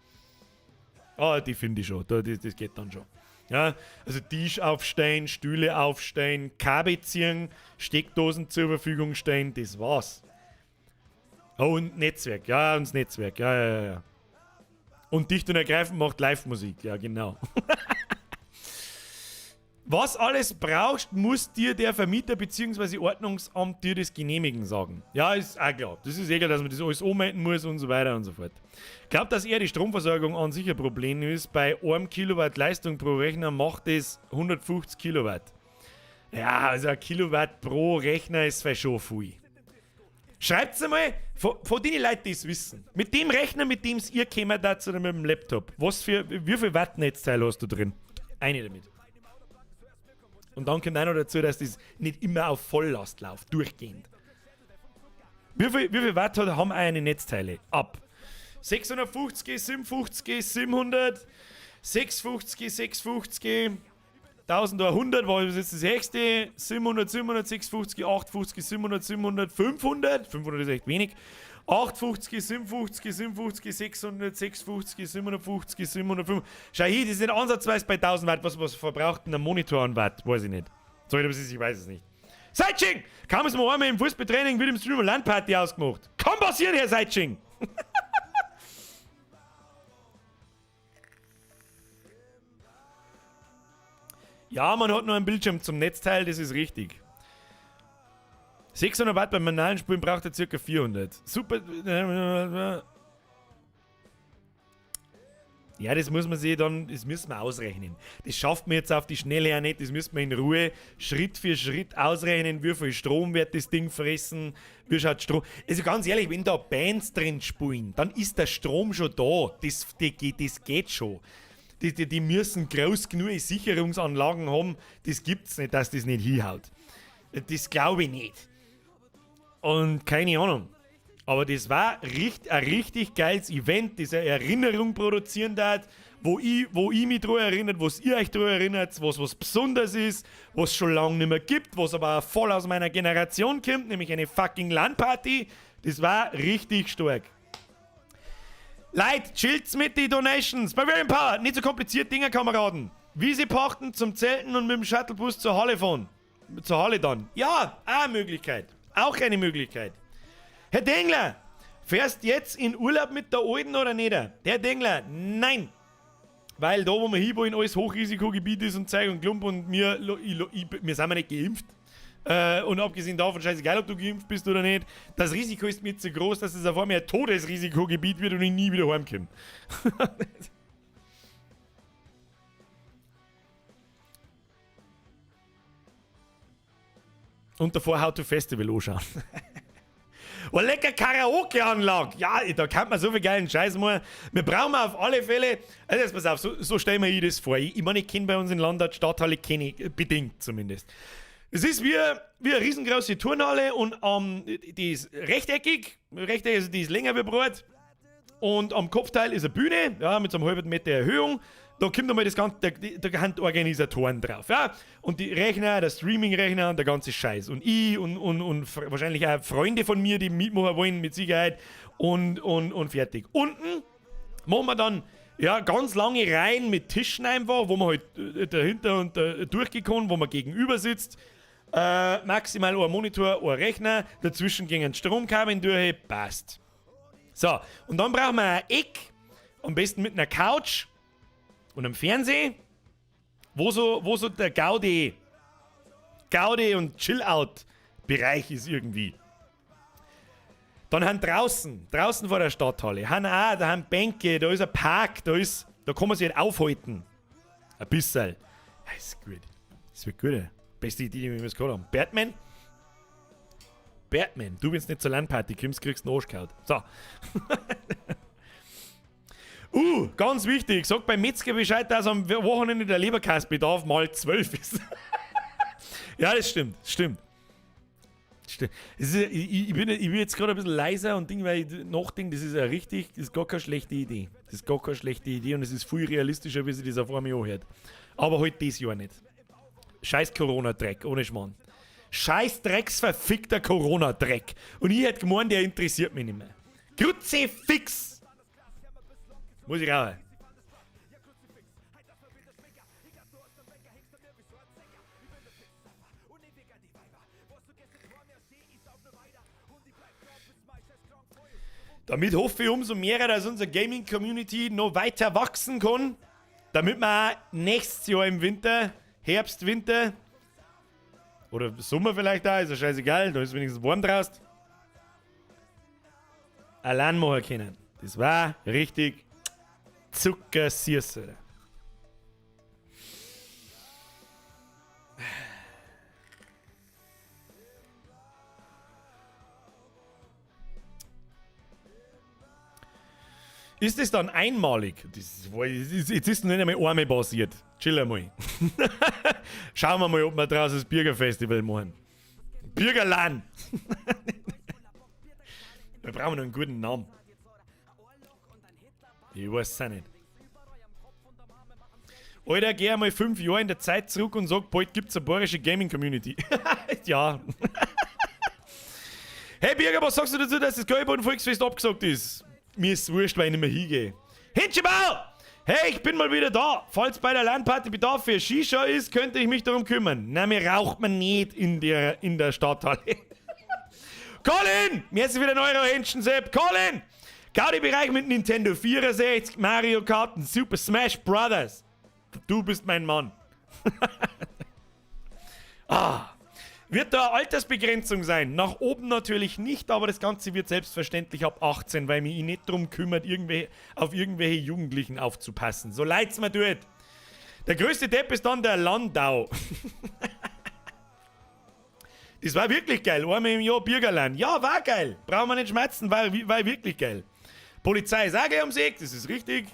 Ah, die finde ich schon. Das geht dann schon. Ja, also Tisch aufstellen, Stühle aufstellen, Kabel ziehen, Steckdosen zur Verfügung stellen, das war's. Oh, und Netzwerk. Ja, und das Netzwerk. Ja, ja, ja. Und dicht und ergreifend macht Live-Musik. Ja, genau. Was alles brauchst, muss dir der Vermieter bzw. Ordnungsamt dir das genehmigen sagen. Ja, ist auch klar. Das ist egal, dass man das alles anmelden muss und so weiter und so fort. Ich glaub, dass eher die Stromversorgung an sich ein Problem ist. Bei 1 Kilowatt Leistung pro Rechner macht das 150 Kilowatt. Ja, also ein Kilowatt pro Rechner ist vielleicht schon viel. Schreibt's einmal, von den Leuten, die es wissen. Mit dem Rechner, mit dem ihr kämert dazu oder mit dem Laptop. Wie viel Watt Netzteil hast du drin? Eine damit. Und dann kommt auch noch dazu, dass das nicht immer auf Volllast läuft, durchgehend. Wie viel Watt haben eine Netzteile? Ab. 650, 750, 700, 650, 650, 1100 war jetzt das höchste, 700, 700, 650, 850, 700, 700, 500, 500 ist echt wenig, 850, 750, 750, 600, 650, 750, 705. Schau hier, das ist nicht ansatzweise bei 1000 Watt. Was verbraucht denn ein Monitor an Watt? Weiß ich nicht. Sorry, aber ich weiß es nicht. Seitsching! Kaum ist mir einmal im Fußballtraining wird im Stream eine LAN-Party ausgemacht. Kann passieren, Herr Seitsching! Ja, man hat nur einen Bildschirm zum Netzteil, das ist richtig. 600 Watt beim manuellen Spulen braucht er circa 400. Super. Ja, das muss man sich dann, das müssen wir ausrechnen. Das schafft man jetzt auf die Schnelle ja nicht, das müssen wir in Ruhe Schritt für Schritt ausrechnen, wie viel Strom wird das Ding fressen, wie schaut Strom. Also ganz ehrlich, wenn da Bands drin spielen, dann ist der Strom schon da. Das geht schon. Die müssen groß genug Sicherungsanlagen haben, das gibt's nicht, dass das nicht hinhaut. Das glaube ich nicht. Und keine Ahnung. Aber das war ein richtig geiles Event, das eine Erinnerung produzieren hat, wo ich mich dran erinnert, was ihr euch dran erinnert, was Besonderes ist, was schon lange nicht mehr gibt, was aber voll aus meiner Generation kommt, nämlich eine fucking LAN-Party. Das war richtig stark. Leute, chillt's mit die Donations. Bavarian Power, nicht so kompliziert, Dinger, Kameraden. Wiese pachten zum Zelten und mit dem Shuttlebus zur Halle fahren. Zur Halle dann. Ja, auch eine Möglichkeit. Auch eine Möglichkeit. Herr Dengler, fährst jetzt in Urlaub mit der Alten oder nicht? Der Dengler, nein. Weil da, wo wir hinwollen, alles Hochrisikogebiet ist und Zeug und Klump und wir sind ja nicht geimpft. Und abgesehen davon, scheißegal, ob du geimpft bist oder nicht, das Risiko ist mir zu groß, dass es auf einmal ein Todesrisikogebiet wird und ich nie wieder heimkomme. Und davor How to Festival anschauen. Oh, lecker Karaoke-Anlage. Ja, da kann man so viel geilen Scheiß machen. Wir brauchen auf alle Fälle, also jetzt pass auf, so stellen wir das vor. Ich meine, ich kenne bei uns in Landau die Stadthalle, kenne ich, bedingt zumindest. Es ist wie eine riesengroße Turnhalle und die ist rechteckig, also die ist länger wie breit. Und am Kopfteil ist eine Bühne, ja, mit so einem halben Meter Erhöhung. Da kommt einmal das ganze, da haben die Organisatoren drauf, ja. Und die Rechner, der Streaming-Rechner und der ganze Scheiß. Und ich und wahrscheinlich auch Freunde von mir, die mitmachen wollen, mit Sicherheit. Und fertig. Unten machen wir dann, ja, ganz lange Reihen mit Tischen einfach, wo man halt dahinter und durchgehen kann, wo man gegenüber sitzt. Maximal ein Monitor, ein Rechner, dazwischen gehen Stromkabeln durch, passt. So, und dann brauchen wir ein Eck, am besten mit einer Couch und einem Fernseher, wo so der Gaudi und Chill-Out-Bereich ist irgendwie. Dann haben draußen vor der Stadthalle, haben auch, da haben Bänke, da ist ein Park, da kann man sich halt aufhalten. Ein bisschen. Ja, ist gut. Das wird gut. Ey. Beste Idee, die wir jemals gehabt haben. Batman? Batman, du, wenn du nicht zur LAN-Party kommst, kriegst du einen Arsch gehauen. So. Ganz wichtig, sag beim Metzger Bescheid, dass am Wochenende der Leberkäsebedarf mal 12 ist. Ja, das stimmt, stimmt. Stimmt. Es ist, ich bin jetzt gerade ein bisschen leiser und Ding, weil ich nachdenke, das ist ja richtig, das ist gar keine schlechte Idee. Das ist gar keine schlechte Idee und es ist viel realistischer, wie sich das auf einmal anhört. Aber halt das Jahr nicht. Scheiß Corona-Dreck, ohne Schmarrn. Scheiß drecksverfickter Corona-Dreck. Und ich hätte gemeint, der interessiert mich nicht mehr. Kruzifix! Muss ich rauchen. Damit hoffe ich umso mehr, dass unsere Gaming-Community noch weiter wachsen kann, damit wir auch nächstes Jahr im Winter, Herbst, Winter oder Sommer vielleicht auch, ist ja scheißegal, da ist wenigstens warm draußen, allein machen können. Das war richtig zuckersüß, Alter. Ist das dann einmalig? Jetzt ist noch nicht einmal einmal passiert. Chill einmal. Schauen wir mal, ob wir draußen das Bürgerfestival machen. Bürgerland! Wir brauchen noch einen guten Namen. Ich weiß es auch nicht. Alter, geh einmal 5 Jahre in der Zeit zurück und sag, bald gibt's eine bayerische Gaming-Community. Ja. Hey Birger, was sagst du dazu, dass das Gäuboden Volksfest abgesagt ist? Mir ist wurscht, weil ich nicht mehr hingehe. Hinschebau! Hey, ich bin mal wieder da. Falls bei der LAN-Party Bedarf für Shisha ist, könnte ich mich darum kümmern. Na, mir raucht man nicht in der Stadthalle. Colin! Mir ist wieder ein Euro Händchen, Sepp. Colin! Gaudi-Bereich mit Nintendo 64, Mario Kart und Super Smash Brothers. Du bist mein Mann. Ah. Wird da eine Altersbegrenzung sein? Nach oben natürlich nicht, aber das Ganze wird selbstverständlich ab 18, weil mich nicht drum kümmert, auf irgendwelche Jugendlichen aufzupassen. So leid's mir tut. Der größte Depp ist dann der Landau. Das war wirklich geil. Einmal im Jahr Birgerland. Ja, war geil. Brauchen wir nicht schmerzen, war wirklich geil. Polizei ist auch gleich ums Eck, das ist richtig.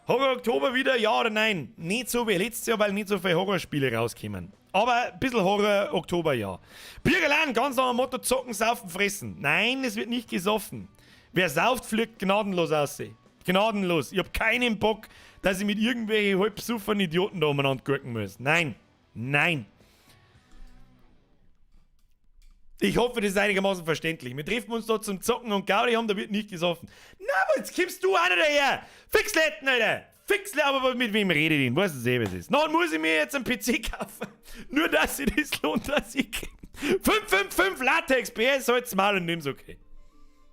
Horror Oktober wieder, ja oder nein? Nicht so wie letztes Jahr, weil nicht so viele Horrorspiele rauskommen. Aber ein bisschen Horror Oktober, ja. Birgerland, ganz nach dem Motto: Zocken, Saufen, Fressen. Nein, es wird nicht gesoffen. Wer sauft, fliegt gnadenlos aus. Gnadenlos. Ich hab keinen Bock, dass ich mit irgendwelchen halbsufferen Idioten da umeinander gurken muss. Nein. Nein. Ich hoffe, das ist einigermaßen verständlich. Wir treffen uns da zum Zocken und Gaudi haben, da wird nicht gesoffen. Na, aber jetzt kommst du auch noch daher. Fixletten, Alter. Fixle, aber mit wem rede ich denn? Weißt du eh, was ist. Na, muss ich mir jetzt einen PC kaufen. Nur, dass sich das lohnt, dass ich 555 Latex, PS, halt's Maul und nimm's, okay.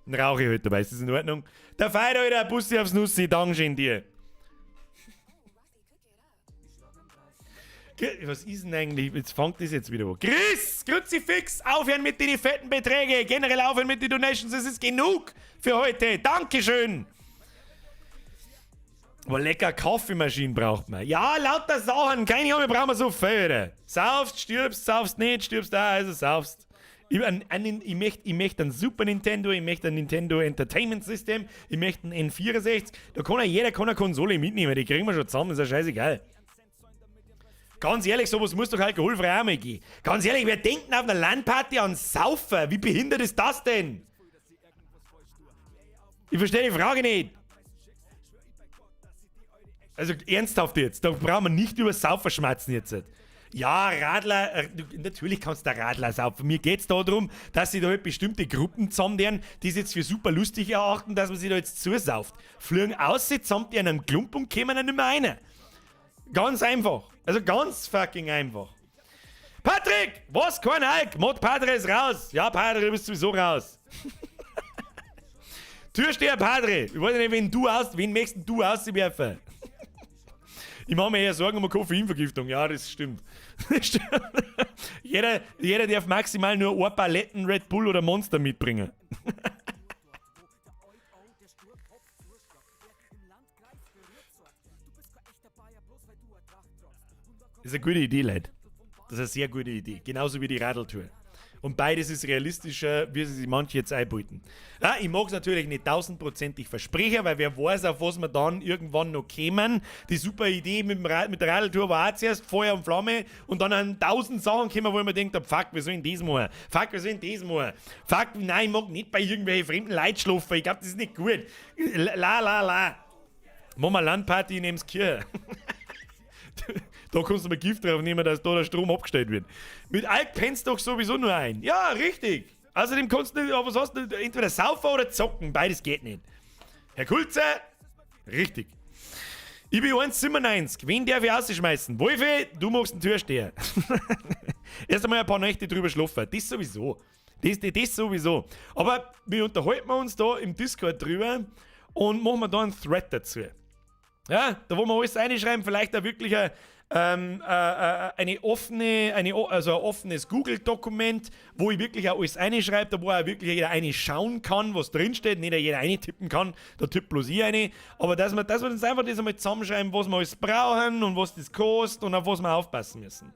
Dann rauche ich halt dabei, ist das in Ordnung? Der Feier, Alter, Bussi aufs Nussi, Dankeschön dir. Was ist denn eigentlich? Jetzt fängt das jetzt wieder an. Chris! Kruzifix! Aufhören mit den fetten Beträgen! Generell aufhören mit den Donations! Es ist genug für heute! Dankeschön! Aber lecker Kaffeemaschinen braucht man. Ja, lauter Sachen. Keine Ahnung, brauchen wir so viel. Saufst, stirbst, saufst nicht, stirbst da, also saufst. Ich möchte ein Super Nintendo, ich möchte ein Nintendo Entertainment System, ich möchte ein N64. Da kann ja jeder kann eine Konsole mitnehmen, die kriegen wir schon zusammen, ist ja scheißegal. Ganz ehrlich, sowas muss doch alkoholfrei auch mal gehen. Ganz ehrlich, wer denkt denn auf einer LAN-Party an Saufen? Wie behindert ist das denn? Ich verstehe die Frage nicht. Also ernsthaft jetzt, da brauchen wir nicht über Saufen schmatzen jetzt. Ja, Radler, natürlich kannst du Radler saufen. Mir geht's da darum, dass sich da halt bestimmte Gruppen zusammenlernen, die es jetzt für super lustig erachten, dass man sich da jetzt zusauft. Fliegen aus, zusammen in einem Klump und kommen dann nicht mehr rein. Ganz einfach. Also ganz fucking einfach. Patrick! Was? Kein Alk? Mod Padre ist raus. Ja, Padre, du bist sowieso raus. Türsteher Padre. Ich weiß nicht, wen möchtest du auswerfen? Ich mache mir eher Sorgen um eine Koffeinvergiftung. Ja, das stimmt. Das stimmt. Jeder darf maximal nur ein Paletten Red Bull oder Monster mitbringen. Das ist eine gute Idee, Leute. Das ist eine sehr gute Idee. Genauso wie die Radeltour. Und beides ist realistischer, wie sie sich manche jetzt einbeuten. Ja, ich mag's natürlich nicht tausendprozentig versprechen, weil wer weiß, auf was wir dann irgendwann noch kämen. Die super Idee mit der Radeltour war auch zuerst Feuer und Flamme und dann an 1000 Sachen kommen, wo ich mir denkt, fuck, wir sollen das machen? Fuck, wir sollen das machen? Fuck, nein, ich mag nicht bei irgendwelchen fremden Leuten schlafen. Ich glaub, das ist nicht gut. La, la, la. Machen wir LAN-Party in Emskirchen. Da kannst du mal Gift drauf nehmen, dass da der Strom abgestellt wird. Mit Alk pennst du doch sowieso nur ein. Ja, richtig. Außerdem kannst du nicht, aber was hast du, entweder saufen oder zocken, beides geht nicht. Herr Kulze, richtig. Ich bin 1,97. Wen darf ich rausschmeißen? Wolfi, du machst den Türsteher. Erst einmal ein paar Nächte drüber schlafen. Das sowieso. Das sowieso. Aber wir unterhalten uns da im Discord drüber und machen wir da einen Thread dazu. Ja, da wo wir alles reinschreiben, vielleicht auch wirklich eine offene, eine, also ein offenes Google-Dokument, wo ich wirklich auch alles reinschreibe, da wo auch wirklich jeder reinschauen kann, was drinsteht, nicht jeder eintippen kann, da tippt bloß ich rein, aber dass wir uns einfach das einmal zusammenschreiben, was wir alles brauchen und was das kostet und auf was wir aufpassen müssen.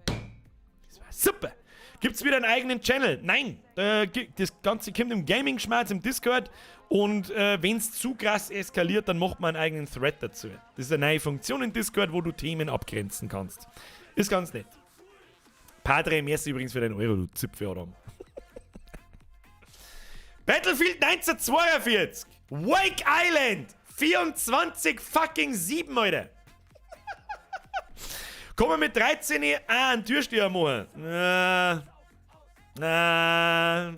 Das war super! Gibt's wieder einen eigenen Channel? Nein, das Ganze kommt im Gaming-Schmarz im Discord und wenn's zu krass eskaliert, dann macht man einen eigenen Thread dazu. Das ist eine neue Funktion in Discord, wo du Themen abgrenzen kannst. Ist ganz nett. Padre, merci übrigens für deinen Euro, du Zipfeladam. Battlefield 1942! Wake Island! 24 fucking 7, Alter! Kann man mit 13 auch einen Türsteher machen? Na, na.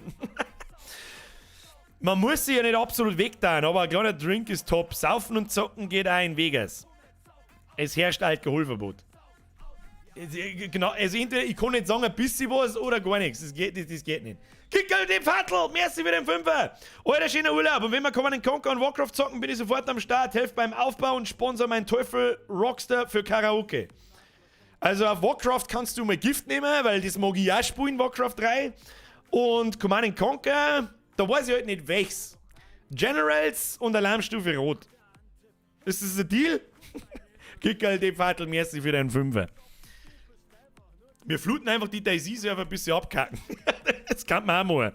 Man muss sich ja nicht absolut wegtun, aber ein kleiner Drink ist top. Saufen und zocken geht auch in Vegas. Es herrscht Alkoholverbot. Genau, also entweder ich kann nicht sagen, ein bisschen was oder gar nichts. Das geht nicht. Kickerl den Fattl, merci für den Fünfer. Alter, schöner Urlaub. Und wenn wir Command & Conquer und Warcraft zocken, bin ich sofort am Start. Helft beim Aufbau und sponsor meinen Teufel Rockstar für Karaoke. Also auf Warcraft kannst du mal Gift nehmen, weil das mag ich auch spielen, Warcraft 3. Und Command Conquer, da weiß ich halt nicht welches. Generals und Alarmstufe Rot. Ist das ein Deal? Kickerl, die Fatel, merci für deinen Fünfer. Wir fluten einfach die DayZ-Server ein bisschen abkacken. Das kann man auch machen.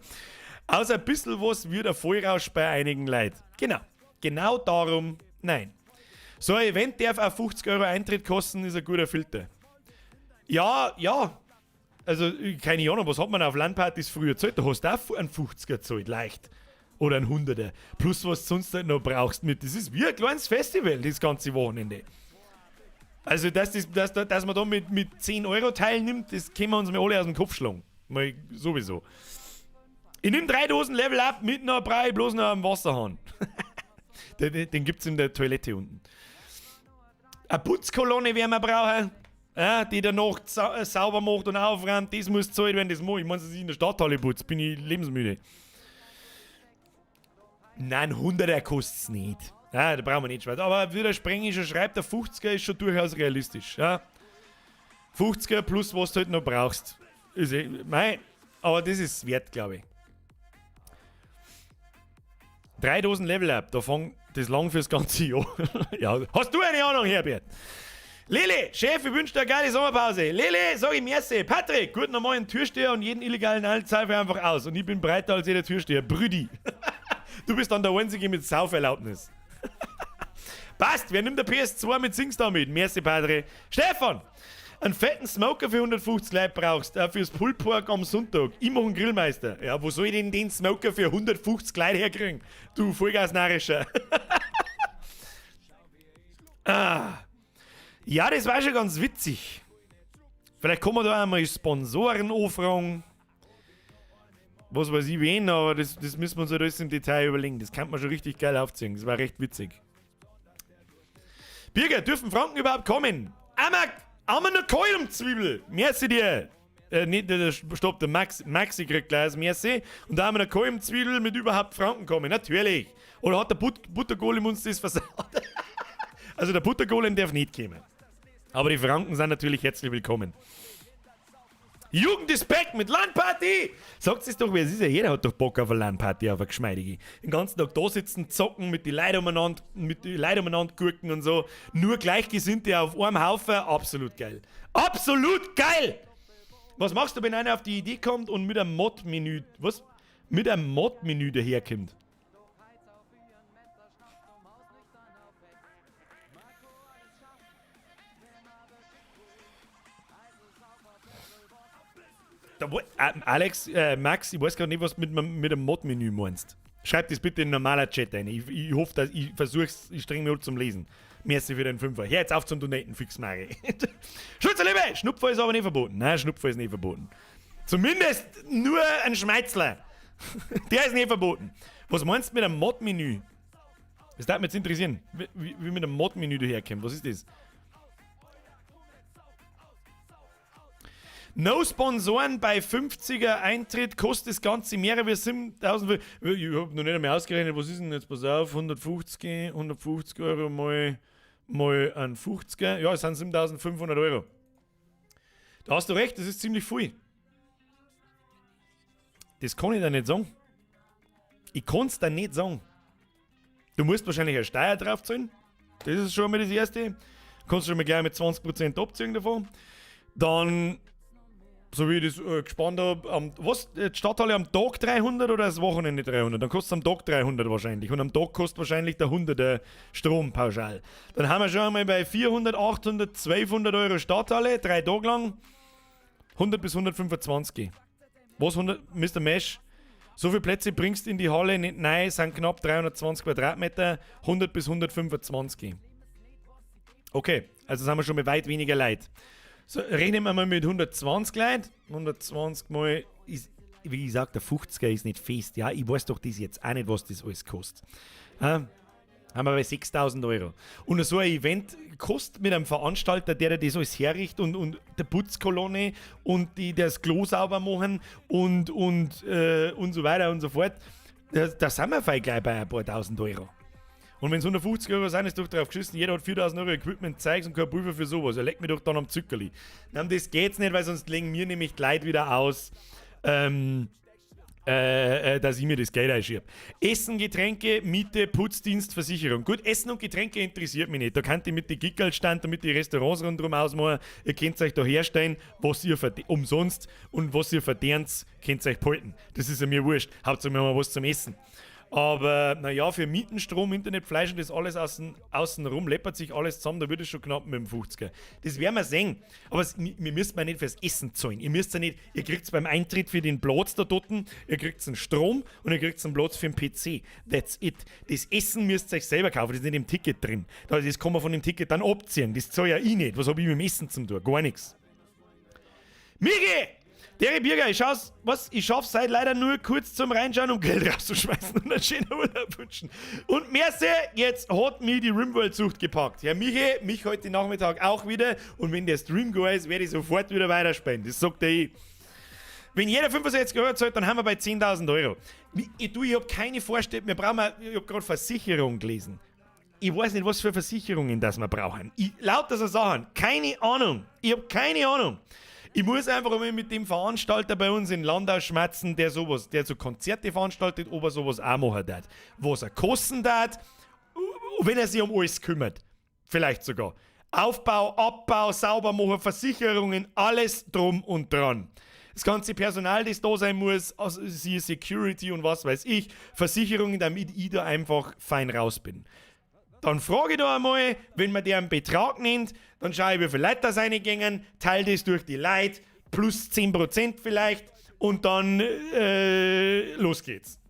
Außer ein bisschen was wird ein Vollrausch bei einigen Leuten. Genau. Genau darum, nein. So ein Event darf auch 50 Euro Eintritt kosten, ist ein guter Filter. Ja, ja. Also, keine Ahnung, was hat man auf LAN-Partys früher gezahlt? Da hast du auch einen 50er gezahlt, leicht. Oder einen 100er. Plus, was du sonst halt noch brauchst mit. Das ist wie ein kleines Festival, das ganze Wochenende. Also, dass man da mit 10 Euro teilnimmt, das können wir uns mal alle aus dem Kopf schlagen. Mal sowieso. Ich nehme 3 Dosen Level Up mit noch brauche ich bloß noch am Wasserhahn. Den gibt's in der Toilette unten. Eine Putzkolonne werden wir brauchen, ja, die danach sauber macht und aufräumt. Das muss gezahlt werden, das muss ich. Ich meine, dass ich in der Stadthalle putze, bin ich lebensmüde. Nein, 100er kostet's nicht. Ja, da brauchen wir nicht schwarz. Aber wie der Sprengi schon schreibt, der 50er ist schon durchaus realistisch. Ja. 50er plus was du halt noch brauchst. Ist eh, mei, aber das ist wert, glaube ich. 3 Dosen Level Up, da fang das lang fürs ganze Jahr. Ja, hast du eine Ahnung, Herbert? Lele, Chef, ich wünsche dir eine geile Sommerpause. Lele, sag ich merci. Patrick, guten normalen Türsteher und jeden illegalen Altzeifer einfach aus. Und ich bin breiter als jeder Türsteher. Brüdi. Du bist dann der Einzige mit Sauferlaubnis. Passt, wer nimmt der PS2 mit SingStar mit? Merci, Padre. Stefan, einen fetten Smoker für 150 Leute brauchst, fürs Pulled Pork am Sonntag. Ich mach einen Grillmeister. Ja, wo soll ich denn den Smoker für 150 Leute herkriegen? Du Vollgasnarischer. Ah. Ja, das war schon ganz witzig. Vielleicht kann man da einmal Sponsoren anfragen. Was weiß ich wen, aber das müssen wir uns halt alles im Detail überlegen. Das kann man schon richtig geil aufziehen. Das war recht witzig. Birger, dürfen Franken überhaupt kommen? Einmal noch Kolmzwiebel. Merci dir. Nicht, der, stopp, der Max, Maxi kriegt gleich merci. Und da haben wir noch Kolmzwiebel mit überhaupt Franken kommen. Natürlich. Oder hat der Buttergolem uns das versaut? Also der Buttergolem darf nicht kommen. Aber die Franken sind natürlich herzlich willkommen. Jugend ist back mit LAN-Party! Sagt es doch, wer es ist ja, jeder hat doch Bock auf eine LAN-Party, auf eine geschmeidige. Den ganzen Tag da sitzen, zocken, mit die Leute umeinander, mit die Leute umeinander gurken und so. Nur Gleichgesinnte auf einem Haufen, absolut geil. Absolut geil! Was machst du, wenn einer auf die Idee kommt und mit einem Mod-Menü, was? Mit einem Mod-Menü daherkommt? Da, Alex, Max, ich weiß gar nicht, was du mit dem Mod-Menü meinst. Schreib das bitte in den normaler Chat rein. Ich hoffe, dass ich versuch's, ich streng mich an zum Lesen. Merci für den Fünfer. Hör jetzt auf zum Donaten, fix Mari. Schulze Liebe! Schnupfer ist aber nicht verboten. Nein, Schnupfer ist nicht verboten. Zumindest nur ein Schmeizler. Der ist nicht verboten. Was meinst du mit einem Mod-Menü? Das darf mich jetzt interessieren. Wie mit einem Mod-Menü daherkommt. Was ist das? No Sponsoren bei 50er Eintritt kostet das Ganze mehr wie 7.000. Ich hab noch nicht einmal ausgerechnet, was ist denn jetzt? Pass auf, 150 Euro mal ein 50er. Ja, es sind 7.500 Euro. Da hast du recht, das ist ziemlich viel. Das kann ich dir nicht sagen. Ich kann's dir nicht sagen. Du musst wahrscheinlich eine Steuer drauf zahlen. Das ist schon mal das Erste. Kannst du schon mal gleich mit 20% abziehen davon. Dann, so wie ich das gespannt hab, was, die Stadthalle am Tag 300 oder das Wochenende 300? Dann kostet's am Tag 300 wahrscheinlich. Und am Tag kostet wahrscheinlich der 100er Strom pauschal. Dann haben wir schon einmal bei 400, 800, 1200 Euro Stadthalle, 3 Tage lang. 100 bis 125. Was, 100, Mister Mesh? So viele Plätze bringst du in die Halle nicht rein, sind knapp 320 Quadratmeter, 100 bis 125. Okay, also sind wir schon mal weit weniger Leute. So, rechnen wir mal mit 120 Leuten. 120 mal ist, wie gesagt, der 50er ist nicht fest. Ja, ich weiß doch das jetzt auch nicht, was das alles kostet. Ja, haben wir bei 6.000 Euro. Und so ein Event kostet mit einem Veranstalter, der das alles herrichtet und der Putzkolonne und die, die das Klo sauber machen und so weiter und so fort, da sind wir vielleicht gleich bei ein paar tausend Euro. Und wenn es 150 Euro sind, ist doch drauf geschissen, jeder hat 4000 Euro Equipment, Zeugs und kein Pulver für sowas. Er leckt mir doch dann am Zückerli. Nein, das geht's nicht, weil sonst legen mir nämlich die Leute wieder aus, dass ich mir das Geld einschiebe. Essen, Getränke, Miete, Putzdienst, Versicherung. Gut, Essen und Getränke interessiert mich nicht. Da könnt ihr mit den Gickerlstand und mit den Restaurants rundherum ausmachen. Ihr könnt euch da herstellen, was ihr umsonst und was ihr verdient, könnt ihr euch behalten. Das ist ja mir wurscht. Hauptsache wir haben was zum Essen. Aber naja, für Mieten, Strom, Internet, Fleisch und das alles außen rum, läppert sich alles zusammen, da wird es schon knapp mit dem 50er. Das werden wir sehen. Aber wir müssen ja nicht fürs Essen zahlen. Ihr müsst ja nicht, ihr kriegt beim Eintritt für den Platz da dort, ihr kriegt einen Strom und ihr kriegt einen Platz für den PC. That's it. Das Essen müsst ihr euch selber kaufen, das ist nicht im Ticket drin. Das kann man von dem Ticket dann abziehen. Das zahle ja ich nicht. Was habe ich mit dem Essen zum tun? Gar nichts. Migi! Der Birger, ich schau's, was? Ich schaff's seit leider nur kurz zum Reinschauen, um Geld rauszuschmeißen und einen schönen Urlaub wünschen. Und merci, jetzt hat mich die Rimworld-Sucht gepackt. Ja, Michi, mich heute Nachmittag auch wieder. Und wenn der Stream go ist, werde ich sofort wieder weiterspielen. Das sagt er ich. Wenn jeder 65 Euro zahlt, dann haben wir bei 10.000 Euro. Ich, du, ich habe keine Vorstellung, wir brauchen, ich habe gerade Versicherung gelesen. Ich weiß nicht, was für Versicherungen das wir brauchen. Ich, lauter so Sachen, keine Ahnung. Ich habe keine Ahnung. Ich muss einfach einmal mit dem Veranstalter bei uns in Landau schmatzen, der so Konzerte veranstaltet, ob er sowas auch machen darf. Was er kosten darf, wenn er sich um alles kümmert. Vielleicht sogar. Aufbau, Abbau, sauber machen, Versicherungen, alles drum und dran. Das ganze Personal, das da sein muss, also siehe Security und was weiß ich, Versicherungen, damit ich da einfach fein raus bin. Dann frage ich da einmal, wenn man der einen Betrag nennt, dann schaue ich, wie viele Leute da reingehen, teile das durch die Leute, plus 10% vielleicht und dann los geht's.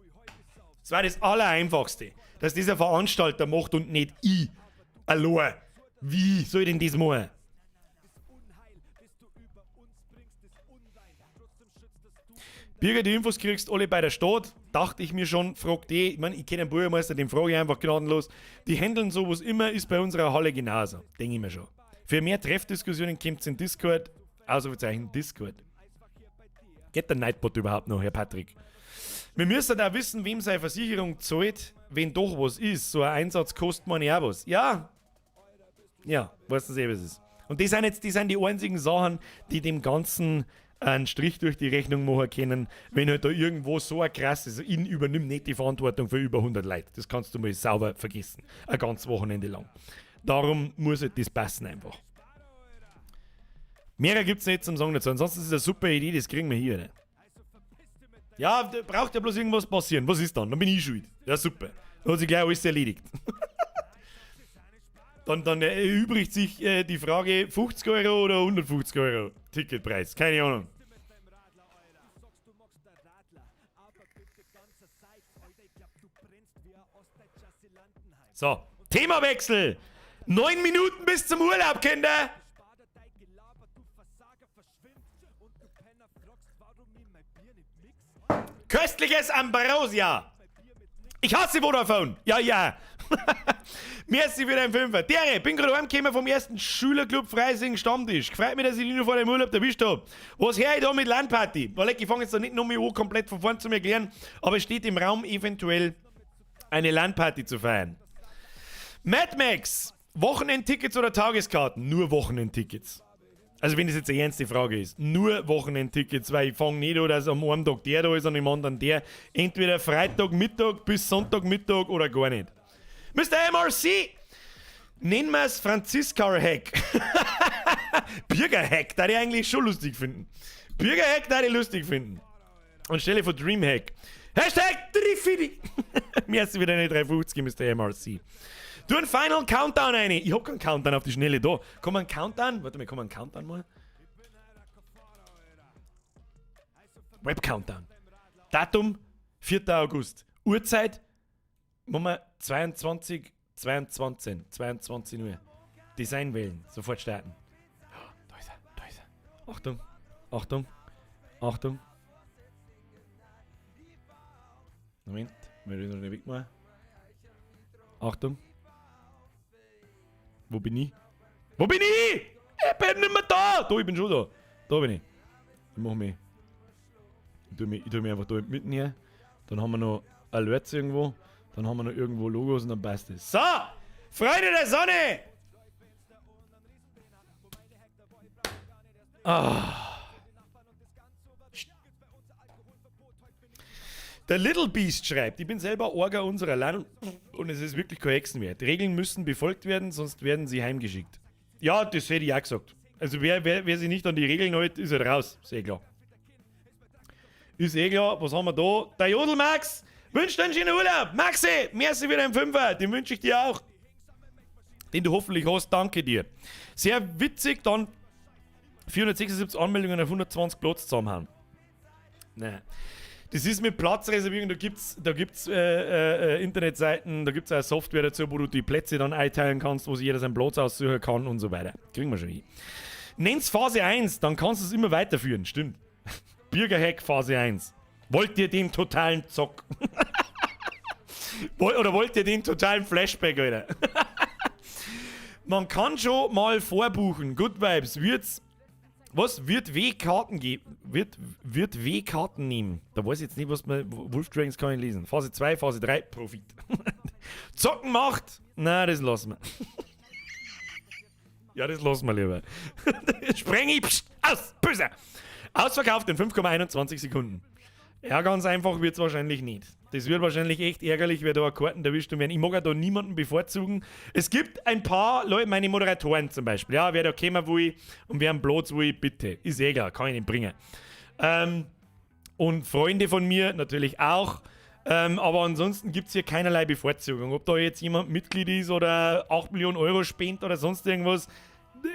Das war das Allereinfachste, dass dieser Veranstalter macht und nicht ich allein. Wie soll ich denn das machen? Birger, die Infos kriegst alle bei der Stadt. Dachte ich mir schon, frag die. Ich meine, ich kenne den Bürgermeister, den frage ich einfach gnadenlos. Die handeln sowas immer, ist bei unserer Halle genauso. Denke ich mir schon. Für mehr Treffdiskussionen kommt in Discord. Ausrufezeichen Discord. Geht der Nightbot überhaupt noch, Herr Patrick? Wir müssen da wissen, wem seine Versicherung zahlt, wenn doch was ist. So ein Einsatz kostet man ja auch was. Ja. Ja, weißt du eh, was es ist. Und das sind jetzt die, sind die einzigen Sachen, die dem Ganzen einen Strich durch die Rechnung machen können, wenn halt da irgendwo so ein krasses, ich übernimm nicht die Verantwortung für über 100 Leute. Das kannst du mal sauber vergessen. Ein ganzes Wochenende lang. Darum muss halt das passen einfach. Mehr gibt es nicht zum Sagen dazu. Ansonsten ist es eine super Idee, das kriegen wir hier. Ne? Ja, da braucht ja bloß irgendwas passieren. Was ist dann? Dann bin ich schuld. Ja, super. Dann hat sich gleich alles erledigt. Dann erübrigt sich die Frage: 50 Euro oder 150 Euro Ticketpreis. Keine Ahnung. So, Themawechsel. 9 Minuten bis zum Urlaub, Kinder. Köstliches Ambrosia. Ich hasse Vodafone. Ja, ja. Merci für deinen Fünfer. Dere, bin gerade heimgekommen vom ersten Schülerclub Freising Stammtisch. Freut mich, dass ich dich noch vor dem Urlaub erwischt hab. Was hör ich da mit LAN-Party? Weil ich fange jetzt da nicht nochmal an, komplett von vorn zu erklären, aber es steht im Raum, eventuell eine LAN-Party zu feiern. Mad Max, Wochenendtickets oder Tageskarten? Nur Wochenendtickets. Also wenn das jetzt eine ernste Frage ist, nur Wochenendtickets, weil ich fange nicht an, dass am einen Tag der da ist und am anderen der. Entweder Freitagmittag bis Sonntagmittag oder gar nicht. Mr. MRC, nennen wir es Franziska-Hack. Bürger-Hack, da ich eigentlich schon lustig finden. Bürger-Hack, da ich lustig finden. Anstelle von Dreamhack. #Trifidi. Merci wieder eine 350, Mr. MRC. Du einen Final Countdown rein. Ich hab keinen Countdown auf die Schnelle da. Komm ein Countdown? Warte mal, komm ein Countdown mal. Web Countdown. Datum 4. August. Uhrzeit machen wir 22, 22, 22 Uhr. Design wählen. Sofort starten. Da ist er, da ist er. Achtung, Achtung, Achtung. Moment, wir noch nicht wegmachen. Achtung. Wo bin ich? Wo bin ich? Ich bin nicht mehr da! Da, ich bin schon da. Da bin ich. Ich mach mich. Ich tue mich einfach da mitten her. Dann haben wir noch Alerts irgendwo. Dann haben wir noch irgendwo Logos und dann passt es. So! Freunde der Sonne! Ah. Der Little Beast schreibt, ich bin selber Orga unserer Land und es ist wirklich kein Hexenwerk. Regeln müssen befolgt werden, sonst werden sie heimgeschickt. Ja, das hätte ich auch gesagt. Also wer sich nicht an die Regeln hält, ist halt raus. Sehr klar. Ist eh klar, was haben wir da? Der Jodel Max wünscht einen schönen Urlaub. Maxi, merci für deinen Fünfer, den wünsche ich dir auch. Den du hoffentlich hast, danke dir. Sehr witzig, dann 476 Anmeldungen auf 120 Platz zusammenhauen. Nein. Das ist mit Platzreservierung, da gibt's Internetseiten, da gibt's auch Software dazu, wo du die Plätze dann einteilen kannst, wo sich jeder seinen Platz aussuchen kann und so weiter. Kriegen wir schon hin. Nenn's Phase 1, dann kannst du es immer weiterführen, stimmt. Bürgerhack Phase 1. Wollt ihr den totalen Zock? Oder wollt ihr den totalen Flashback, Alter? Man kann schon mal vorbuchen. Good Vibes. Wird's. Was? Wird W-Karten geben? Wird W-Karten nehmen? Da weiß ich jetzt nicht, was man. Wolf Dragons kann ich lesen. Phase 2, Phase 3, Profit. Zocken macht? Na, das lassen wir. Ja, das lassen wir lieber. Spreng ich, pst, aus, böse! Ausverkauft in 5,21 Sekunden. Ja, ganz einfach wird es wahrscheinlich nicht. Das wird wahrscheinlich echt ärgerlich, wer da eine Karten erwischt und werden. Ich mag ja da niemanden bevorzugen. Es gibt ein paar Leute, meine Moderatoren zum Beispiel. Ja, wer da kommen will und wer einen Platz will, bitte. Ist eh klar, kann ich nicht bringen. Und Freunde von mir natürlich auch. Aber ansonsten gibt es hier keinerlei Bevorzugung. Ob da jetzt jemand Mitglied ist oder 8 Millionen Euro spendet oder sonst irgendwas,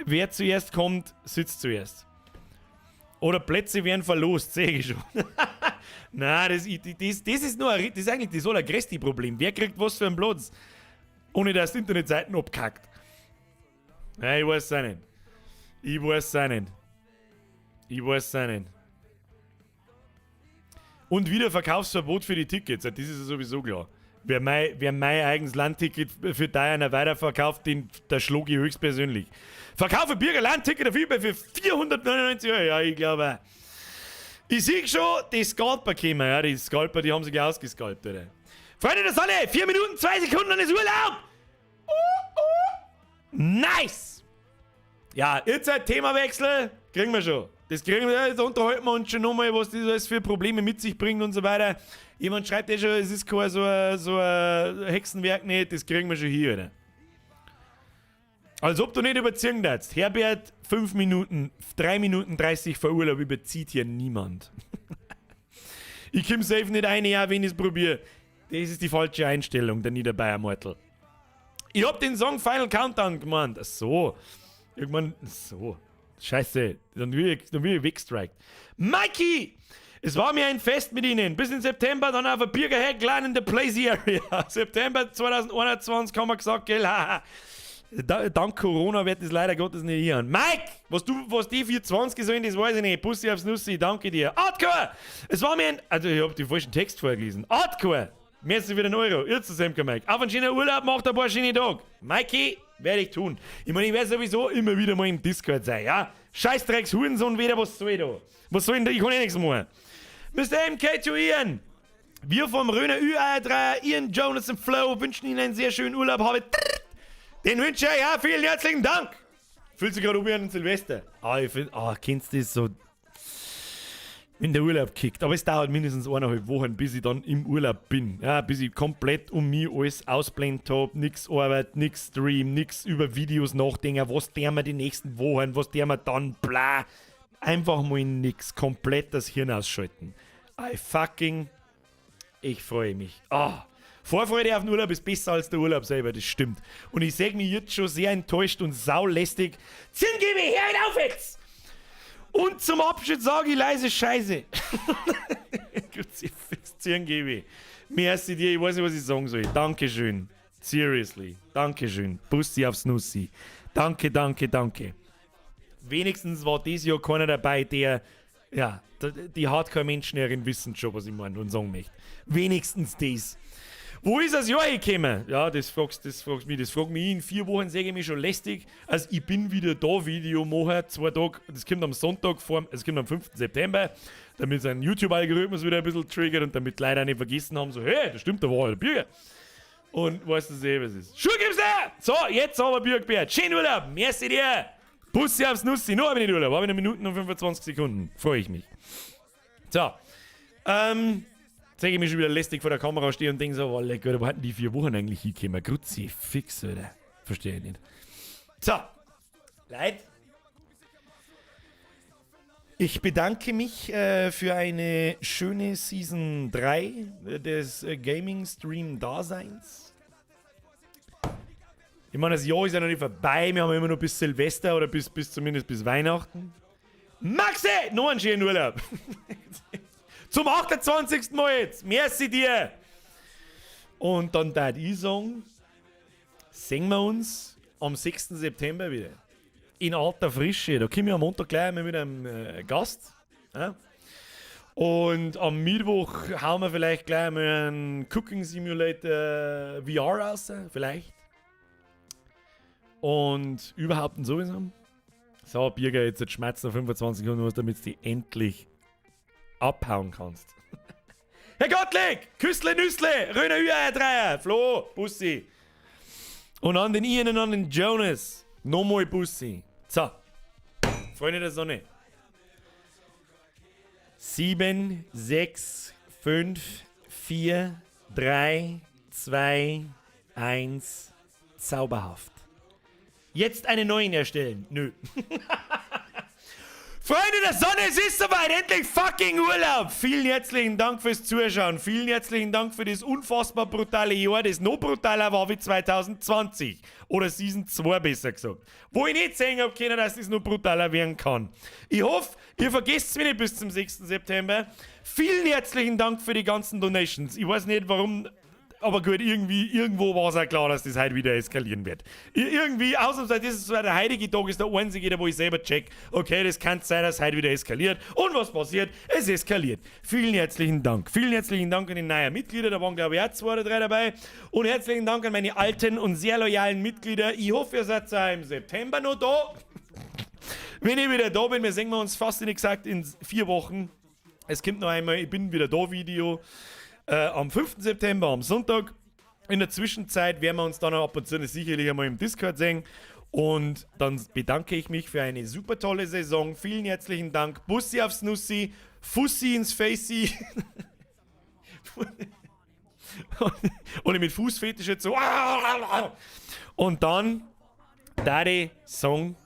wer zuerst kommt, sitzt zuerst. Oder Plätze werden verlost, sehe ich schon. Nein, das ist nur ein, das ist eigentlich das allergrößte Problem. Wer kriegt was für einen Platz? Ohne dass die Internetseiten abkackt. Nein, ich weiß es auch nicht. Ich weiß es auch nicht. Ich weiß es auch nicht. Und wieder Verkaufsverbot für die Tickets. Das ist ja sowieso klar. Wer mein eigenes LAN-Ticket für Diana weiterverkauft, den der schlug ich höchstpersönlich. Verkaufe Birger LAN-Ticket auf eBay für 499 Euro. Ja, ich glaube. Ich sehe schon, die Scalper kommen. Ja, die Scalper, die haben sich ausgescalpt, oder? Freunde der Sonne, 4 Minuten, 2 Sekunden, dann ist Urlaub! Nice! Ja, jetzt ein Themawechsel. Kriegen wir schon. Das kriegen wir, jetzt unterhalten wir uns schon nochmal, was das alles für Probleme mit sich bringt und so weiter. Jemand schreibt eh schon, es ist kein so ein Hexenwerk nicht, das kriegen wir schon hier, oder? Als ob du nicht überziehen darfst. Herbert, 5 Minuten, 3 Minuten 30 vor Urlaub überzieht hier niemand. Ich komm safe nicht ein, ja, wenn ich es probiere. Das ist die falsche Einstellung, der Niederbayer Mortel. Ich hab den Song Final Countdown gemeint. Ach so. Irgendwann, so. Scheiße, dann will ich weggestrikt. Mikey! Es war mir ein Fest mit Ihnen. Bis in September, dann auf a Bürgerhack in the Place Area. September 2021 haben wir gesagt, gell? Haha. Dank Corona wird das leider Gottes nicht hier. Mike, was die 420 sollen, das weiß ich nicht. Bussi aufs Nussi, danke dir. Hardcore! Es war mir ein. Also, ich hab den falschen Text vorgelesen. Hardcore! Merci für den Euro. Jetzt zusammen, Mike. Auf einen schönen Urlaub, macht ein paar schöne Tage. Mikey, werde ich tun. Ich meine, ich werde sowieso immer wieder mal im Discord sein, ja? Scheißdrecks Hurensohn wieder, was soll ich da? Was soll ich denn da? Ich kann eh nichts machen. Mr. MK2 Ian. Wir vom Röner Ü3, Ian, Jonas und Flo wünschen Ihnen einen sehr schönen Urlaub. Habe den wünsche ich, ja, vielen herzlichen Dank. Fühlt sich gerade um wie an Silvester. Ah, ich find, ah, kennst du das so? Wenn der Urlaub kickt. Aber es dauert mindestens 1,5 Wochen, bis ich dann im Urlaub bin. Ja, bis ich komplett um mich alles ausblendet habe. Nix Arbeit, nix Stream, nix über Videos nachdenken. Was der wir die nächsten Wochen, was der wir dann, bla. Einfach mal nix. Komplett das Hirn ausschalten. I fucking. Ich freue mich. Ah. Vorfreude auf den Urlaub ist besser als der Urlaub selber, das stimmt. Und ich sehe mich jetzt schon sehr enttäuscht und saulästig. Zingebe, hör auf jetzt! Und zum Abschied sage ich leise Scheiße. Kruzifix, Zirngebe. Merci dir, ich weiß nicht, was ich sagen soll. Dankeschön. Seriously. Dankeschön. Bussi aufs Nussi. Danke, danke, danke. Wenigstens war dieses Jahr keiner dabei, der, ja, die Hardcore-Menschen herin wissen schon, was ich meine und sagen möchte. Wenigstens das. Wo ist das Jahr gekommen? Ja, das fragst mich. Das fragt mich in 4 Wochen, sage ich mich schon lästig. Also ich bin wieder da, Video machen, 2 Tage, das kommt am Sonntag vor, es kommt am 5. September, damit sein YouTube-Algorithmus wieder ein bisschen triggert und damit leider nicht vergessen haben, so, hey, das stimmt, da war der Bürger. Und weißt du eh, was ist. Schuhe gibt's da! So, jetzt aber Björk Schönen Urlaub! Merci dir! Bussi aufs Nussi. Nur habe ich nicht Urlaub. Habe ich noch Minuten und 25 Sekunden. Freue ich mich. So. Zeige ich mich schon wieder lästig vor der Kamera stehe und denke so, oh, leck, wo hatten die 4 Wochen eigentlich hingekommen? Kruzifix, Alter. Verstehe ich nicht. So. Leute. Ich bedanke mich für eine schöne Season 3 des Gaming Stream Daseins. Ich meine, das Jahr ist ja noch nicht vorbei. Wir haben immer noch bis Silvester oder bis zumindest bis Weihnachten. Maxi! Noch einen schönen Urlaub. Zum 28. Mal jetzt. Merci dir. Und dann tät ich sagen, sehen wir uns am 6. September wieder. In alter Frische. Da komme ich am Montag gleich mal mit einem Gast. Ja? Und am Mittwoch hauen wir vielleicht gleich mal einen Cooking Simulator VR raus. Vielleicht. Und überhaupt und sowieso. So, Birger, jetzt schmerzt noch 25 Sekunden, damit du die endlich abhauen kannst. Herr Gottlieb, Küssle, Nüssle, Röner Ü Dreier, Flo, Bussi. Und an den Ian und an den Jonas. Nochmal Bussi. So, Freunde der Sonne. 7, 6, 5, 4, 3, 2, 1. Zauberhaft. Jetzt einen neuen erstellen. Nö. Freunde der Sonne, es ist soweit. Endlich fucking Urlaub. Vielen herzlichen Dank fürs Zuschauen. Vielen herzlichen Dank für das unfassbar brutale Jahr, das noch brutaler war wie 2020. Oder Season 2 besser gesagt. Wo ich nicht sehen habe können, dass das noch brutaler werden kann. Ich hoffe, ihr vergesst mich nicht bis zum 6. September. Vielen herzlichen Dank für die ganzen Donations. Ich weiß nicht, warum, aber gut, irgendwie, irgendwo war es auch klar, dass das heute wieder eskalieren wird. Irgendwie, ausnahmsweise, das ist so der heutige Tag ist der einzige, wo ich selber check, okay, das kann sein, dass heute wieder eskaliert. Und was passiert? Es eskaliert. Vielen herzlichen Dank. Vielen herzlichen Dank an die neuen Mitglieder, da waren, glaube ich, auch zwei oder drei dabei. Und herzlichen Dank an meine alten und sehr loyalen Mitglieder. Ich hoffe, ihr seid auch im September noch da. Wenn ich wieder da bin, wir sehen wir uns fast nicht gesagt in 4 Wochen. Es kommt noch einmal, ich bin wieder da Video. Am 5. September, am Sonntag. In der Zwischenzeit werden wir uns dann ab und zu sicherlich einmal im Discord sehen. Und dann bedanke ich mich für eine super tolle Saison. Vielen herzlichen Dank. Bussi aufs Nussi, Fussi ins Facey. Und mit Fußfetisch jetzt so. Und dann, tät i sagen: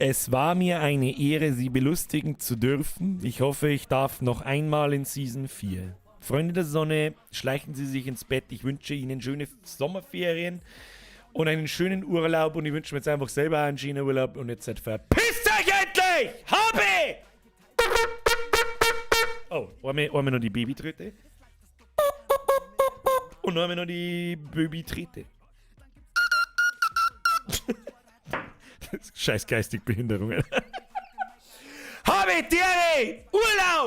Es war mir eine Ehre, Sie belustigen zu dürfen. Ich hoffe, ich darf noch einmal in Season 4. Freunde der Sonne, schleichen Sie sich ins Bett. Ich wünsche Ihnen schöne Sommerferien und einen schönen Urlaub. Und ich wünsche mir jetzt einfach selber einen schönen Urlaub. Und jetzt seid verpisst euch endlich! Habe! Oh, einmal noch die Babytröte. Und einmal noch die Babytrete. Scheiß geistig Behinderungen. Habe Tiere! Urlaub!